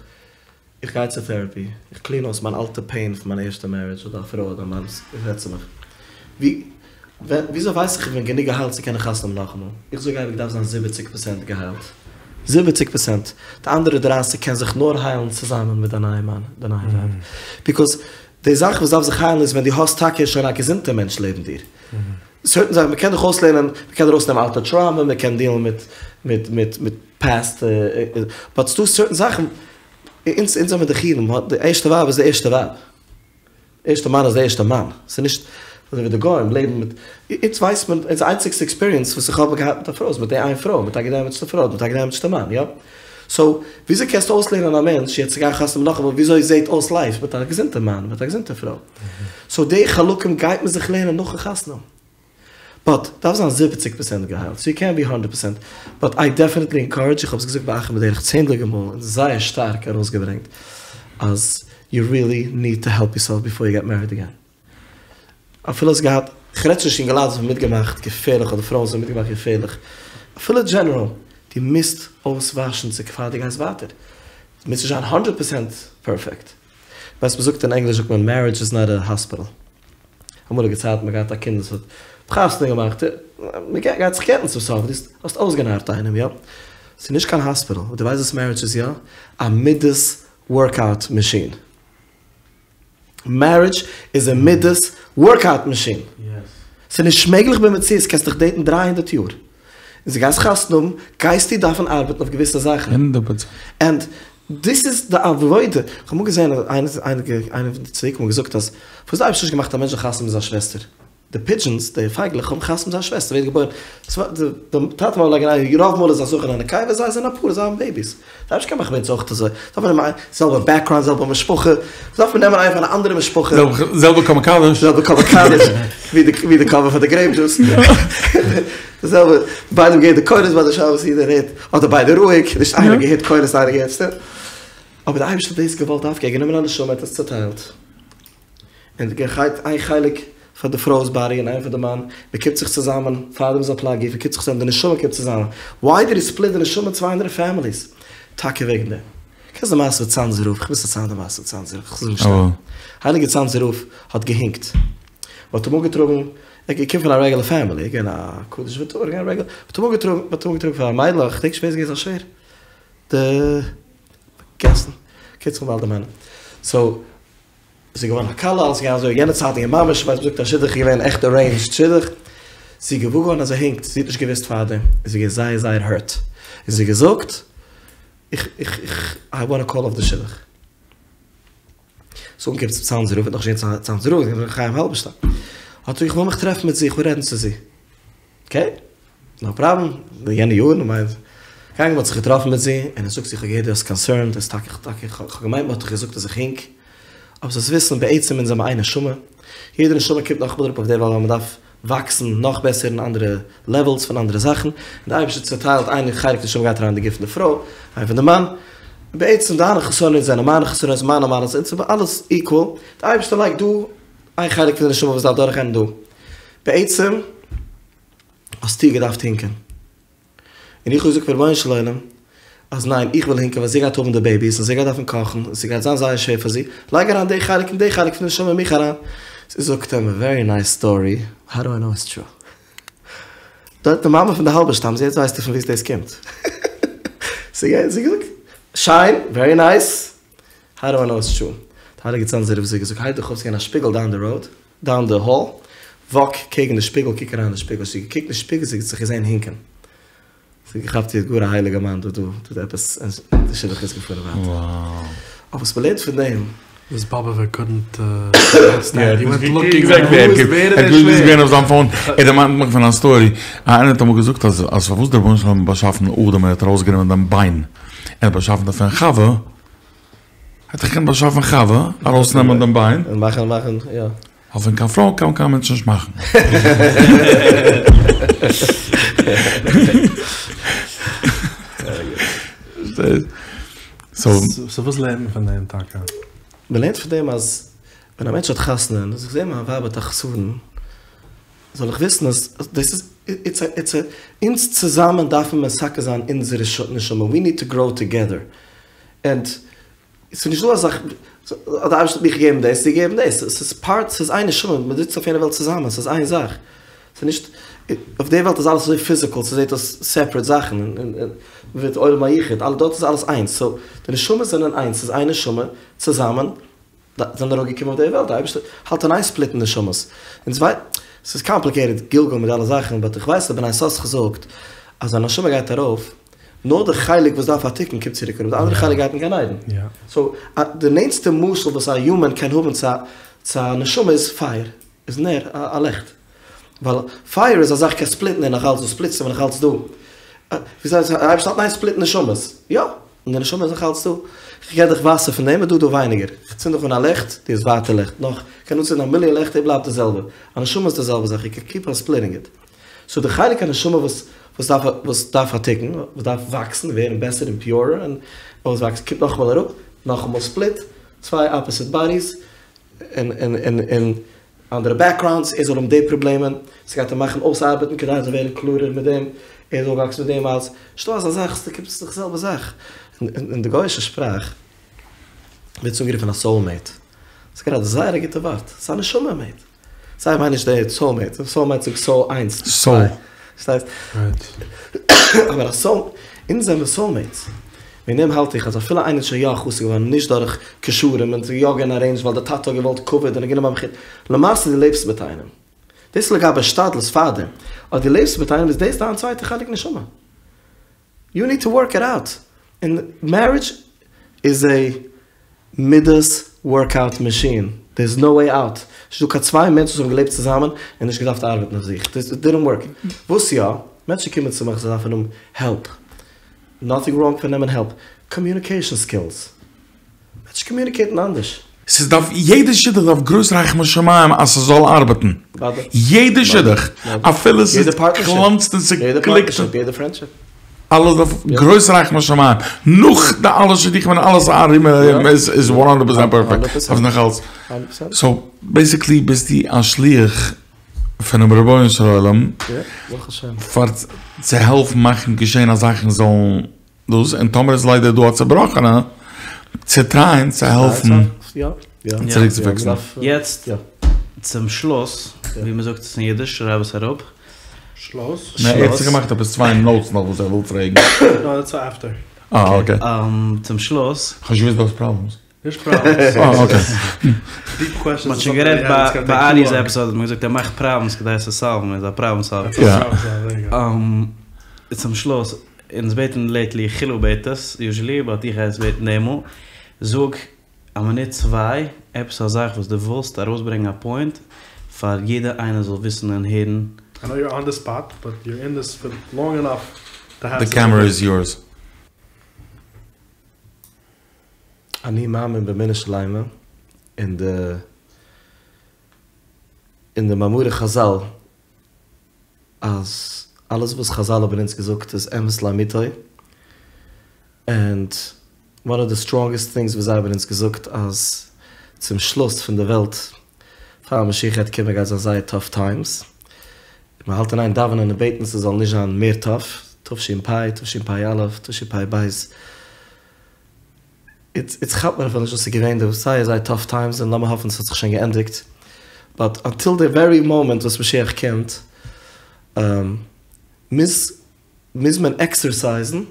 איך גיי צו טעראפי, איך קלין אויס מיין אלטע פעין פון מיין ערשטע מערידזש אדער א פרוי אדער א מאן וואס רעדט צו מיך, ווי וויאזוי ווייס איך איך בין גענוג געהיילט צו קענען חתונה האבן נאכאמאל? איך זאג אייביג דארף זיין זיבעציג פערסענט געהיילט, זיבעציג פערסענט, די אנדערע דרייסיג קען זיך נאר היילן צוזאמען מיט די נייע מאן, די נייע ווייב, ביקאוז די זאך וואס דארף זיך היילן איז ווען דו האסט טאקע שוין א געזונטע מענטש לעבן דיר, סערטען זאכן, מ'קען דיך אויסלערנען, מ'קען ארויסנעמען אלטע טראומא, מ'קען דילן מיט מיט מיט מיט. פעסט, באט ס'דא סערטען זאכן, אונז אונז האבן די חילוק, די ערשטע ווייב איז די ערשטע ווייב, די ערשטע מאן איז די ערשטע מאן, ס'איז נישט אזוי ווי די גוים לעבן מיט, אונז ווייסט מען, אונזער איינציגסטע עקספיריענס וואס איך האב געהאט מיט א פרוי איז מיט די איין פרוי, מיט א געדעמעדזשטע פרוי אדער מיט א געדעמעדזשטע מאן, יא? סאו וויאזוי קענסטו אויסלערנען א מענטש יעצט צו גיין חתונה האבן נאכאמאל וויאזוי זעהט אויס לייף מיט א געזונטע מאן מיט א געזונטע פרוי? סאו די חלקים גייט מען זיך לערנען נאכן חתונה האבן. באט דארף זיין זיבעציג פערסענט געהיילט סאו יו קענט בי האנדערט פערסענט באט איי דעפענעטלי אינקארעדזש איך האב עס געזאגט ביי אחים בדרך צענדליגע מאל און זייער שטארק ארויסגעברענגט אז יו ריעלי ניד טו העלפ יורסעלף ביפאר יו געט מעריד אגעין אפילו האסט געהאט כ'רעד שוין נישט אינגעלייט וואס האבן מיטגעמאכט געפערליך אדער פרויען וואס האבן מיטגעמאכט געפערליך אפילו דזשענעראל דו מוזט אויסוואשן זיך פאר דו גייסט ווייטער דו מוזט נישט זיין האנדערט פערסענט פערפעקט ווייסט מ'זאגט אין ענגליש זאגט מען מערידזש איז נאט א האספיטעל. אמאליגע צייטן מ'האט געהאט א קינד וואס האט חתונה געמאכט, מ'גייט זיך גט'ן צום סוף, דו האסט אויסגענארט איינעם, יא? ס'איז נישט קיין האספיטעל, דו ווייסט וואס מערידזש איז יא? א מידות ווארקאוט מאשין. מערידזש איז א מידות ווארקאוט מאשין. ס'איז נישט מעגליך במציאות קענסט דיך דעיטן דריי הונדערט יאר, און דו גייסט חתונה האבן גייסטו דארפן ארבעטן אויף געוויסע זאכן. הונדערט פראצענט. ענד דיס איז די עבודה. כ'האב אמאל געזען אז איינער איינער פון די צדיקים האט געזאגט אז פארוואס האט די אייבערשטער נישט געמאכט א מענטש זאל חתונה האבן מיט זיין שוועסטער? די פידזשענס, די פייגלעך האבן חתונה מיט זייער שוועסטער, ווערט געבוירן די טאטע מאמע לייגן איי, רוב מאל איז א זכר און א נקבה, זיי זענען א פאר, זיי האבן בעיביס. די אייבערשטער קען מאכן ביי אונז אויך אזוי. דארף מען נעמען זעלבע בעקגראונד, זעלבע משפחה, דארף מען נעמען איינער פון א אנדערע משפחה. זעלבע כל מקדש. זעלבע כל מקדש, ווי די קאווער פאר די גרעיפ דזשוס. די זעלבע, ביידע האבן געהערט די קולות ביי די שבת סעודה, רעדט, אדער ביידע רואיג, נישט איינער געהערט קולות איינער געהערט שטיל. אבער די אייבערשטער האט דאס געוואלט דווקא, ער האט גענומען א נשמה ער האט עס צוטיילט. און געהייט איין חלק פאר די פרוי'ס באדי און איין פאר די מאן, מען קומט זיך צוזאמען, פארדעם איז א פלג גוף, מען קומט זיך צוזאמען, די נשמה קומט צוזאמען. וויי דיד הי ספליט די נשמה צוויי אנדערע פעמיליס? טאקע וועגן דעם. קענסט די מעשה מיט צאנזער רב? כ'מוז פארציילן די מעשה מיט צאנזער רב, כ'זאג נישט סתם. הייליגער צאנזער רב האט געהינקט. מען האט אים אנגעטראגן, ער איז געקומען פון א רעגולער פעמילי, ער איז געווען א קדוש וטהור, געווען רעגולער, מען האט אים אנגעטראגן, מען האט אים אנגעטראגן פאר א מיידל, איך געדענק נישט ווער איז געווען זיין שווער, די, פארגעסן, קיצור כ'וועל באלד דערמאנען, סאו, עס איז געווארן א כלה, אלעס איז געווען אזוי, יענע צייט איז געווען ממש, ווייסט מ'זאגט א שידוך איז געווען עכט ארעינדזשד שידוך, זי איז געוואר געווארן אז ער הינקט, זי האט נישט געוואוסט פארדעם, איז זי געווען זייער זייער הערט, און זי האט געזאגט, איך איך איך איי וואנט טו קאל אףף די שידוך. ס'איז אנגעקומען צום צאנזער רב, נאך נישט געווען צאנזער רב, געווען ר' חיים האלבערשטאם, האט ער איך וויל מיך טרעפן מיט זי, איך וויל רעדן צו זי. אקעי, נאו פראבלעם, אין יענע יארן, כ'מיין, געגאנגען מ'האט זיך געטראפן מיט זי, און ער זאגט זי, איך האב געהערט דו האסט קאנסערן, דאס טאקע, טאקע, איך האב געמיינט מ'האט דיך געזאגט אז איך הינק, אבער זאלסט וויסן, בעצם אונז זעמער איין נשמה, יעדע נשמה קומט נאכאמאל אראפ אויף דער וועלט ווייל מ'דארף וואקסן נאך בעסער אין אנדערע לעוועלס פון אנדערע זאכן, און דער אייבערשטער צעטיילט איין חלק נשמה גייט אריין אין די גוף פון די פרוי, איין פון די מאן, בעצם דיינע חסרונות זענען מיינע חסרונות, מיינע מעלות, אונז זעמער אלעס איקוועל, דער אייבערשטער לייגט דא איין חלק פון די נשמה וואס דארף דורכגיין דא, בעצם האסטו געדארפט הינקען. און איך האב געזאגט פאר רבונו של עולם אז ניין איך וויל הינקען ווייל זי גייט האבן די בעיביס און זי גייט דארפן קאכן און ס'גייט זיין זייער שווער פאר זי, לייג אריין די חלק און די חלק פון די נשמה אין מיך אריין. זי זאגט אים א ווערי נייס סטארי, האו דו איי נאו איטס טרו? דארט די מאמע פון די האלבערשטאמס יעצט ווייסטו פון וואו דאס קומט. זי האט געזאגט שיין, ווערי נייס, האו דו איי נאו איטס טרו? די הייליגע צאנזער רב זי ע געזאגט הייב דיך אויף ס'געווען א שפיגל דאון די ראוד, דאון די האל, וואק קעגן די שפיגל קוק אריין אין די שפיגל, זי האט געקוקט אין שפיגל זי האט זיך געזען הינקען, זי האט געכאפט זי האט גאר א הייליגע מאן דא דא טוט עפעס און די שידוך איז געפארן ווייטער. אבער וואס מ'לערנט פון דעם. דיס באבאווער קאדנט סטענד, הי ווענט לוקינג ער האט געוואוסט געווען אויף זיין פאון, ער דערמאנט מיך פון א סטארי, איינער האט אמאל געזאגט אז אז פארוואס דער רבונו של עולם האט באשאפן אדם און ער האט ארויסגענומען דעם ביין און האט באשאפן דערפון חווה, האט ער געקענט באשאפן חווה, ארויסנעמען דעם ביין. און מאכן מאכן יא. ווייל פון קיין פרוי קען קיין מענטש נישט מאכן. סאו וואס לערנט מען פון דעם טאקע? מען לערנט פון דעם אז ווען א מענטש האט חתונה און איך זע מיין ווייב האט א חסרון, זאל איך וויסן אז דאס איז איטס א איטס א אונז צוזאמען דארפן מתקן זיין אונזערע נשמה, ווי ניד טו גראו טוגעדער. ענד ס'איז נישט דא אזא זאך אז דער אייבערשטער האט מיך געגעבן דאס, דיר געגעבן דאס, ס'איז פארט, ס'איז איין נשמה, מען זיצט אויף יענע וועלט צוזאמען, ס'איז איין זאך, ס'איז נישט, אויף די וועלט איז אלעס אזוי פיזיקעל, ס'זעט אויס סעפערעט זאכן, און מ'ווערט עולם היחוד, אלע דארט איז אלעס איינס, סאו די נשמות זענען איינס, ס'איז איין נשמה, צוזאמען זענען אראפגעקומען אויף די וועלט, די אייבערשטער האלט אין איין ספליטן נשמות, אונז וויי, ס'איז קאמפליקעיטעד גלגול מיט אלע זאכן, באט איך ווייס אז בני יששכר זאגט אז ווען א נשמה גייט ארויף. נאר די חלק וואס דארף א תיקון קומט צוריק אראפ, די אנדערע חלק גייט אין גן עדן. סאו די נענטסטע משל וואס א יומען קען האבן צו א נשמה איז פייער, איז נר, א לעכט. ווייל פייער איז א זאך קענסט ספליטן און נאכאלץ דא, ספליטסט און נאכאלץ דא. וויאזוי די אייבערשטער האלט אין איין ספליטן נשמות. יא, און די נשמה איז נאכאלץ דא. כ'געב דיך וואסער פון דעם איז דא דא ווייניגער. כ'צינד דיך אן א לעכט, דו האסט ווייטער לעכט. נאך, כ'קען אנצינדן א מיליאן לעכט, ער בלייבט די זעלבע. א נשמה איז די זעלבע זאך, יו קען קיפ אן ספליטינג איט. סאו די חלק הנשמה וואס וואס דארף וואס דארף א תיקון, וואס דארף וואקסן, ווערן בעסער און פיורער און אויסוואקסן, קומט נאכאמאל אראפ, נאכאמאל ספליט, צוויי אפעסיט באדיס, און און און און אנדערע בעקגראונדס, ער זאל האבן די פראבלעמען, ס'גייט אים מאכן אויסארבעטן כדי ער זאל ווערן קלארער מיט דעם, ער זאל וואקסן מיט דעם אלס, נישטא אזא זאך, ס'קומט ס'איז דאך די זעלבע זאך, אין די גוי'אישע שפראך ווערט עס אנגערופן א סאול מעיט, ס'איז גראדע זייער א גוטע ווארט, ס'איז א נשמה מעיט. זיי מיינען נישט די סאול מעיט, סאול מיינט זיך סאול איינס, סאול. פארשטייסט? אבער א סאול, אונז זעמיר סאול מעיטס. וועגן דעם האלט איך אז אפילו איינער איז שוין יא א חתן געווארן נישט דורך קשרים און ס'איז יא געווען ארעינדזשד ווייל די טאטע האט געוואלט כבוד און גענומען א מחותן, למעשה דו לעבסט מיט איינעם. דאס איז לגבי השתדלות פארדעם. אויב דו לעבסט מיט איינעם איז דאס דיין צווייטע חלק נשמה. יו ניד טו ווארק איט אוט. און מערידזש איז א מידות ווארקאוט מאשין, דער איז נאו וועי אוט, נישט דא קיין צוויי מענטשן וואס האבן געלעבט צוזאמען און נישט געדארפט ארבעטן אויף זיך, דאס דידנט ווארק, וואס יא, מענטשן קומען צו מיך זיי דארפן האבן העלפ, נאטינג ראנג פון נעמען העלפ, קאמיוניקעישן סקילס, מענטשן קאמיוניקעיטן אנדערש. ס'דארף, יעדע שידוך דארף גרויס רחמי שמים אז ס'זאל ארבעטן, יעדע שידוך, אפילו ס'איז גלאנצט און ס'קליקט, אלעס דארף גרויס רחמי שמים, נאך די אלע שידוכים און אלעס ארום און ארום איז וואן האנדרעט פערסענט פערפעקט, דארף נאך אלס, סאו בעיסיקלי ביסטו א שליח פונעם רבונו של עולם פאר צו העלפן מאכן געשען אז זאכן זאלן דאס, און טאמער איז ליידער דא א צובראכענע, צו טרייען צו העלפן צוריק צו פיקסן. יעצט צום שלוס, ווי מען זאגט עס אין אידיש, שרייב עס אראפ. שלוס? נע, ער האט זיך געמאכט עפעס צוויי נאוטס נאך וואס ער וויל פרעגן. נאו, דעטס אפטער. אה, אקעי. צום שלוס. כ'האב נישט געוואוסט דו האסט פראבלעמס. נישט פראבלעמס. אה, אקעי. דיפ קוועשאנס. מ'האט שוין גערעדט ביי ארי'ס עפיסאד האט מען געזאגט ער מאכט פראבלעמס כדי עס צו סאלוון, ער איז א פראבלעם סאלווער. יא. צום שלוס, אונז בעטן לעיטלי, חילו בעט עס יוזשעלי, באט איך גיי עס בעטן די מאל, זאג א מינוט צוויי עפעס א זאך וואס דו ווילסט ארויסברענגען א פוינט פאר יעדער איינער זאל וויסן און הערן. איי נאו יור אן די ספאט באט יור אין דיס פאר לאנג ענאף טו העוו די קעמערע איז יורס. אני מאמין באמונה שלימה אין די אין די מאמרי חזל אז אלעס וואס חזל האבן אונז געזאגט איז אמת לאמיתו, ענד וואן אוו די סטראנגעסט טינגס וואס זיי האבן אונז געזאגט אז צום שלוס פון די וועלט פאר משיח גייט קומען גייט זיין זייער טאף טיימס, מען האלט אין איין דאווענען און בעטן ס'זאל נישט זיין מער טאף, תשפ, תשפ"א, תשפ"ב. איצט כאפט מען אפילו נישט וואס איז געווען דא, זייער זייער טאף טיימס און לאמיר האפן ס'האט זיך שוין געענדיגט, באט אנטיל די ווערי מאמענט וואס משיח קומט מוז מוז מען עקסערסייזן,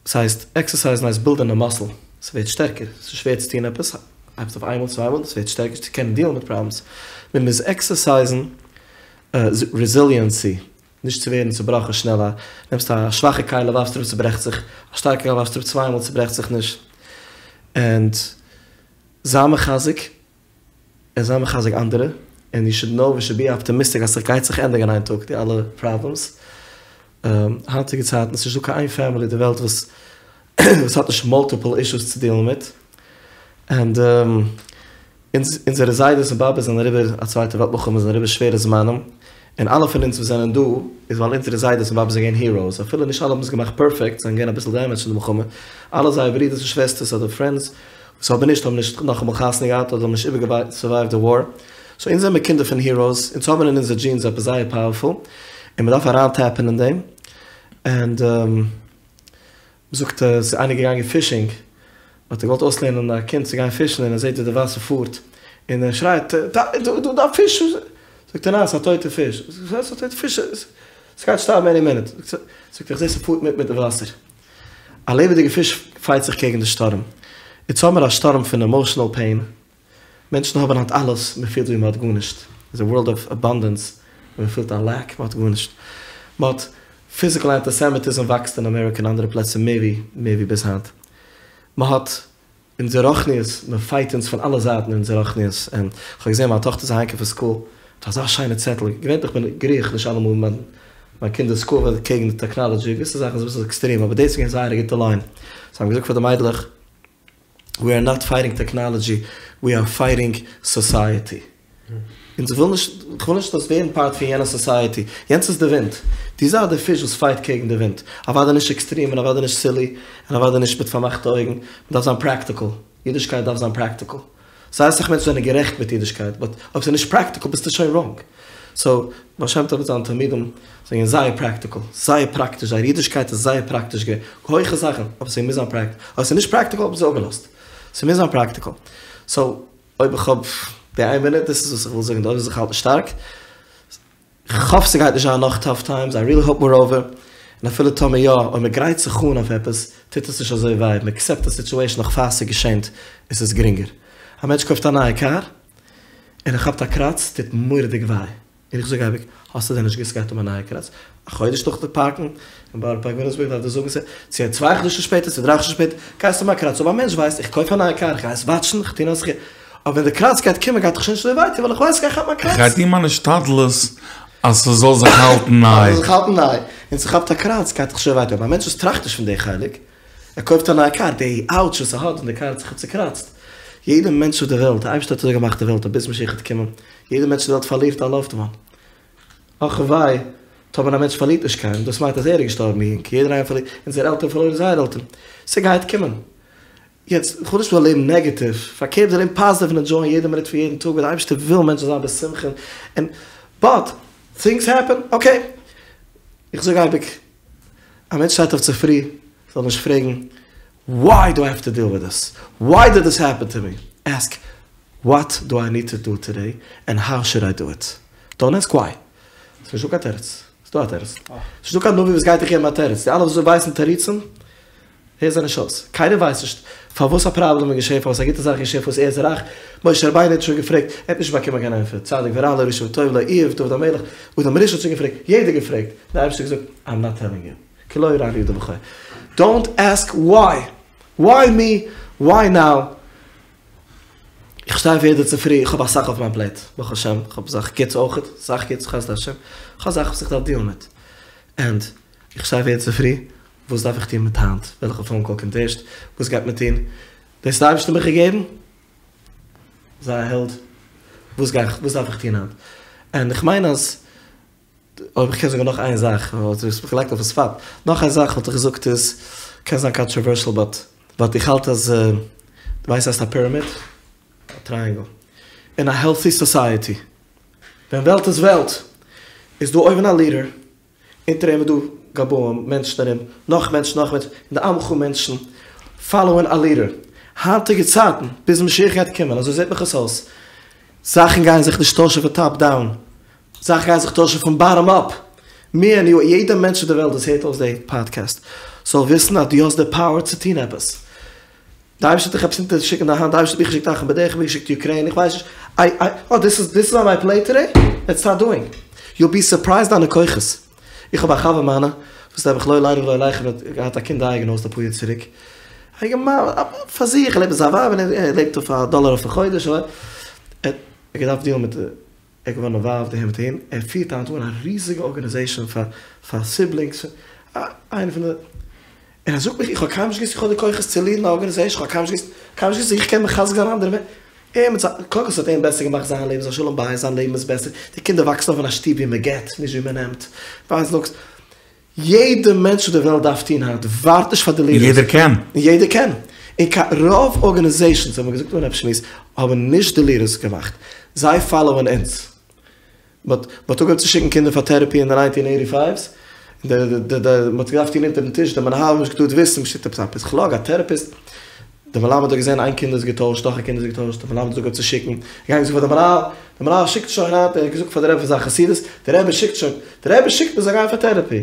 ס'הייסט עקסערסייזן הייסט בילדען א מאסל, ס'ווערט שטערקער, ס'איז שווער צו טון עפעס, הייבסט אויף איינמאל צוויי מאל, ס'ווערט שטערקער צו קענען דיעלן מיט פראבלעמס, מען מוז עקסערסייזן רעזיליענסי, נישט צו ווערן צובראכן שנעל, א נעמסט א שוואכע כלי ווארפסט אראפ צוברעכט זיך, א שטארקע כלי ווארפסט אראפ צוויי מאל צוברעכט זיך נישט, ענד זיי מחזק און זיי מחזק אנדערע, ענד יו שוד נאו ווי שוד בי אפטעמיסטיק אז ס'גייט זיך ענדיגן איין טאג די אלע פראבלעמס, היינטיגע צייטן ס'נישט דא קיין איין פעמילי אין די וועלט וואס וואס האט נישט מולטיפעל אישוס צו דיעלן מיט, ענד אונז אונזערע זיידעס און באבעס זענען אריבער א צווייטע וועלט מלחמה זענען אריבער שווערע זמנים, און אלע פון אונז וואס זענען דא איז ווייל אונזערע זיידעס און באבעס זענען געווען היראוס, אפילו נישט אלע האבן עס געמאכט פערפעקט, זענען געווען אביסל דעמעדזשד פון די מלחמה, אלע זייער ברידערס און שוועסטערס אדער פרענדס וואס האבן נישט האבן נישט נאכאמאל חתונה געהאט אדער האבן נישט איבער סורווייווד די וואר, סאו אונז זעמיר קינדער פון היראוס, אונז האבן אין אונזער דזשינס עפעס זייער פאוערפול, און מ'דארף אריין טעפען אין דעם, ענד. מ'זאגט אז איינער געגאנגען פישינג, האט ער געוואלט אויסלערנען א קינד צו גיין פישן און ער זעט ווי די וואסער פארט, און ער שרייט טאטי דא דא א פיש! זאגט ער ניין ס'איז א טויטע פיש, זאגט ער וואס א טויטע פיש? ס'גייט שטארבן עני מינוט, זאגט ער איך זע ס'פארט מיט מיט די וואסער, א לעבעדיגע פיש פייט זיך קעגן די שטורם, איצט האמיר א שטורם פון עמאושענעל פעין, מענטשן האבן היינט אלעס, מען פילט ווי מען האט גארנישט, איז א ווארלד אוו אבאנדענס, מען פילט א לעק, מען האט גארנישט, מען האט. פיזיקל אנטיסעמיטיזם וואקסט אין אמעריקע און אנדערע פלעצער מער ווי מער ווי ביז היינט. מען האט אונזער רוחניות, מען פייט אונז פון אלע זייטן אונזער רוחניות, און כ'האב געזען מיין טאכטער איז אהיימגעקומען פון סקול מיט אזא שיינע צעטל, געווענליך בין עגרי איך נישט אלעמאל מיט מיין קינדער'ס סקול ווייל קעגן די טעקנאלעדזשי, געוויסע זאכן איז אביסל עקסטרעם, אבער דאס איז געווען זייער א גוטע ליין, זיי האבן געזאגט פאר די מיידלעך, ווי אר נאט פייטינג טעקנאלעדזשי, ווי אר פייטינג סאסייעטי. אונז וויל נישט, כ'וויל נישט זאלסט ווערן פארט פון יענע סאסייעטי, יענץ איז די ווינט, דו זיי די פיש וואס פייט קעגן די ווינט, אוודאי נישט עקסטרים און אוודאי נישט סילי, און אוודאי נישט מיט פארמאכטע אויגן, מ'דארף זיין פראקטיקל, אידישקייט דארף זיין פראקטיקל, זייער אסאך מענטשן זענען גערעכט מיט אידישקייט, באט אויב ס'איז נישט פראקטיקל ביסטו שוין ראנג, סאו, בעל שם טוב מיט זיינע תלמידים זענען געווען זייער פראקטיקל, זייער פראקטיש, זייער אידישקייט איז זייער פראקטיש געווען, הויכע זאכן, אבער ס'מוז זיין פראקטיקל, אויב ס'איז נישט פראקטיקל האבן זיי אפגעלאזט, ס'מוז זיין פראקטיקל, סאו. אויב איך האב די איין מינוט, דאס איז וואס איך וויל זאגן, די עולם זאל זיך האלטן שטארק, כ'האף ס'גייט נישט זיין נאך טאף טיימס, איי ריעלי האופ וויר אווער, און אפילו טאמער יא, אויב מ'גרייט זיך אן אויף עפעס, טוט עס נישט אזוי וויי, מ'עקסעפט א סיטועשן נאך פאר ס'געשענט, איז עס גרינגער. א מענטש קויפט א נייע קאר, און ער כאפט א קראץ, טוט מורא'דיג וויי. און איך זאג אייביג, האסטו דען נישט געוואוסט ס'גייט האבן א נייע קראץ? א חודש נאך די פארקן אין בארא פארק וויליאמסבורג דארף דיר זאגן ס' צו צוויי חדשים שפעטער צו דריי חדשים שפעטער גייסטו האבן א קראץ אויב א מענטש ווייסט איך קויף א נייע קאר איך גיי עס וואטשן איך טו נאר זיכער אבער ווען די קראץ גייט קומען גייט דאך שוין נישט אזוי וויי טון ווייל איך ווייס איך גיי כאפן א קראץ. איך גיי טון מיין השתדלות אז ס'זאל זיך האלטן ניי. אז ס'זאל זיך האלטן ניי. און ס'כאפט א קראץ גייט דאך שוין וויי טון אבער א מענטש וואס טראכט נישט פון די חלק ער קויפט א נייע קאר די אוטש וואס ער האט ווען די קאר האט זיך צוקראצט יעדע מענטש אויף די וועלט די אייבערשטער האט אזוי געמאכט די וועלט אז ביז משיח וועט קומען יעדע מענטש אין די וועלט פארלירט א לאווד וואן. אך און וויי, טאמער א מענטש פארלירט נישט קיינעם, דאס מיינט אז ער איז געשטארבן יונג, יעדער איינער פארלירט, אונזערע עלטערן פארלוירן זייערע עלטערן. ס'גייט קומען. יעצט, איך וויל נישט מ'זאל לעבן נעגעטיוו, פארקערט מ'זאל לעבן פאזיטיוו און ענדזשויען יעדע מינוט פון יעדן טאג, ווייל די אייבערשטער וויל מענטשן זאלן זיין בשמחה און, באט, טינגס העפען, אקעי. איך זאג אייביג, א מענטש שטייט אויף צופרי, זאל נישט פרעגן, וואי דו איי העוו טו דיעל וויט דיס? וואי דיד דיס העפען טו מי? עסק וואט דו איי ניד טו דו טודעי ענד האו שוד איי דו איט? דאנט עסק וואי. ס'איז נישטא קיין תירוץ. ס'איז דא א תירוץ. ס'איז נישטא קיין נביא וואס גייט דיך געבן א תירוץ. די אלע וואס ווייסן תירוצים, הער זיי נישט אויס. קיינער ווייסט נישט פארוואס א פראבלעם איז געשען, פארוואס א גוטע זאך איז געשען, פארוואס ער איז רייך. משה רבינו האט שוין געפרעגט, ער האט נישט באקומען קיין ענטפער. צדיק ורע לו, רשע וטוב לו, איוב, דוד המלך, אדם הראשון האט שוין געפרעגט, יעדער געפרעגט. דער אייבערשטער האט געזאגט, איים נאט טעלינג יו. כי לא יראני האדם וחי. דאונט עסק וואי! וואי מי? וואי נאו? איך שטיי אויף יעדע צופרי, איך האב אסאך אויף מיין פלעיט, ברוך השם, איך האב אסאך גוטס אויכעט, אסאך גוטס, חסדי השם, איך האב זאכן וואס איך דארף דיעלן מיט, ענד איך שטיי אויף יעדע צופרי, וואס דארף איך טון מיט היינט? וועלכע פאון קאל קומט ערשט? וואס גייט מען טון? דאס האט די אייבערשטער מיך געגעבן? זיי א העלד, וואס גיי איך, וואס דארף איך טון היינט? ענד איך מיין אז אויב איך קען זאגן נאך איין זאך, דו האסט מיך געלייגט אויפן ספאט, נאך איין זאך וואלט איך געזאגט איז, קען זיין קאנטראווערשעל באט, באט איך האלט אז, דו ווייסט וואס הייסט א פיראמיד? א טרייענגל. אין א העלטי סאסייעטי, ווען וועלט איז וועלט, איז דא אויבן א לידער, אונטער אים איז דא גבאים, מענטשן ארום, נאך מענטשן, נאך מענטשן, און די עמך מענטשן פאלאוען א לידער. היינטיגע צייטן, ביז משיח גייט קומען, אזוי זעט מיך עס אויס, זאכן גייען זיך נישט טוישן פון טאפ דאון, זאכן גייען זיך טוישן פון באטאם אפ. מי ענד יו, יעדע מענטש אויף די וועלט וואס הערט אויס די פאדקעסט, זאל וויסן אז דו האסט די פאוער צו טון עפעס. די אייבערשטער האט דיך עפעס אונטערגעשיקט אין די האנט, די אייבערשטער האט מיך געשיקט אחים בדרך, מיך געשיקט אוקריין, איך ווייס נישט, איי איי, אה דיס איז דיס איז אן מיי פלעיט טודעי, לעטס סטארט דואינג. יו וויל בי סורפרייזד דיינע כוחות. איך האב א חבר מיינע, וואס נעבעך לא עלינו ולא עליכם האט געהאט א קינד דייעגנאוזד אפאר יאר צוריק, א יונגערמאן, פאר זיך, ער לעבט מיט זיין ווייב און ער לעבט אויף א דאלער אויפן חודש, ער האט געדארפט דיעלן מיט. ער איז געווארן אינוואלווד אהין מיט אהין, ער פירט היינט אן א ריזיגע ארגאניזעישאן פאר פאר סיבלינגס, איינער פון די, און ער זאגט מיך איך האב קיינמאל נישט געוואוסט איך האב די כוחות צו ליעדן א ארגאניזעישאן, איך האב קיינמאל נישט געוואוסט, קיינמאל נישט געוואוסט איך קען מחזק זיין אנדערע מענ, ער מיט זיין, קודם כל ס'האט אים בעסער געמאכט זיין לעבן, זיין שלום בית, זיין לעבן איז בעסער, די קינדער וואקסן אויף אין א שטוב ווי מען געבט, נישט ווי מען נעמט, ווייסט דאס. יעדע מענטש אויף די וועלט דארף טון היינט, ווארט נישט פאר די לידערס. און יעדער קען. און יעדער קען. און קיין רוב ארגאניזעישאנס, האבן מיר געזאגט אנהייב שמועס, האבן נישט די לידערס געמאכט. זיי פאלאוען אונז. מ'האט מ'האט אנגעהויבן צו שיקן קינדער פאר טערעפי אין די ניינטין עיטי פייווס, די די די מ'האט געדארפט טון אונטערן טיש, די מנהלים האבן נישט געטארט וויסן, מ'שיקט עפעס א פסיכלאג, א טערעפיסט. די מלמד האט געזען איין קינד איז געטוישט, נאך א קינד איז געטוישט, די מלמד האט אנגעהויבן צו שיקן, געגאנגען זאגן פאר די מנהל, די מנהל שיקט שוין היינט, ער האט געזאגט פאר די רבי פון זיין חסידות, די רבי שיקט שוין, די רבי שיקט מען זאל גיין פאר טערעפי.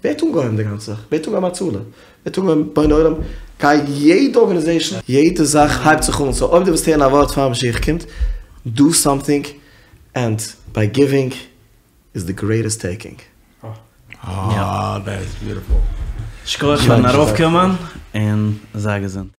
ווער האט אנגעהויבן די גאנצע זאך? ווער האט אנגעהויבן הצלה? ווער האט אנגעהויבן בוני עולם? גיי יעדע ארגאניזעישן, יעדע זאך הייבט זיך אן, סאו אויב דו ווילסט הערן א ווארט פאר משיח קומט, דו סאמטינג, ענד ביי גיווינג איז די גרעיטעסט טעיקינג. אה, דעט איז ביוטיפול. שכוח פארן ארויפקומען און זיי געזונט.